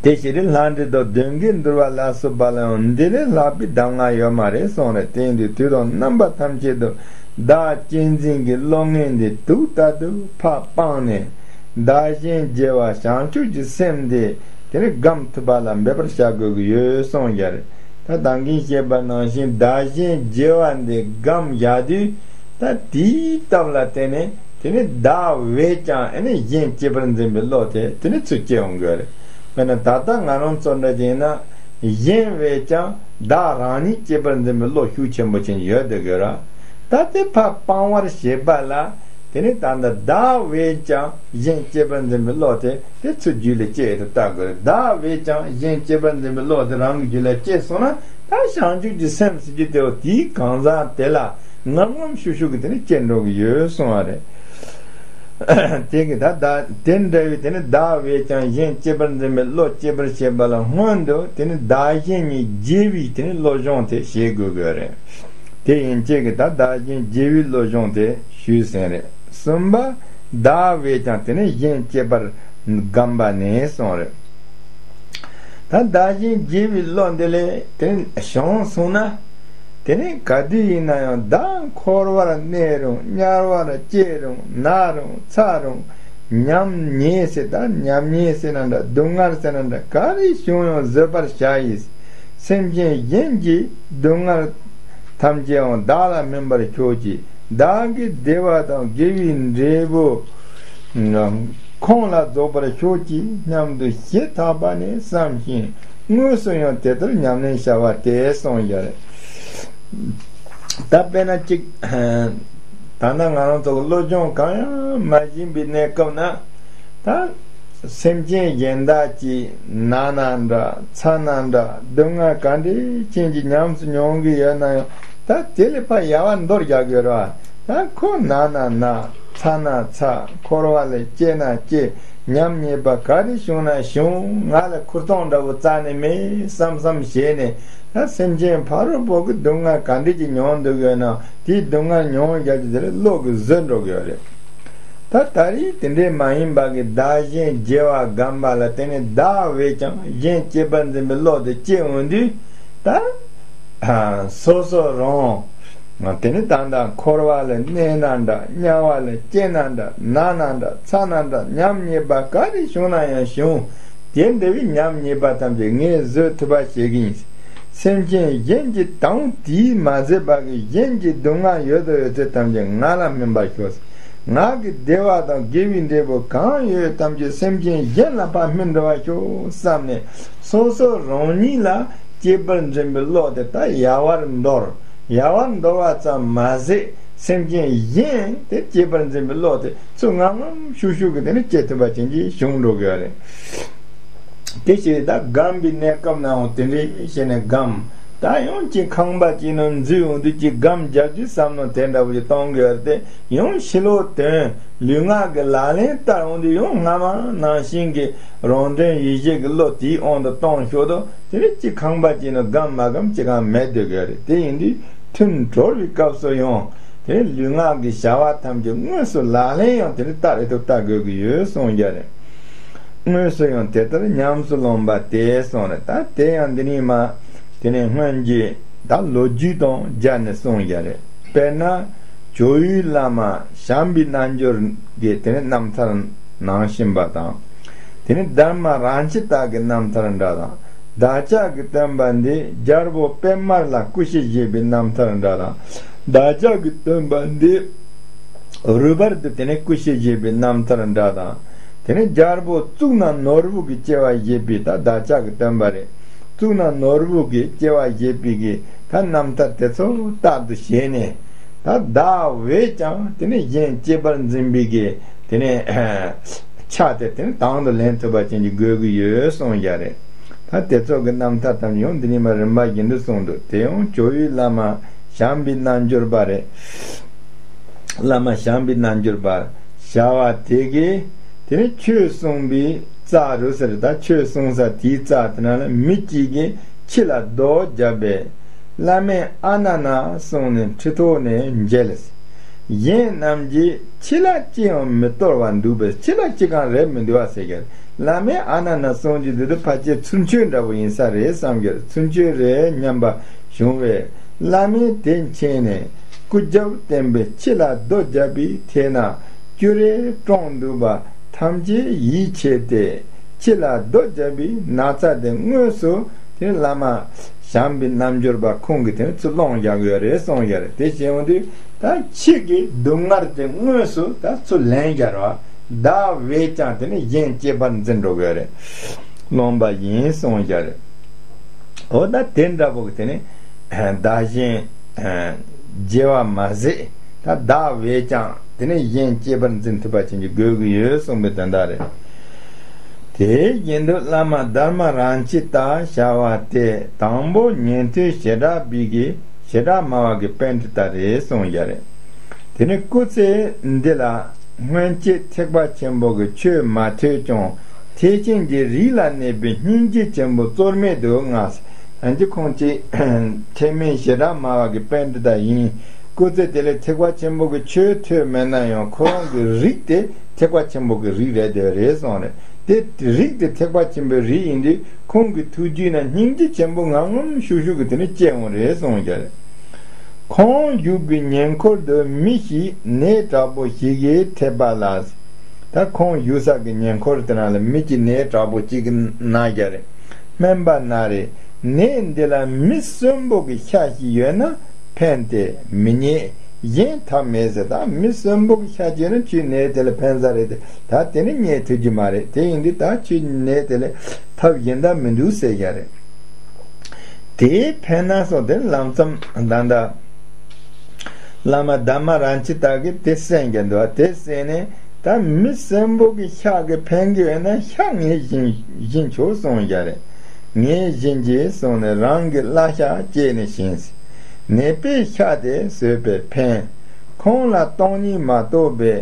དེ་ཕྱིར་ལྷ་འདྲེ་དང་གདོན་བགེགས་འདུལ་བ་ལ་སོགས་པ་ལ་ཡང་འདི་ལས་ལྷག་པའི་གདམས་ངག་ཡོད་མ་རེད་གསུངས་རེད། དེ་ཡིན་དུས་དུས་དང་རྣམ་པ་ཐམས་ཅད་དུ་བདག་གཅེས་འཛིན་གྱི་བློ་ངན་འདི་དུས་རྟག་ཏུ་ཕར་སྤངས་ནས། བདག་གཞན་བརྗེ་བ་བྱང་ཆུབ་ཀྱི་སེམས་དེ་དེ་ནི་སྒོམ་ཐུབ་པ་ལ་འབད་པར་བྱ་དགོས་ཀྱི་ཡོད་གསུངས་ཡ་རེད། ད་ད་གིན་བཤད་པ་ནང་བཞིན་བདག་གཞན་བརྗེ་བ་འདི་སྒོམ་བཞག་དུས། ད་དེའི་སྟབས་ལ་བརྟེན་ནས་དེ་ནི་བདག་བས་ཀྱང་ཨ་ནི་གཞན་གཅེས་པར་འཛིན་པའི་བློ་དེ་དེ་ནི་ཚུར་སྐྱེ་འོང་གི་རེད། དཔེར་ན་ད་ལྟ་ང་རང་ཚོ་འདྲ་ཅིག་ཡིན་ན། གཞན་བས་ཀྱང་བདག་རང་ཉིད་གཅེས་པར་འཛིན་པའི་བློ་ཤུགས་ཆེན་པོ་ཅན་ཡོད་བསྡད་ཀྱི་རེད། ད་དེ་ཕར་སྤང་བར་བྱེད་པ་ལ། དེ་ནི་ད་ལྟ་བདག་བས་ཀྱང་གཞན་གཅེས་པར་འཛིན་པའི་བློ་དེ་དེ་ཚུར་རྒྱུད་ལ་སྐྱེ་ཡོད་དུ་བལྟ་དགོས་རེད། བདག་བས་ཀྱང་གཞན་གཅེས་པར་འཛིན་པའི་བློ་དེ་རང་གི་རྒྱུད་ལ་སྐྱེས་སོང་ན། ད་བྱང་ཆུབ་ཀྱི་སེམས་ཟེར་རྒྱུ་དེ་བ་དེའི་གང་ཟག་དེ་ལ་ངམ་ངམ་ཤུགས་ཤུགས་ཀྱིས་དེ་ནི་སྐྱེ་འགྲོ་གི་ཡོད་གསུངས་པ་རེད། དེ་གི་ད་བདག་དེ་འདྲ་བའི་དེ་ནི་བདག་བས་ཀྱང་གཞན་གཅེས་པར་འཛིན་པའི་བློ་སྐྱེད་པར་བྱེད་པ་ལ་སྔོན་དུ་དེ་ནི་བདག་གཞན་གཉིས་བརྗེ་བའི་དེ་ནི་བློ་སྦྱོང་དེ་བྱེད་དགོས་དགོས་རེད། དེ་ཡིན་ཅེས་ཀྱི་ད་བདག་གཞན་བརྗེ་བའི་བློ་སྦྱོང་དེ་ཞུས་ཟིན་རེད། གསུམ་པ། བདག་བས་ཀྱང་དེ་ནི་གཞན་གཅེས་པར་སྒོམ་པ་ནས་གསུངས་རེད། ད་བདག་གཞན་བརྗེ་བའི་བློ་འདི་ལས་དེ་བྱུང་སོང་ན། དེ་ནི་ག་དུས་ཡིན་ན་ཡང་བདག་འཁོར་བར་གནས་རུང་དམྱལ་བར་སྐྱེ་རུང་ན་རུང་ཚ་རུང་ཉམ་ཉེས་ཟེར། ད་ཉམ་ཉེས་ཟེར་ན་འདྲ། སྡུག་བསྔལ་ཟེར་ན་འདྲ། ག་རེ་བྱུང་ཡང་བཟོད་པར་བྱ་ཡིས། སེམས་ཅན་གཞན་གྱི་སྡུག་བསྔལ་ཐམས་ཅད་ཡང་བདག་ལ་སྨིན་པར་ཤོག་ཅིག། བདག་གི་བདེ་བ་དང་དགེ་བའི་འབྲས་བུ་ཁོང་ལ་རྫོགས་པར་ཤོག་ཅིག་སྙམ་དུ་ཞེ་ཐག་པ་ནས་བསམ་ཞིང་དངོས་སུ་ཡང་དེ་ལྟར་ཉམས་ལེན་བྱ་བ་སྟེ་གསུངས་ཡོད་རེད། ད་དཔེར་ན་གཅིག་ད་ལྟ་ང་རང་ཚོ་གི་བློ་སྦྱོང་གང་ཡང་མ་བྱིན་པའི་གནས་སྐབས་ན། ད་སེམས་ཅན་གཞན་དག་གི་ན་ན་འདྲ་ཚ་ན་འདྲ་སྡུག་བསྔལ་ག་འདྲའི་ཅན་གྱི་ཉམས་སུ་མྱོང་གི་ཡོད་ན་ཡང་། ད་དེ་ལས་ཕར་ཡལ་བ་འདོར་རྒྱག་དགོས་རེད་བ། ད་ཁོ་ན་ན་ན་ཚ་ན་ཚ་འཁོར་བ་ལ་སྐྱེ་ན་སྐྱེ། ཉམ་ཉེས་པ་ག་རེ་བྱུང་ན་བྱུང་། ང་ལ་ཁུར་སྟོང་འདྲ་པོ་རྩ་ནས་མེད་བསམ་བསམ་བྱས་ནས། ད་སེམས་ཅན་ཕ་རོལ་པོ་གི་སྡུག་བསྔལ་ག་འདྲ་ཅིག་མྱོང་འདུག་ཡོད་ན། དེའི་སྡུག་བསྔལ་མྱོང་བཞག་རྒྱུ་དེ་ལ་བློ་གི་བཟོད་འགྲོ་གི་ཡོད་རེད། ད་ད་རེས་དེ་འདྲའི་མ་ཡིན་པ་གི་བདག་གཞན་བརྗེ་བ་སྒོམ་པ་ལ་དེ་ནི་བདག་བས་ཀྱང་གཞན་གཅེས་པར་འཛིན་པའི་བློ་དེ་སྐྱེ་འོང་དུས། ད་སོ་སོ་རང་དེ་ནི་ད་ལྟ་འཁོར་བ་ལ་གནས་ན་འདྲ། དམྱལ་བ་ལ་སྐྱེས་ན་འདྲ། ན་ན་འདྲ། ཚ་ན་འདྲ། ཉམ་ཉེས་པ་ག་རེ་བྱུང་ན་ཡང་བྱུང་། དེ་འདྲ་བའི་ཉམ་ཉེས་པ་ཐམས་ཅད་ངས་བཟོད་ཐུབ་པ་བྱེད་ཀྱི་ཡིན། སེམས་ཅན་གཞན་གྱི་དང་དེས་མ་བཟོད་པ་གི་གཞན་གྱི་སྡུག་བསྔལ་ཡོད་དོ་ཡོད་ཚད་ཐམས་ཅད་ང་ལ་སྨིན་པར་ཤོག། ང་གི་བདེ་བ་དང་དགེ་བའི་འབྲས་བུ་གང་ཡོད་ཐམས་ཅད་སེམས་ཅན་གཞན་ལ་ཕར་སྨིན་འགྲོ་བར་ཤོག་བསམ་ནས། སོ་སོ་རང་ཉིད་ལ་གཅེས་པར་འཛིན་པའི་བློ་དེ་ད་ཡལ་བར་འདོར། ཡལ་བར་འདོར་བ་ཙམ་མ་ཟད། སེམས་ཅན་གཞན་དེ་གཅེས་པར་འཛིན་པའི་བློ་དེ་ཚུར་ངམ་ངམ་ཤུགས་ཤུགས་ཀྱིས་དེ་ནི་སྐྱེ་ཐུབ་པ་ཅན་གྱི་བྱུང་འགྲོ་གི་ཡོད་རེད། དེ་བྱས་ད་སྒོམ་པའི་གནས་སྐབས་ནའང་དེ་འདྲའི་བྱས་ནས་སྒོམ། ད་ཡང་ཅིག་ཁང་པ་ཅིག་ནང་འཛུལ་ཡོང་དུས་ཅིག་སྒོམ་རྒྱག་རྒྱུའི་བསམ་བློ་དེ་འདྲ་བོ་ཞིག་གཏོང་གི་ཡོད་རེད་དེ། ཡང་ཕྱི་ལོགས་དོན་ལུས་ངག་གི་ལག་ལེན་བསྟར་འོང་དུས་ཡང་སྔ་མ་ནང་བཞིན་གྱི་རང་དོན་ཡིད་བྱེད་ཀྱི་བློ་དེའི་དབང་དུ་གཏོང་ཞོར་དུ། དེ་ནི་ཅིག་ཁང་པ་ཅིག་ནང་སྒོམ་མ་སྒོམ་ཅི་གང་མེད་སྡོད་གི་ཡོད་རེད། དེ་ཡིན་དུས་ཐུན་གྲོལ་བའི་སྐབས་སུ་ཡང་དེ་ལུས་ངག་གི་བྱ་བ་ཐམས་ཅད་དངོས་སུ་ལག་ལེན་ཡང་དེ་ནི་བསྟར་རེ་ཐུབ་བསྟར་དགོས་ཀྱི་ཡོད་གསུངས་ཀྱི་རེད། དངོས་སུ་ཡང་དེ་ལྟར་ཉམས་སུ་ལོངས་པ་སྟེ་གསུངས་རེད། ད་དེ་ཡང་འདི་ནི་མ་དེ་ནི་སྔོན་གྱི་ད་ལོ་རྒྱུས་དང་སྦྱར་ནས་གསུངས་ཀྱི་རེད། དཔེར་ན་ཇོ་བོའི་བླ་མ་བྱམས་པའི་རྣལ་འབྱོར་གྱི་དེ་ནི་རྣམ་ཐར་ནང་བཞིན་པ་དང་། དེ་ནི་དྷརྨ་རཱ་ཇི་ཏ་གི་རྣམ་ཐར་འདྲ་དང་། བདག་ཅག་གི་སྟོན་པ་འདི་རྒྱལ་པོ་པདྨར་ལ་སྐུ་ཞབས་བཞེས་པའི་རྣམ་ཐར་འདྲ་དང་། བདག་ཅག་གི་སྟོན་པ་འདི་རུས་སྦལ་དུ་དེ་ནི་སྐུ་ཞབས་བཞེས་པའི་རྣམ་ཐར་འདྲ་དང་། དེ་ནི་རྒྱལ་པོ་གཙུག་ན་ནོར་བུ་གི་སྐྱེ་བ་བཞེས་པའི་ད་བདག་ཅག་གི་སྟོན་པ་རེད། གཙུག་ན་ནོར་བུ་གི་སྐྱེ་བ་བཞེས་པའི་གི་ད་རྣམ་ཐར་དེ་ཚོ་རྟག་ཏུ་བྱས་ནས། ད་བདག་བས་ཀྱང་དེ་ནི་གཞན་གཅེས་པར་འཛིན་པའི་གི་དེ་ནི་ཆ་དེ་དེ་ནི་དང་དུ་ལེན་ཐུབ་པ་ཅན་གྱི་དགོས་ཀྱི་ཡོད་གསུངས་ཀྱི་རེད། ད་དེ་ཚོ་གི་རྣམ་ཐར་ཐམས་ཅད་ཡང་འདི་ནི་མ་རིམ་པ་བཞིན་དུ་གསུངས་འདུག། དེ་ཡང་ཇོ་བོའི་བླ་མ་བྱམས་པའི་རྣལ་འབྱོར་པ་རེད། བླ་མ་བྱམས་པའི་རྣལ་འབྱོར་པ་བྱ་བ་དེ་གིས་དེ་ནི་ཆོས་གསུངས་པའི་རྩ་རུ་ཟེར། ད་ཆོས་གསུངས་ས་དེའི་རྩ་དེ་ན་ལ་མི་གཅིག་གིས་ཁྱི་ལ་རྡོ་བརྒྱབ་པས། བླ་མས་ཨ་ན་ན་གསུངས་ནས་ཁྲི་ཐོག་ནས་འཇལ། གཞན་རྣམས་ཀྱིས་ཁྱི་ལ་ཅི་ཡང་མི་གཏོར་བར་འདུག་པས། ཁྱི་ལ་ཅི་གང་རེད་མི་འདུག་བ་ཟེར་གྱི་རེད། བླ་མས་ཨ་ན་ན་གསུངས་ཀྱི་འདུག་དུས་ཕལ་ཆེར་ཚུལ་འཆོས་འདྲ་པོ་ཡིན་ས་རེད་བསམ་གྱི་རེད། ཚུལ་འཆོས་རེད་སྙམ་པ་བྱུང་བས། བླ་མས་དེ་མཁྱེན་ནས་སྐུ་རྒྱབ་བསྟན་པས་ཁྱི་ལ་རྡོ་བརྒྱབ་པའི་ཐད་ན་སྐྱུ་རས་བཀྲོངས་འདུག་པ་ཐམས་ཅད་ཡིད་ཆེས་ཏེ། ཁྱི་ལ་རྡོ་བརྒྱབ་པའི་ན་ཚ་དེ་དངོས་སུ་དེ་བླ་མ་བྱམས་པའི་རྣལ་འབྱོར་པ་ཁོང་གིས་དེ་ཚུར་སློང་བཞག་ཡོད་རེད་གསུངས་ཡོད་རེད། དེ་བྱས་ཡོང་དུས་ད་ཁྱི་གི་སྡུག་བསྔལ་དེ་དངོས་སུ་ད་ཚུར་ལེན་བཞག་ར། བདག་བས་ཀྱང་དེ་ནི་གཞན་གཅེས་པར་འཛིན་འགྲོ་གི་ཡོད་རེད། སློང་པ་ཡིན་གསུངས་བཞག་རེད། འོ་ད་དེ་འདྲ་པོ་གི་དེ་ནི་བདག་གཞན་བརྗེ་བ་མ་ཟད། ད་བདག་བས་ཀྱང་དེ་ནི་གཞན་གཅེས་པར་འཛིན་ཐུབ་པ་ཅན་གྱི་དགོས་ཀྱི་ཡོད་གསུངས་པའི་དོན་དག་རེད། དེ་བཞིན་དུ་བླ་མ་དྷརྨ་རཱ་ཇི་ཏ་བྱ་བ་སྟེ་དང་པོ་ཉན་ཐོས་བྱེ་བྲག་པའི་གི་བྱེ་བྲག་སྨྲ་བ་གི་པཎྜི་ཏ་རེད་གསུངས་ཡ་རེད། དེ་ནི་སྐུ་ཚེ་འདི་ལ་སྔོན་ཆད་ཐེག་པ་ཆེན་པོ་གི་ཆོས་མ་ཐོས་ཀྱང་ཐེག་ཆེན་གྱི་རིགས་ལ་གནས་པའི་སྙིང་རྗེ་ཆེན་པོ་རྩོལ་མེད་དུ་མངའ། ཨ་ནི་ཁོང་ཅིག་ཐེག་དམན་བྱེ་བྲག་སྨྲ་བ་གི་པཎྜི་ཏ་ཡིན། སྐུ་ཚེ་དེ་ལས་ཐེག་པ་ཆེན་པོ་གི་ཆོས་ཐོས་མེད་ན་ཡང་ཁོ་རང་གི་རིགས་དེ་ཐེག་པ་ཆེན་པོ་གི་རིགས་རེད་དེ་རེད་གསུངས་རེད། དེ་རིགས་དེ་ཐེག་པ་ཆེན་པོའི་རིགས་ཡིན་དུས་ཁོང་གི་ཐུགས་རྒྱུད་ན་སྙིང་རྗེ་ཆེན་པོ་ངམ་ངམ་ཤུགས་ཤུགས་ཀྱིས་དེ་ནི་སྐྱེ་འོང་རེད་གསུངས་ཀྱི་རེད། ཁོང་བཞུགས་པའི་ཉེ་འཁོར་དུ་མི་ཞིག་ནད་དྲག་པོ་ཞིག་གིས་ཐེབས་པ་ལ། ད་ཁོང་བཞུགས་ས་གི་ཉེ་འཁོར་དེ་ན་ལ་མི་གཅིག་ནད་དྲག་པོ་གཅིག་གིས་ན་རྒྱ་རེད། སྨན་པ་ན་རེ། ནད་འདི་ལ་མི་གསོན་པོ་གི་ཤ་ཞིག་ཡོད་ན་ཕན་ཏེ་མི་རྙེད། གཞན་ཐབས་མེད་ཟེར། ད་མི་གསོན་པོ་གི་ཤ་ཅིག་ཡོད་ན་ཁྱོའི་ནད་དེ་ལ་ཕན་ས་རེད་དེ། ད་དེ་ནི་རྙེད་ཐུབ་ཀྱི་མ་རེད། དེ་ཡིན་དུས་ད་ཁྱོའི་ནད་དེ་ལ་ཐབས་གཞན་དག་མི་འདུག་ཟེར་རྒྱ་རེད། དེའི་ཕན་ན་སོགས་དེ་ལམ་ཙམ་ད་ལྟ་བླ་མ་དྷརྨ་རཱ་ཇི་ཏ་གིས་དེ་གསན་གྱི་འདུག། དེ་གསན་ནས་ད་མི་གསོན་པོ་གི་ཤ་གི་ཕན་གྱི་ཡོད་ན་ཤ་ངས་བཞེས་བཞེས་ཆོག་གསུངས་བཞག་རེད། ངས་བཞེས་ཀྱི་གསུངས་ནས་རང་གི་བླ་ཤ་བཅད་ནས་བཞེས། ནད་པའི་ཤ་དེ་ཟོས་པས་ཕན། ཁོང་ལ་སྟོང་ཉིད་མ་གཏོགས་པའི་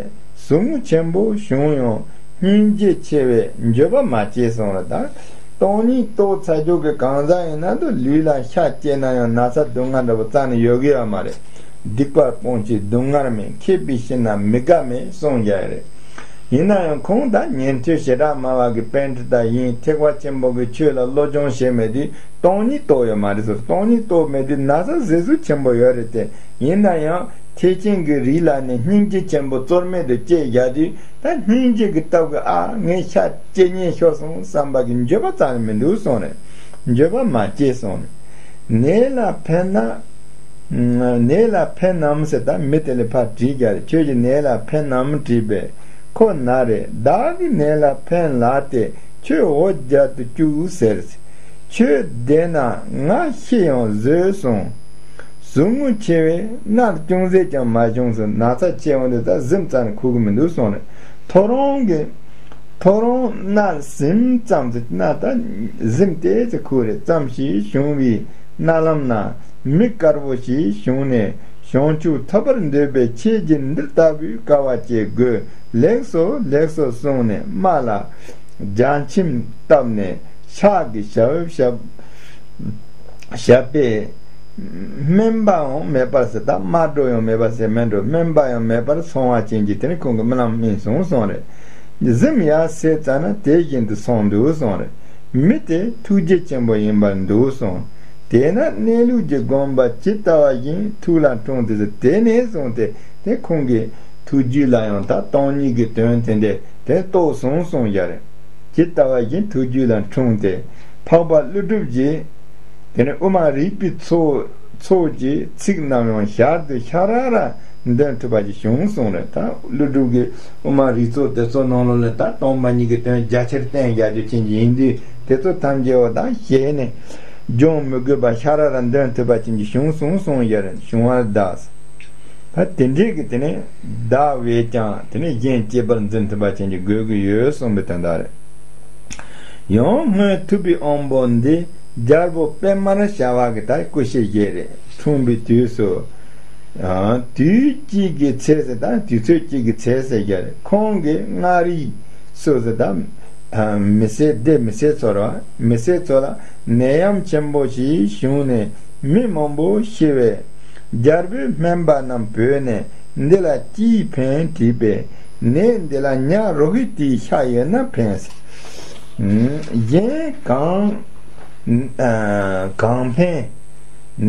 ཟུག་རྔུ་ཆེན་པོ་བྱུང་ཡང་སྙིང་རྗེ་ཆེ་བས་འགྱོད་པ་མ་སྐྱེས་གསུངས་ལ། ད་སྟོང་ཉིད་རྟོགས་ཚར་རྒྱུ་གི་གང་ཟག་ཡིན་ན་འདུག། ལུས་ལ་ཤ་སྐྱེས་ན་ཡང་ན་ཚ་སྡུག་བསྔལ་འདྲ་པོ་རྩ་ནས་ཡོད་གི་ཡོད་མ་རེད། སྡིག་པ་སྤོང་ཕྱིར་སྡུག་བསྔལ་མེད། མཁས་པའི་ཤིང་རྣམས་མི་དགའ་མེད་གསུངས་བཞག་ཡོད་རེད། ཡིན་ན་ཡང་ཁོང་ད་ཉན་ཐོས་ཞེ་དྲག་སྨྲ་བ་གི་པཎྜི་ཏ་ཡིན། ཐེག་པ་ཆེན་པོ་གི་ཆོས་ལ་བློ་སྦྱོང་བྱས་མེད་དུས་སྟོང་ཉིད་རྟོགས་ཡོད་མ་རེད་ཟེར། སྟོང་ཉིད་རྟོགས་མེད་དུས་ན་ཚ་ཟེར་ཚུལ་ཆེན་པོ་ཡོད་རེད་དེ། ཡིན་ན་ཡང་ཐེག་ཆེན་གྱི་རིགས་ལ་ནི་སྙིང་རྗེ་ཆེན་པོ་རྩོལ་མེད་དུ་སྐྱེས་བཞག་དུས། ད་སྙིང་རྗེ་གི་སྟབས་ཀྱིས་ཨ་ངས་ཤ་སྐྱེ་ཉེན་ཤོར་སོང་བསམ་པ་གི་འགྱོད་པ་རྩ་ནས་མི་འདུག་གསུངས་རེད། འགྱོད་པ་མ་སྐྱེས་གསུངས་རེད། ནད་ལ་ཕན་ན། ནད་ལ་ཕན་ནམ་ཟེར། ད་མི་དེ་ལ་ཕར་དྲིས་བྱས་རེད། ཁྱོད་ཀྱིས་ནད་ལ་ཕན་ནམ་དྲིས་པས། ཁོ་ན་རེ་བདག་གིས་ནད་ལ་ཕན་ལགས་ཏེ། ཁྱོད་འོ་བརྒྱལ་དུ་བཅུག་ཟེར། ཁྱོད་བདེ་ན་ང་ཤི་ཡང་བཟོད་གསུངས། ཟུག་རྔུ་ཆེ་བས་མནར་ཅུང་ཟད་ཀྱང་མ་བྱུང་ཟེར། ན་ཚ་ཆེ་འོང་དུས་ད་གཟིམ་རྩ་ནས་ཁུག་གི་མི་འདུག་གསུངས་རེད། ཐོ་རངས་ཀྱི་ཐོ་རངས་མནར་གཟིམ་ཙམ་ཟེར་ན་ད་གཟིམ་ཏོག་ཙམ་ཁུག་རེ་ཙམ་ཞིག་བྱུང་བའི་རྣ་ལམ་ན་མི་དཀར་པོ་ཞིག་བྱུང་ནས། བྱང་ཆུབ་ཐོབ་པར་འདོད་པའི་ཁྱེད་ཀྱིས་འདི་ལྟ་བུའི་དཀའ་བ་སྤྱད་དགོས། ལེགས་སོ་ལེགས་སོ་གསུངས་ནས་རྨ་ལ་རྒྱ་ཆེམས་བཏབ་ནས་ཕྱག་གི་ཞབས་ཞབས་ཞབས་པད་སྨན་པའང་མེད་པར་ཟེར། ད་རྨ་སྒྲོ་ཡང་མེད་པར་ཟེར། སྨན་སྒྲོ་སྨན་པ་ཡང་མེད་པར་སོང་བ་ཅན་གྱི་དེ་ནི་ཁོང་གི་རྨི་ལམ་རྨིས་སོང་གསུངས་རེད། གཟིམ་ཡར་སོང་ཙ་ན་དེ་བཞིན་དུ་སོང་འདུག་གསུངས་རེད། མི་དེ་ཐུགས་རྗེ་ཆེན་པོ་ཡིན་པར་འདུག་གསུངས། དེས་ན་གནས་ལུགས་ཀྱི་དགོངས་པ་ཇི་ལྟ་བ་བཞིན་ཐུགས་ལ་འཁྲུངས་ཏེ། དེ་ནས་བཟུང་སྟེ་དེ་ཁོང་གི་ཐུགས་རྒྱུད་ལ་ཡང་ད་སྟོང་ཉིད་ཀྱི་དོན་དེ་འདྲས་དེ་རྟོགས་སོང་གསུངས་ཡ་རེད། ཇི་ལྟ་བ་བཞིན་ཐུགས་རྒྱུད་ལ་འཁྲུངས་ཏེ། འཕགས་པ་ཀླུ་སྒྲུབ་ཀྱིས་དེ་ནས་དབུ་མ་རིག་པའི་ཚོགས་ཚོགས་ཀྱི་ཚིག་རྣམས་ཡང་ཞལ་དུ་ཤ་ར་ར་འདོན་ཐུབ་པ་ཞིག་བྱུང་གསུངས་རེད། ད་ཀླུ་སྒྲུབ་ཀྱིས་དབུ་མ་རིག་ཚོགས་དེ་ཚོ་ནང་ལོགས་ལ་ད་སྟོང་པ་ཉིད་ཀྱི་དོན་རྒྱ་ཆེར་བསྟན་བཞག་རྒྱུ་ཅན་གྱི་ཡིན་དུས། དེ་ཚོ་ཐམས་ཅད་འོ་ད་ཞལ་ནས་སྦྱོང་མི་དགོས་པ་ཤ་ར་ར་འདོན་ཐུབ་པ་ཅན་གྱི་བྱུང་སོང་གསུངས་ཡ་རེད། བྱུང་བར་གདའ། ད་དེ་འདྲས་ཀྱི་དེ་ནས་བདག་བས་ཀྱང་དེ་ནས་གཞན་གཅེས་པར་འཛིན་ཐུབ་པ་ཅན་གྱི་དགོས་ཀྱི་ཡོད་གསུངས་པའི་དོན་དག་རེད། ཡང་སྔོན་ཐུབ་པའི་དབང་པོ་འདི་རྒྱལ་པོ་པདྨར་བྱ་བ་གི་ད་སྐུ་ཞབས་ཞིག་རེད། འཁྲུངས་པའི་དུས་སུ། ཨ། དུས་གཅིག་གི་ཚེ་ཟེར་ད་དུས་ཚོད་གཅིག་གི་ཚེ་ཟེར་རྒྱུ་རེད། ཁོང་གི་མངའ་རིས་སུ་ཟེར་ད། ཨ། མི་སེར་སྡེ་མི་སེར་ཚོར་བ་མི་སེར་ཚོ་ལ་ནད་ཡམས་ཆེན་པོ་ཞིག་བྱུང་ནས་མི་མང་པོ་ཤི་བས། རྒྱལ་པོས་སྨན་པ་རྣམས་བོས་ནས་འདི་ལ་ཅིས་ཕན་དྲིས་པས། ནད་འདི་ལ་ཉ་རོ་ཧི་ཏའི་ཤ་ཡོད་ན་ཕན་ཟེར། གཞན་གང་གང་ཕན།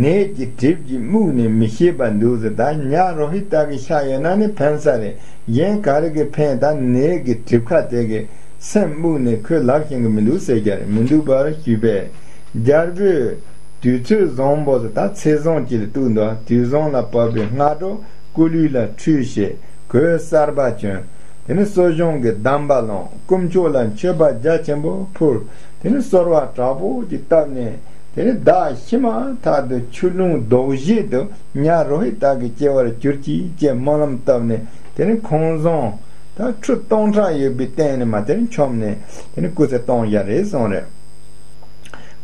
ནད་ཀྱི་གྲིབ་ཀྱིས་རྨུགས་ནས་མི་ཤེས་པ་འདུག་ཟེར། ད་ཉ་རོ་ཧི་ཏ་གི་ཤ་ཡོད་ན་ནི་ཕན་ས་རེད། གཞན་ག་རེ་གི་ཕན། ད་ནད་ཀྱི་གྲིབ་ཁ་དེ་གི་སེམས་རྨུགས་ནས་ཁོས་ལབ་ཤེས་གི་མི་འདུག་ཟེར་རྒྱུ་རེད། མི་འདུག་པར་ཞུས་པས། རྒྱལ་པོས་དུས་ཚོད་བཟང་པོ་ཟེར་ད་ཚེས་བཟང་ཅིག་ལ་གཏུགས་འདུག་དུས་བཟང་ལ་བབས་པའི་སྔ་དྲོ་སྐུ་ལུས་ལ་ཁྲུས་བྱས། གོས་གསར་པ་གྱོན། དེ་ནས་གསོ་སྦྱོང་གི་གདམས་པ་བླངས། དཀོན་མཆོག་ལ་མཆོད་པ་རྒྱ་ཆེན་པོ་ཕུལ། དེ་ནས་གསོལ་བ་དྲག་པོ་ཅིག་བཏབ་ནས། དེ་ནས་བདག་ཤི་མ་ཐག་ཏུ་ཆུ་ཀླུང་རྡོ་བཞི་དུ་ཉ་རོ་ཧི་ཏ་གི་སྐྱེ་བར་གྱུར་ཅིག་ཅེས་སྨོན་ལམ་བཏབ་ནས། དེ་ནས་ཁང་བཟང་ད་ཁྲི་སྟོང་ཕྲག་ཡོད་པའི་སྟེང་ནས་མར་དེ་ནས་མཆོངས་ནས། དེ་ནས་སྐུ་ཚེ་བཏང་ཡ་རེད་གསུངས་རེད།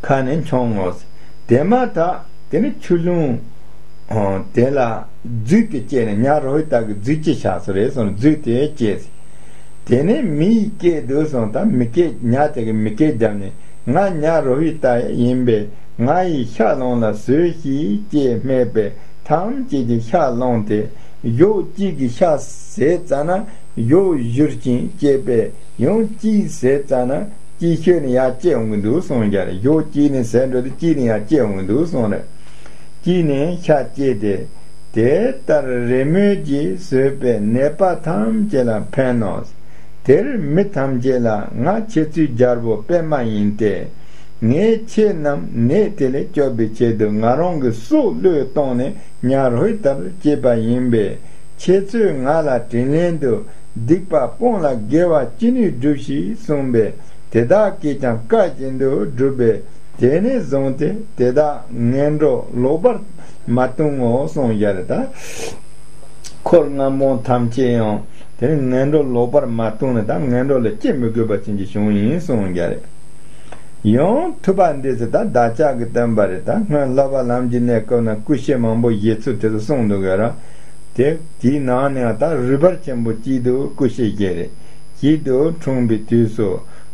ཁ་ནས་མཆོང་ངོ་། དེ་མ་ཐག་དེ་ནི་ཆུ་ཀླུང་དེ་ལ་རྫུས་ཏེ་སྐྱེས་ནས། ཉ་རོ་ཧི་ཏ་གི་རྫུས་སྐྱེས་ཆགས་སོ་རེད་གསུངས། རྫུས་ཏེ་སྐྱེས། དེ་ནས་མི་ཡི་སྐད་དུ་གསུངས། ད་མི་སྐད་ཉ་དེ་གི་མི་སྐད་བརྒྱབ་ནས། ང་ཉ་རོ་ཧི་ཏ་ཡིན་པས་ང་ཡི་ཤ་རླུང་ལ་ཟོས་ཤིག་ཅེས་སྨྲས་པས། ཐམས་ཅད་ཀྱི་ཤ་རླུང་དེ་གཞོགས་གཅིག་གི་ཤ་ཟས་ཙ་ན་གཞོགས་བཞུར་ཅིང་སྐྱེས་པས། ཡང་གཅིག་ཟས་ཙ་ན་གཅིག་ཤོས་ནས་ཡར་སྐྱེ་འོང་གི་འདུག་གསུངས་རྒྱུ་རེད། གཞོགས་གཅིག་ནས་ཟས་འགྲོ་དུས་གཅིག་ནས་ཡར་སྐྱེ་འོང་གི་འདུག་གསུངས་རེད། གཅིག་ནས་ཤ་སྐྱེས་ཏེ། དེ་ལྟར་རེས་མོས་ཀྱིས་ཟོས་པས་ནད་པ་ཐམས་ཅད་ལ་ཕན་ནོ། དེར་མི་ཐམས་ཅད་ལ་ང་ཁྱེད་ཚོའི་རྒྱལ་པོ་པདྨ་ཡིན་ཏེ། ངས་ཁྱེད་རྣམས་ནད་དེ་ལས་སྐྱོབ་པའི་ཆེད་དུ་ང་རང་གི་སྲོག་བློས་གཏོང་ནས་ཉ་རོ་ཧི་ཏར་སྐྱེས་པ་ཡིན་པས། ཁྱེད་ཚོས་ང་ལ་དྲིན་ལན་དུ་སྡིག་པ་སྤོང་ལ་དགེ་བ་ཅི་ནུས་སྒྲུབས་ཤིག་གསུངས་པས། དེ་དག་གིས་ཀྱང་བཀའ་བཞིན་དུ་བསྒྲུབས་པས། དེ་ནས་བཟུང་སྟེ་དེ་དག་ངན་འགྲོར་ལོག་པར་མ་ལྟུང་ངོ་གསུངས་རྒྱུ་རེད། ད་འཁོར་ལྔ་པོ་ཐམས་ཅད་ཡང་དེ་ནི་ངན་འགྲོར་ལོག་པར་མ་ལྟུང་ནས་ད་ངན་འགྲོ་ལ་སྐྱེ་མི་དགོས་པ་ཅན་གྱི་བྱུང་ཡིན་གསུངས་རྒྱུ་རེད། ཡང་ཐུབ་པ་འདི་ཚོ་ད་བདག་ཅག་གི་བསྟན་པ་རེད། ད་སྔོན་བསླབ་པ་ལམ་གྱི་གནས་སྐབས་ན་སྐུ་བཤད་མང་པོ་བཞེས་ཚུལ་དེ་ཚོ་གསུངས་འདུག་ག་ར། དེ་དེའི་ནང་ནས་ད་རུས་སྦལ་ཆེན་པོ་གཅིག་ཏུ་སྐུ་བཤད་བཞེས་རེད། གཅིག་ཏུ་འཁྲུངས་པའི་དུས་སུ་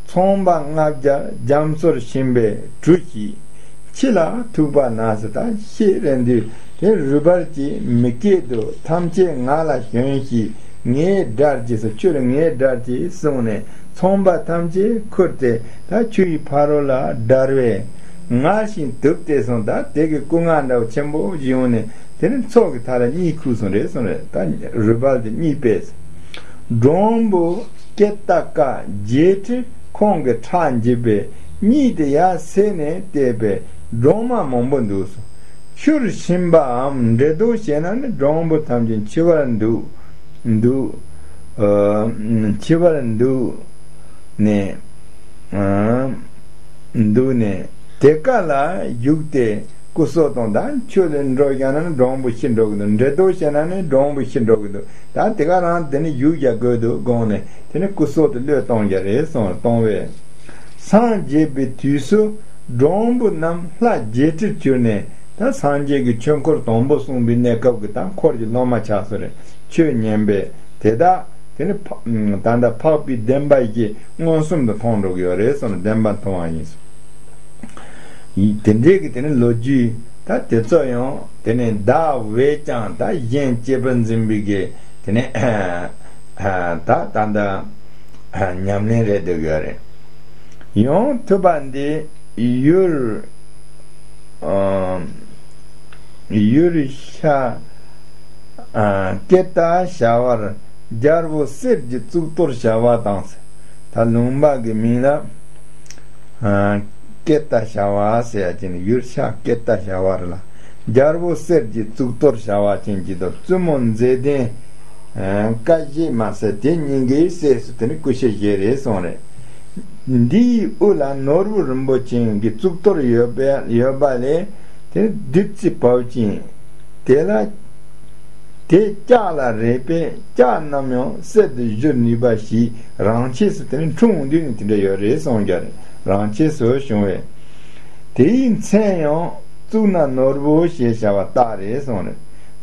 ཚངས་པ་ལྔ་བརྒྱ་རྒྱ་མཚོར་ཕྱིན་པའི་གྲུ་ཞིག་ཕྱི་ལ་ཐུག་པ་ན་ཟེར། ད་ཤི་རན་དུས་དེ་རུས་སྦལ་གྱིས་མི་སྐད་དུ་ཐམས་ཅད་ང་ལ་ཞོན་ཞིག་ངའི་དགྲར་གྱིས་སོ། ཁྱོད་ངའི་དགྲར་གྱིས་གསུངས་ནས་ཚོང་པ་ཐམས་ཅད་ཁུར་ཏེ་ད་ཁྱོད་ཡི་ཕ་རོལ་ལ་བྲལ་བས། ངར་ཞིང་དུབ་སྟེ་སོང་། ད་དེ་གི་སྐུ་ངལ་འདྲ་བོ་ཆེན་པོ་ཞིག་ཡོང་ནས་དེ་ནི་མཚོ་གི་མཐའ་ལ་གཉིད་ཁུག་སོང་རེད་གསུངས་རེད། ད་རུས་སྦལ་དེ་གཉིད་པས། འབྲོང་བུ་ཀེ་ཏ་ཀ་བརྒྱད་ཁྲི་ཁོང་གི་ཁྲག་འཇིབ་པས། གཉིད་དེ་ཡར་སད་ནས་བལྟས་པས་འབྲོང་མ་མང་པོ་འདུག་སོང་། ཁྱུར་ཕྱིན་པའམ་འདྲེ་ལྡོག་བྱས་ན་ནི་འབྲོང་བུ་ཐམས་ཅད་འཆི་བར་འདུག་འདུག་ཨ། འཆི་བར་འདུག་ནས། ཨ། འདུག་ནས་དེ་ཀ་ལ་བཞུགས་ཏེ་སྐུ་སྲོག་དང་། ད་ཁྱོད་ལ་འགྲོ་བཞག་ན་ནི་འབྲོང་བུ་ཤི་འགྲོ་གི་འདུག་འདྲེ་ལྡོག་བྱས་ན་ནི་འབྲོང་བུ་ཤི་འགྲོ་གི་འདུག་ད་དེ་ག་རང་དེ་ནི་བཞུགས་བཞག་དགོས་འདུག་དགོངས་ནས་དེ་ནི་སྐུ་སྲོག་དེ་བློས་གཏོང་བཞག་རེད་གསུངས། གཏོང་བས། སངས་རྒྱས་པའི་དུས་སུ་འབྲོང་བུ་རྣམས་ལྷ་བརྒྱད་ཁྲིར་གྱུར་ནས། ད་སངས་རྒྱས་ཀྱི་ཆོས་འཁོར་དང་པོ་གསུངས་པའི་གནས་སྐབས་ཀྱི་ད་འཁོར་གྱི་སློབ་མ་ཆགས་སོ་རེད། ཆོས་ཉན་པས་དེ་དག་དེ་ནི་ཕ། ད་ལྟ་འཕགས་པའི་བདེན་པ་བཞི་མངོན་སུམ་དུ་མཐོང་འགྲོ་གི་ཡོད་རེད་གསུངས་ནས་བདེན་པ་མཐོང་བ་ཡིན་གསུངས། དེ་འདྲའི་གི་དེ་ནི་ལོ་རྒྱུས་ད་དེ་ཚོ་ཡང་དེ་ནི་བདག་བས་ཀྱང་ད་གཞན་གཅེས་པར་འཛིན་པའི་གི་དེ་ནི་ད་ད་ད་ཉམས་ལེན་རེད་འདུག་ཡོད་རེད། ཡང་ཐུབ་པ་འདི་ཡུལ་ཨ་ཡུལ་ཤ་ཨ་ཀེ་ཏ་བྱ་བར་རྒྱལ་པོ་གསེར་གྱི་གཙུག་ཏོར་བྱ་བ་དང་ཟེར། ད་ལུང་པ་གི་མིང་ལ་ཨ་ཀེ་ཏ་བྱ་བ་ཟེར་ཡ་ཅིག་ནི་ཡུལ་ཤ་ཀེ་ཏ་བྱ་བ་རེད་ལ། རྒྱལ་པོ་གསེར་གྱི་གཙུག་ཏོར་བྱ་བ་ཅན་གྱི་དང་བཙུན་མོ་མཛེས་ལྡན་ཨ་བཀའ་བཞི་མ་ཟེར་དེ་གཉིས་ཀའི་སྲས་སུ་དེ་ནི་སྐུ་ཕྱྭ་བཞི་རེད་གསུངས་རེད། འདིའི་དབུ་ལ་ནོར་བུ་རིན་པོ་ཆེ་གི་གཙུག་ཏོར་ཡོད་པ་ཡོད་པ་ལས་དེ་བདུད་རྩི་བབས་ཅིང་། དེ་ལ་དེ་ལྕགས་ལ་རེག་པས་ལྕགས་རྣམས་ཡང་གསེར་དུ་བཞུ་ནུས་པ་ཞིག་རང་ཆས་སུ་དེ་ནི་འཁྲུངས་དུས་ནི་དེ་འདྲ་ཡོད་རེད་གསུངས་རྒྱུ་རེད། རང་ཆས་སུ་བྱུང་བས། དེའི་མཚན་ཡང་གཙུག་ན་ནོར་བུ་ཞེས་བྱ་བ་རྟགས་རེད་གསུངས་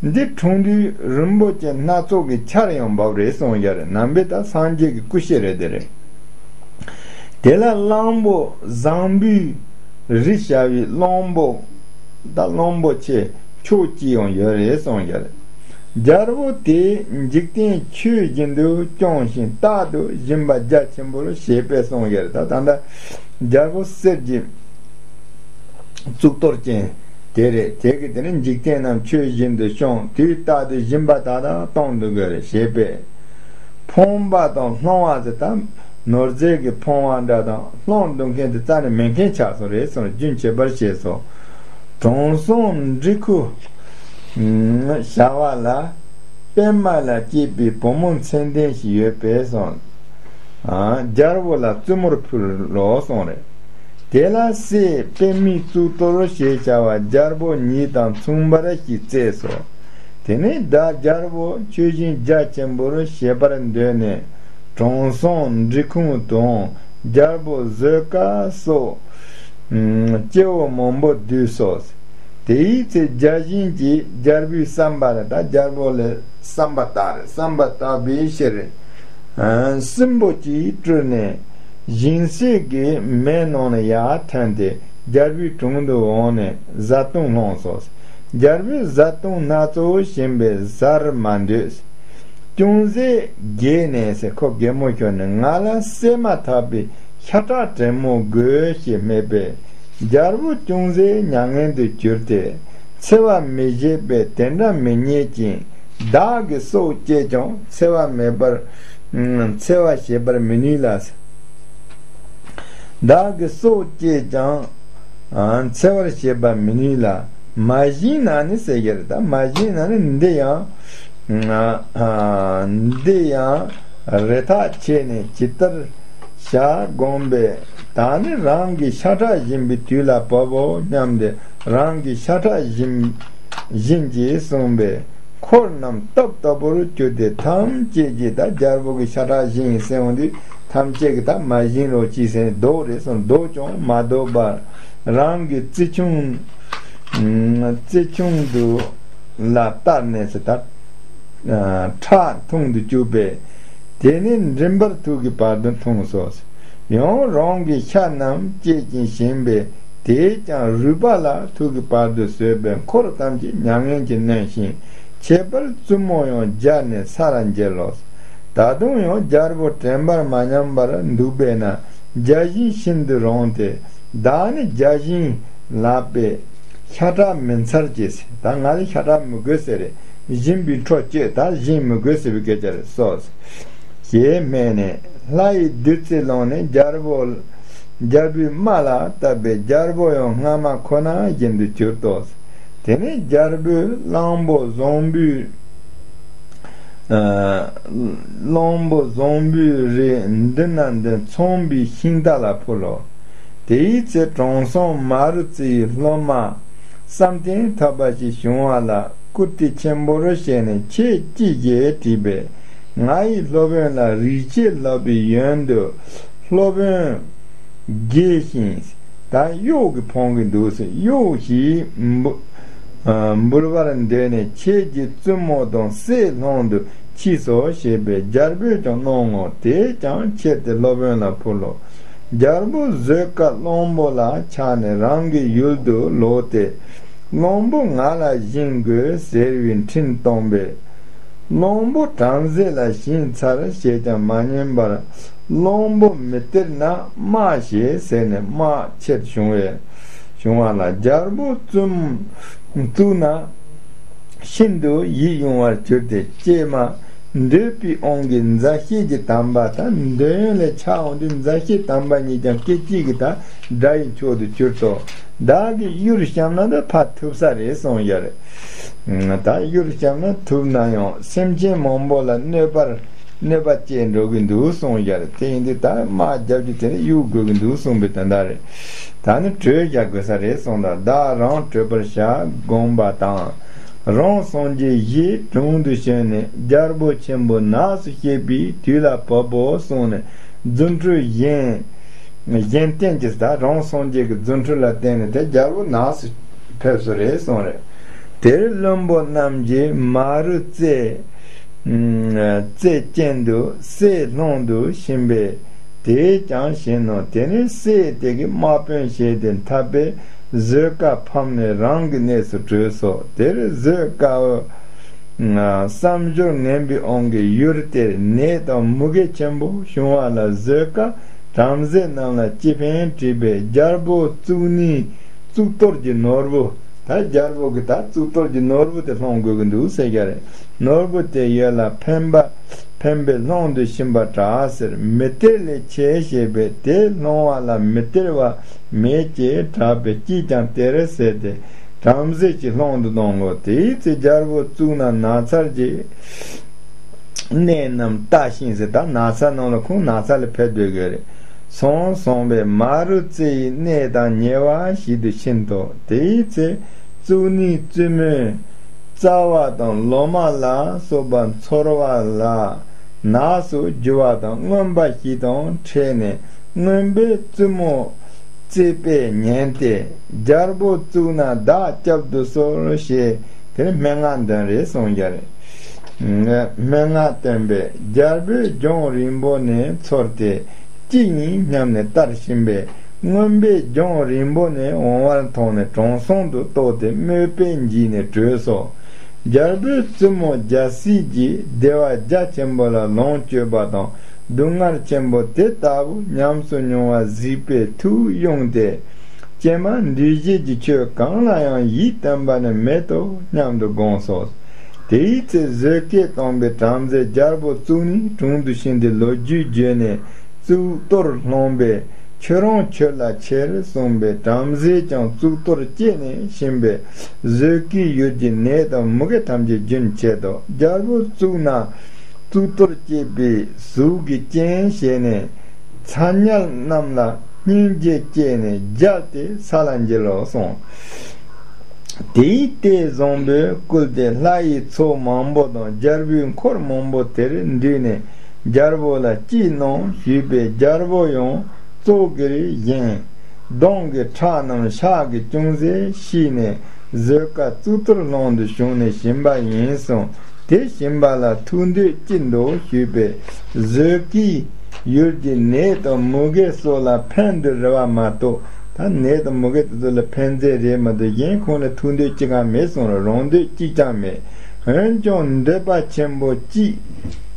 རེད། འདི་འཁྲུངས་དུས་རིན་པོ་ཆེ་སྣ་ཚོགས་ཀྱི་ཆར་ཡང་འབབ་རེད་གསུངས་རྒྱུ་རེད། ནང་པའི་ད་སངས་རྒྱས་ཀྱི་སྐུ་ཕྱྭ་རེད་དེ་རེད། དེ་ལ་གླང་པོ་བཟང་པོའི་རི་བྱ་བའི་གླང་པོ་ད་གླང་པོ་ཆེ་ཕྱོགས་གཅིག་ཡང་ཡོད་རེད་གསུངས་རྒྱུ་རེད། རྒྱལ་པོ་དེས་འཇིག་རྟེན་ཆོས་བཞིན་དུ་སྐྱོང་ཞིང་རྟག་ཏུ་སྦྱིན་པ་རྒྱ་ཆེན་པོར་བྱེད་པས་གསུངས་རྒྱུ་རེད། ད་ད་ལྟ་རྒྱལ་པོ་གསེར་གྱི་གཙུག་ཏོར་ཅན་དེ་རེད། དེ་གི་དེ་ནི་འཇིག་རྟེན་རྣམས་ཆོས་བཞིན་དུ་སྐྱོང་དུས་རྟག་ཏུ་སྦྱིན་པ་དག་དང་གཏོང་དུ་དགོས་རེད་བྱེད་པས། ཕོངས་པ་དང་སློང་བ་ཟེར་ད་ནོར་རྫས་ཀྱི་ཕོངས་པ་འདྲ་དང་སློང་འདོད་མཁན་དེ་རྩ་ནས་མེད་མཁན་ཆགས་སོ་རེད་གསུངས། རྒྱུན་ཆད་པར་བྱས་སོ། དྲང་སྲོང་འབྲི་ཁུ་བྱ་བ་ལ་པད་མ་ལ་སྐྱེས་པའི་བུ་མོ་མཚན་ལྡན་ཞིག་ཡོད་པས་གསུངས། རྒྱལ་པོ་ལ་བཙུན་མོར་ཕུལ་ལོ་གསུངས་རེད། དེ་ལ་སྲས་པདྨའི་གཙུག་ཏོར་ཞེས་བྱ་བ་རྒྱལ་པོ་ཉིད་དང་མཚུངས་པར་ཞིག་བསྩལ་སོ། དེ་ནས་བདག་རྒྱལ་པོ་ཆོས་བཞིན་རྒྱ་ཆེན་པོར་བྱེད་པར་འདོད་ནས་དྲང་སྲོང་འབྲི་ཁུང་དང་རྒྱལ་པོ་བཟོད་དཀའ་སོགས་སྐྱེ་བོ་མང་པོ་བསྡུས་སོ། དེའི་ཚེ་བརྒྱ་བྱིན་གྱིས་རྒྱལ་པོའི་བསམ་པ་ལ་ད་རྒྱལ་པོ་ལ་བསམ་པ་བཏགས་རེད། བསམ་པ་བཏགས་པའི་ཕྱིར་སྲིན་པོ་གཅིག་སྤྲུལ་ནས་སྦྱིན་སྲེག་གི་མེ་ནང་ནས་ཡར་ཐོན་ཏེ་རྒྱལ་པོའི་དྲུང་དུ་འོངས་ནས་བཟའ་བཏུང་བླངས་སོ། རྒྱལ་པོས་བཟའ་བཏུང་སྣ་ཚོགས་བྱིན་པས་བཟར་མ་འདོད། ཅུང་ཟད་བརྒྱལ་ནས་ཟེར་ཁོ་གད་མོ་ཤོར་ནས་ང་ལ་བསད་མ་ཐག་པའི་ཤ་ཁྲག་དྲོན་མོ་དགོས་ཞེས་སྨྲས་པས། རྒྱལ་པོ་ཅུང་ཟད་མྱ་ངན་དུ་གྱུར་ཏེ། འཚེ་བ་མི་བྱེད་པས་དེ་འདྲ་མི་བྱེད་ཅིང་། བདག་གི་སྲོག་བཅད་ཀྱང་འཚེ་བ་མེད་པར། འཚེ་བ་བྱེད་པར་མི་ནུས་ལ། བདག་གི་སྲོག་བཅད་ཀྱང་འཚེ་བར་བྱེད་པར་མི་ནུས་ལ། མ་བྱིན་ན་ནི་ཟེར་གྱི་རེད། ད་མ་བྱིན་ན་ནི་འདི་ཡང་འདི་ཡང་རེ་ཐག་ཆད་ནས་ཇི་ལྟར་བྱ་དགོངས་པས། ད་ནི་རང་གི་ཤ་ཁྲག་སྦྱིན་པའི་དུས་ལ་བབ་བོ་སྙམ་སྟེ་རང་གི་ཤ་ཁྲག་སྦྱིན་སྦྱིན་གྱིས་གསུངས་པས། འཁོར་རྣམས་སྟབས་སྟབས་པོར་གྱུར་ཏེ་ཐམས་ཅད་ཀྱིས་ད་རྒྱལ་པོ་གི་ཤ་ཁྲག་སྦྱིན་ཟེར་འོང་དུས་ཐམས་ཅད་ཀྱིས་ད་མ་སྦྱིན་རོགས་གྱིས་ཟེར་ནས་བཟློག་རེད་གསུངས། བཟློག་ཀྱང་མ་བཟློག་པར་རང་གི་རྩིས་ཁྱུང་རྩིས་ཁྱུང་དུ་ལ་བཏགས་ནས་ཟེར་ད་ཁྲག་འཐུང་དུ་བཅུག་པས། དེ་ནས་མགྲིན་པར་ཐུག་གི་བར་དུ་འཐུང་སོ། ཡང་རང་གི་ཤ་རྣམས་བཅད་ཅིང་བྱིན་པས། དེས་ཀྱང་རུས་པ་ལ་ཐུག་གི་བར་དུ་ཟོས་པས་འཁོར་ཐམས་ཅད་མྱ་ངན་གྱིས་ནོན་ཞིང་། ཁྱད་པར་བཙུན་མོ་ཡང་བརྒྱལ་ནས་ས་ལ་འགྱེལ་ལོ། ད་དུང་ཡང་རྒྱལ་པོ་དྲན་པར་མ་ཉམས་པར་འདུག་པས་ན་བརྒྱ་བྱིན་ཤིན་ཏུ་རུང་སྟེ། བདག་ནི་བརྒྱ་བྱིན་ལགས་པས་ཤ་ཁྲག་མི་འཚལ་ཅེས་ཟེར། ད་ང་ལ་ཤ་ཁྲག་མི་དགོས་ཟེར་རེད། སྦྱིན་པའི་འཕྲོ་གཅོད། ད་སྦྱིན་མི་དགོས་ཟེར་བའི་སྐད་ཆ་རེད་སོ། ཞེས་སྨྲས་ནས་ལྷ་ཡི་བདུད་རྩིའི་ཀློང་ནས་རྒྱལ་པོ་རྒྱལ་པོའི་རྨ་ལ་བཏབ་པས་རྒྱལ་པོ་ཡང་སྔ་མ་ཁོ་ན་བཞིན་དུ་གྱུར་ཏོ། དེ་ནས་རྒྱལ་པོས་གླང་པོ་བཟང་པོའི་ཨ། གླང་པོ་བཟང་པོའི་རིགས་འདི་ན་འདི་མཚུངས་པའི་ཤིང་རྟ་ལ་ཕུལ་ལོ། དེའི་ཚེ་དྲང་སྲོང་མ་རུ་ཙི་ཡི་སློབ་མ་བསམ་གཏན་ཐོབ་པ་ཞིག་བྱུང་བ་ལ་བཀུར་སྟི་ཆེན་པོར་བྱས་ནས་ཁྱེད་ཅི་ཞེས་དྲིས་པས། ང་ཡི་སློབ་དཔོན་ལ་རིག་བྱེད་བསླབ་པའི་ཡོན་དུ་སློབ་དཔོན་དགྱེས་ཤིང་། ད་གཡོག་གིས་ཕོངས་ཀྱི་འདུག་ཟེར། གཡོག་ཞིག་འབུལ་བར་འདོད་ནས་ཁྱེད་ཀྱི་བཙུན་མོ་དང་སྲས་སློང་དུ་མཆིས་སོ་ཞེས་པས་རྒྱལ་པོས་ཀྱང་གནང་ངོ་། དེས་ཀྱང་ཁྱེར་ཏེ་སློབ་དཔོན་ལ་ཕུལ་ལོ། རྒྱལ་པོ་བཟོད་དཀའ་གླང་པོ་ལ་ཆགས་ནས་རང་གི་ཡུལ་དུ་ལོག་སྟེ། གླང་པོ་ང་ལ་སྦྱིན་དགོས་ཟེར་བའི་འཕྲིན་བཏང་པས། གླང་པོ་བྲམ་ཟེ་ལ་བྱིན་ཚར་ཞེས་ཀྱང་མ་ཉན་པར། གླང་པོ་མི་སྟེར་ན་དམའ་ཞེས་ཟེར་ནས་དམག་ཆེར་བྱུང་བས། བྱུང་བ་ལ་རྒྱལ་པོ་བཙུན་བཙུགས་ན་ཤིན་ཏུ་ཡིད་གཡུང་བར་གྱུར་ཏེ། ཀྱེ་མ། འདོད་པའི་དབང་གིས་མཛའ་བཤེས་ཀྱི་དམ་པ་དང་། འདོད་ཡོན་ལས་ཆགས་འོང་དུས་མཛའ་བཤེས་དམ་པ་གཉིས་ཀྱང་སྐད་ཅིག་གིས་ད་དགྲ་ཡི་མཆོག་ཏུ་གྱུར་ཏོ། བདག་གིས་གཡུར་བཤམས་ན་ད་ཕར་ཐུབ་ས་རེད་གསུངས་ཡ་རེད། ད་གཡུར་བཤམས་ན་ཐུབ་ན་ཡང་སེམས་ཅན་མང་པོ་ལ་གནོད་པར་གནོད་པ་སྐྱེལ་འགྲོ་གི་འདུག་གསུངས་ཡ་རེད། དེ་ཡིན་དུས་ད་དམག་རྒྱབ་རྒྱུ་དེ་ནི་གཡུག་དགོས་ཀྱི་འདུག་གསུངས་པའི་དོན་དག་རེད། ད་ནི་བྲོས་བཞག་དགོས་ས་རེད་གསུངས། ད་བདག་རང་བྲོས་པར་བྱ་དགོངས་པ་དང་། རང་སངས་རྒྱས་ཞེས་དྲུང་དུ་བྱོན་ནས་རྒྱལ་པོ་ཆེན་པོ་ནགས་སུ་སྐྱེས་པའི་དུས་ལ་བབ་བོ་གསུངས་ནས་རྫུ་འཕྲུལ་གཞན་གཞན་བསྟན་གྱིས། ད་རང་སངས་རྒྱས་ཀྱི་རྫུ་འཕྲུལ་ལ་བརྟེན་ནས་དེ་རྒྱལ་པོ་ནགས་སུ་ཕེབས་སོ་རེད་གསུངས་རེད། དེར་བློན་པོ་རྣམས་ཀྱིས་མ་རུ་རྩེ་རྩེ་གཅིན་དུ་སྲས་སློང་དུ་ཕྱིན་པས། དེས་ཀྱང་བྱིན་ནོ། དེ་ནས་སྲས་དེ་གིས་དམག་དཔོན་བྱས་ཏེ་འཐབ་པས་བཟོད་དཀའ་ཕམ་ནས་རང་གི་གནས་སུ་བྲོས་སོ། དེར་བཟོད་དཀའ་བོ་བསམ་སྦྱོར་ངན་པའི་དབང་གིས་ཡུལ་དེར་ནད་དང་མུ་གེ་ཆེན་པོ་བྱུང་བ་ལ་བཟོད་དཀའ་བྲམ་ཟེ་རྣམས་ལ་ཅི་ཕན་དྲིས་པས། རྒྱལ་པོ་གཙུག་ནི་གཙུག་ཏོར་གྱི་ནོར་བུ། ད་རྒྱལ་པོ་གི་ད་གཙུག་ཏོར་གྱི་ནོར་བུ་དེ་སློང་དགོས་ཀྱི་འདུག་ཟེར་གྱི་རེད། ནོར་བུ་དེ་ཡོད་ལ་ཕན་པ་ཕན་པས་སློང་དུ་ཕྱིན་པ་དྲག་ཟེར། མི་སྟེར་ལས་ཆེ་ཞེས་པས་དེ་སློང་བ་ལ་མི་སྟེར་བ་མེད་ཅེས་གྲགས་པས་ཅིས་ཀྱང་སྟེར་ཟེར་ཏེ་བྲམ་ཟེ་གཅིག་སློང་དུ་གཏོང་ངོ་། དེའི་ཚེ་རྒྱལ་པོ་གཙུག་ན་ན་ཚར་གྱི་གནས་རྣམས་བལྟ་ཞིང་ཟེར། ད་ན་ཚ་ནང་ལ་ཁོང་ན་ཚ་ལ་ཕེབས་སྡོད་དགོས་རེད། སོང་སོང་བས་མ་རུ་རྩེ་ཡི་གནས་དང་ཉེ་བ་ཞིག་ཏུ་ཕྱིན་ཏོ། དེའི་ཚེ་གཙུག་ནི་བཙུན་མོས་རྩ་བ་དང་ལོ་མ་ལ་སོགས་པ་འཚོལ་བ་ལ་ནགས་སུ་རྒྱུ་བ་དང་རྔོན་པ་ཞིག་དང་འཕྲད་ནས་རྔོན་པས་བཙུན་མོ་རྩེ་པས་ཉན་ཏེ་རྒྱལ་པོ་གཙུག་ན་བདག་སྐྱབས་སུ་གསོལ་ཞེས་དེར་སྨྲེ་སྔགས་འདོན་རེ་གསུངས་ཡ་རེད། སྨྲེ་སྔགས་བཏོན་པས་རྒྱལ་པོས་ལྗོངས་རིང་པོ་ནས་ཚོར་ཏེ་ཅི་ཡིན་སྙམ་ནས་བལྟར་ཕྱིན་པས་རྔོན་པས་ལྗོངས་རིང་པོ་ནས་འོང་བར་མཐོང་ནས་དྲང་སྲོང་དུ་རྟོགས་ཏེ་དམོད་པས་འཇིགས་ནས་བྲོས་སོ། རྒྱལ་པོས་བཙུན་མོ་རྒྱལ་སྲིད་ཀྱི་བདེ་བ་རྒྱ་ཆེན་པོ་ལ་ལོངས་སྤྱོད་པ་དང་སྡུག་བསྔལ་ཆེན་པོ་དེ་ལྟ་བུ་ཉམས་སུ་མྱོང་བ་གཟིགས་པས་ཐུགས་གཡེངས་ཏེ། ཀྱེ་མ། འདུས་བྱས་ཀྱི་ཆོས་གང་ལ་ཡང་ཡིད་བརྟན་པ་ནི་མེད་དོ་སྙམ་དུ་དགོངས་སོ། དེའི་ཚེ་བཟོད་དཀའི་སྟོན་པའི་བྲམ་ཟེ་རྒྱལ་པོ་གཙུག་ནི་དྲུང་དུ་ཕྱིན་ཏེ་ལོ་རྒྱུས་བརྗོད་ནས་གཙུག་ཏོར་སློང་པས་ཁྱོད་རང་ཁྱོད་ལ་ཁྱེར་གསུངས་པས་བྲམ་ཟེས་ཀྱང་གཙུག་ཏོར་བསྐྱེད་ནས་ཕྱིན་པས་བཟོད་དཀའི་ཡུལ་གྱི་ནད་དང་མུ་གེ་ཐམས་ཅད་རྒྱུན་ཆད་དོ། རྒྱལ་པོ་གཙུག་ན་གཙུག་ཏོར་བསྐྱེད་པའི་གཟུགས་ཀྱི་རྐྱེན་བྱས་ནས། ཚ་དམྱལ་རྣམས་ལ་སྙིང་རྗེ་སྐྱེས་ནས་བརྒྱལ་ཏེ་ས་ལ་འགྱེལ་ལོ་གསུངས། དེའི་ལྟས་བཟང་པོས་བསྐུལ་ཏེ་ལྷ་ཡི་ཚོགས་མང་པོ་དང་རྒྱལ་པོའི་འཁོར་མང་པོ་དེར་འདུས་ནས་རྒྱལ་པོ་ལ་ཅི་གནང་ཞུས་པས་རྒྱལ་པོ་ཡང་ཙོག་གེར་བཞེངས། གདོང་གི་ཁྲག་རྣམས་ཕྱག་གི་ཅུང་ཟད་བཤུས་ནས་བཟོད་དཀའ་གཙུག་ཏོར་སློང་དུ་བྱུང་ནས་བྱིན་པ་ཡིན་གསུངས། དེ་བྱིན་པ་ལ་ཐུགས་འདོད་ཅི་འདུག་ཞུས་པས། བཟོད་དཀའི་ཡུལ་གྱི་ནད་དང་མུ་གེ་སོགས་ལ་ཕན་འདོད་རེ་བ་མ་གཏོགས། ད་ནད་དང་མུ་གེ་དེ་ཚོ་ལ་ཕན་ཚུན་རེད་མ་གཏོགས་གཞན་ཁོང་ལ་ཐུགས་འདོད་ཅི་གང་མེད་གསུངས་ལ་རང་འདོད་གཅིག་ཀྱང་མེད། འོན་ཀྱང་འདོད་པ་ཆེན་པོ་གཅིག་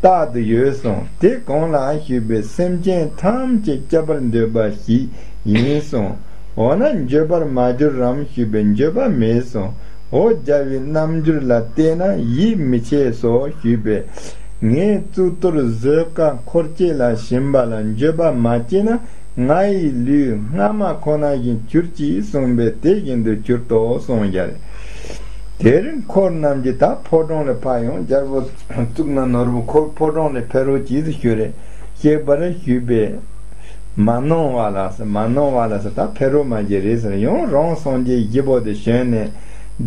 རྟག་ཏུ་ཡོད་གསུངས། དེ་གང་ལགས་ཞུས་པས། སེམས་ཅན་ཐམས་ཅད་སྐྱོབ་པར་འདོད་པ་ཞིག་ཡིན་གསུངས། འོ་ན་འགྱོད་པར་མ་གྱུར་རམ་ཞུས་པས། འགྱོད་པ་མེད་གསུངས། འོ་རྒྱལ་བའི་རྣམ་འགྱུར་ལ་བལྟས་ན་ཡིད་མི་ཆེས་སོ་ཞུས་པས། ངས་གཙུག་ཏོར་བཟོད་དཀའ་འཁོར་བཅས་ལ་ཞེན་པ་ལ་འགྱོད་པ་མ་སྐྱེས་ན། ང་ཡི་ལུས་སྔ་མ་ཁོ་ན་བཞིན་གྱུར་ཅིག་གསུངས་པས། དེ་བཞིན་དུ་གྱུར་ཏོ་གསུངས་ཡ་རེད། དེར་འཁོར་རྣམས་ཀྱིས་ད་ཕོ་བྲང་ལ་ཕར་ཡོང་། རྒྱལ་པོ་གཙུག་ན་ནོར་བུ་ཁོ་ཕོ་བྲང་ལ་ཕེབས་རོགས་གྱིས་ཟེར་ཞུས་རེད། གཤེགས་པར་ཞུས་པས། མ་གནང་བ་ལགས་སོ། མ་གནང་བ་ལགས་སོ། ད་ཕེབས་རོགས་མ་བྱེད་རེད་ཟེར། ཡང་རང་སངས་རྒྱས་བཞི་པོ་དེ་བྱོན་ནས།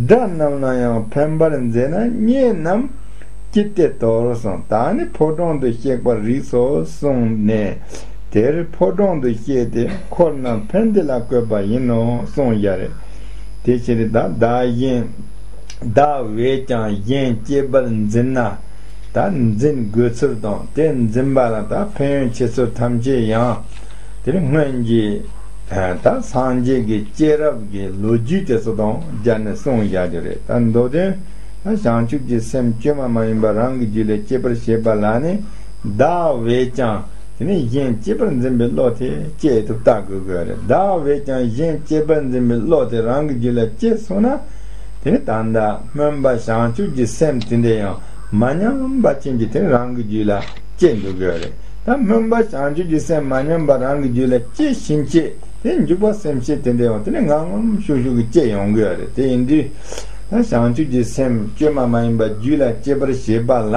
དགྲ་རྣམས་ལ་ཡང་ཕན་པར་མཛད་ན། གཉེན་རྣམས་ཅི་སྟེ་དོར་གསུངས། ད་ནི་ཕོ་བྲང་དུ་གཤེགས་པར་རིགས་སོ་གསུངས་ནས། དེར་ཕོ་བྲང་དུ་གཤེགས་ཏེ། འཁོར་རྣམས་ཕན་བདེ་ལ་བཀོད་པ་ཡིན་ནོ་གསུངས་ཡ་རེད། དེ་ཕྱིར་ད་བདག་གཞན། བདག་བས་ཀྱང་གཞན་གཅེས་པར་འཛིན་ན། ད་འཛིན་དགོས་ཚུལ་དང་དེ་འཛིན་པ་ལ་ད་ཕན་ཡོན་ཆེ་ཚུལ་ཐམས་ཅད་ཡང་དེར་སྔོན་གྱི་ད་སངས་རྒྱས་ཀྱི་སྐྱེས་རབས་ཀྱི་ལོ་རྒྱུས་དེ་ཚོ་དང་སྦྱར་ནས་གསུངས་བཞག་རྒྱུ་རེད། ད་མདོ་དོན་ད་བྱང་ཆུབ་ཀྱི་སེམས་བཅོས་མ་མ་ཡིན་པ་རང་གི་རྒྱུད་ལ་སྐྱེ་བར་བྱེད་པ་ལ་ནི། བདག་བས་ཀྱང་དེ་ནས་གཞན་གཅེས་པར་འཛིན་པའི་བློ་དེ་སྐྱེ་ཐུབ་ལྟ་དགོས་དགོས་རེད། བདག་བས་ཀྱང་གཞན་གཅེས་པར་འཛིན་པའི་བློ་དེ་རང་གི་རྒྱུད་ལ་སྐྱེས་སོང་ན། དེ་ནི་ད་ལྟ་སྨོན་པ་བྱང་ཆུབ་ཀྱི་སེམས་དེ་འདྲ་ཡང་མ་ཉམས་པ་ཅན་གྱི་དེ་རང་གི་རྒྱུད་ལ་སྐྱེ་འགྲོ་གི་ཡོད་རེད། ད་སྨོན་པ་བྱང་ཆུབ་ཀྱི་སེམས་མ་ཉམས་པ་རང་གི་རྒྱུད་ལ་སྐྱེ་བཞིན་སྐྱེ་དེ་འཇུག་པ་སེམས་བསྐྱེད་དེ་འདྲ་ཡང་དེ་ནི་ངང་ངམ་ཤུགས་ཤུགས་ཀྱིས་སྐྱེ་ཡོང་གི་ཡོད་རེད། དེ་ཡིན་དུས་ད་བྱང་ཆུབ་ཀྱི་སེམས་བཅོས་མ་མ་ཡིན་པ་རྒྱུད་ལ་སྐྱེ་བར་བྱེད་པ་ལ།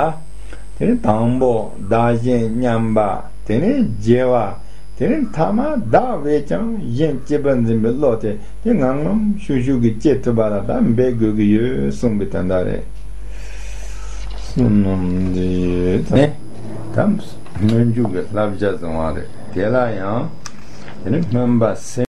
དེ་ནི་དང་པོ་བདག་གཞན་མཉམ་པ། དེ་ནི་བརྗེ་བ། དེ་ནི་ཐ་མ་བདག་བས་ཀྱང་གཞན་གཅེས་པར་འཛིན་པའི་བློ་དེ་དེ་ངང་ངམ་ཤུགས་ཤུགས་ཀྱིས་སྐྱེ་ཐུབ་པ་ལ་ད་འབད་དགོས་ཀྱི་ཡོད་གསུངས་པའི་དོན་དག་རེད། བསོད་ནམས་འདི་ད་སྨོན་འཇུག་གི་བསླབ་བྱ་བཟང་བ་རེད། དེ་ལ་ཡང་དེ་ནི་སྨོན་པ་སེམས།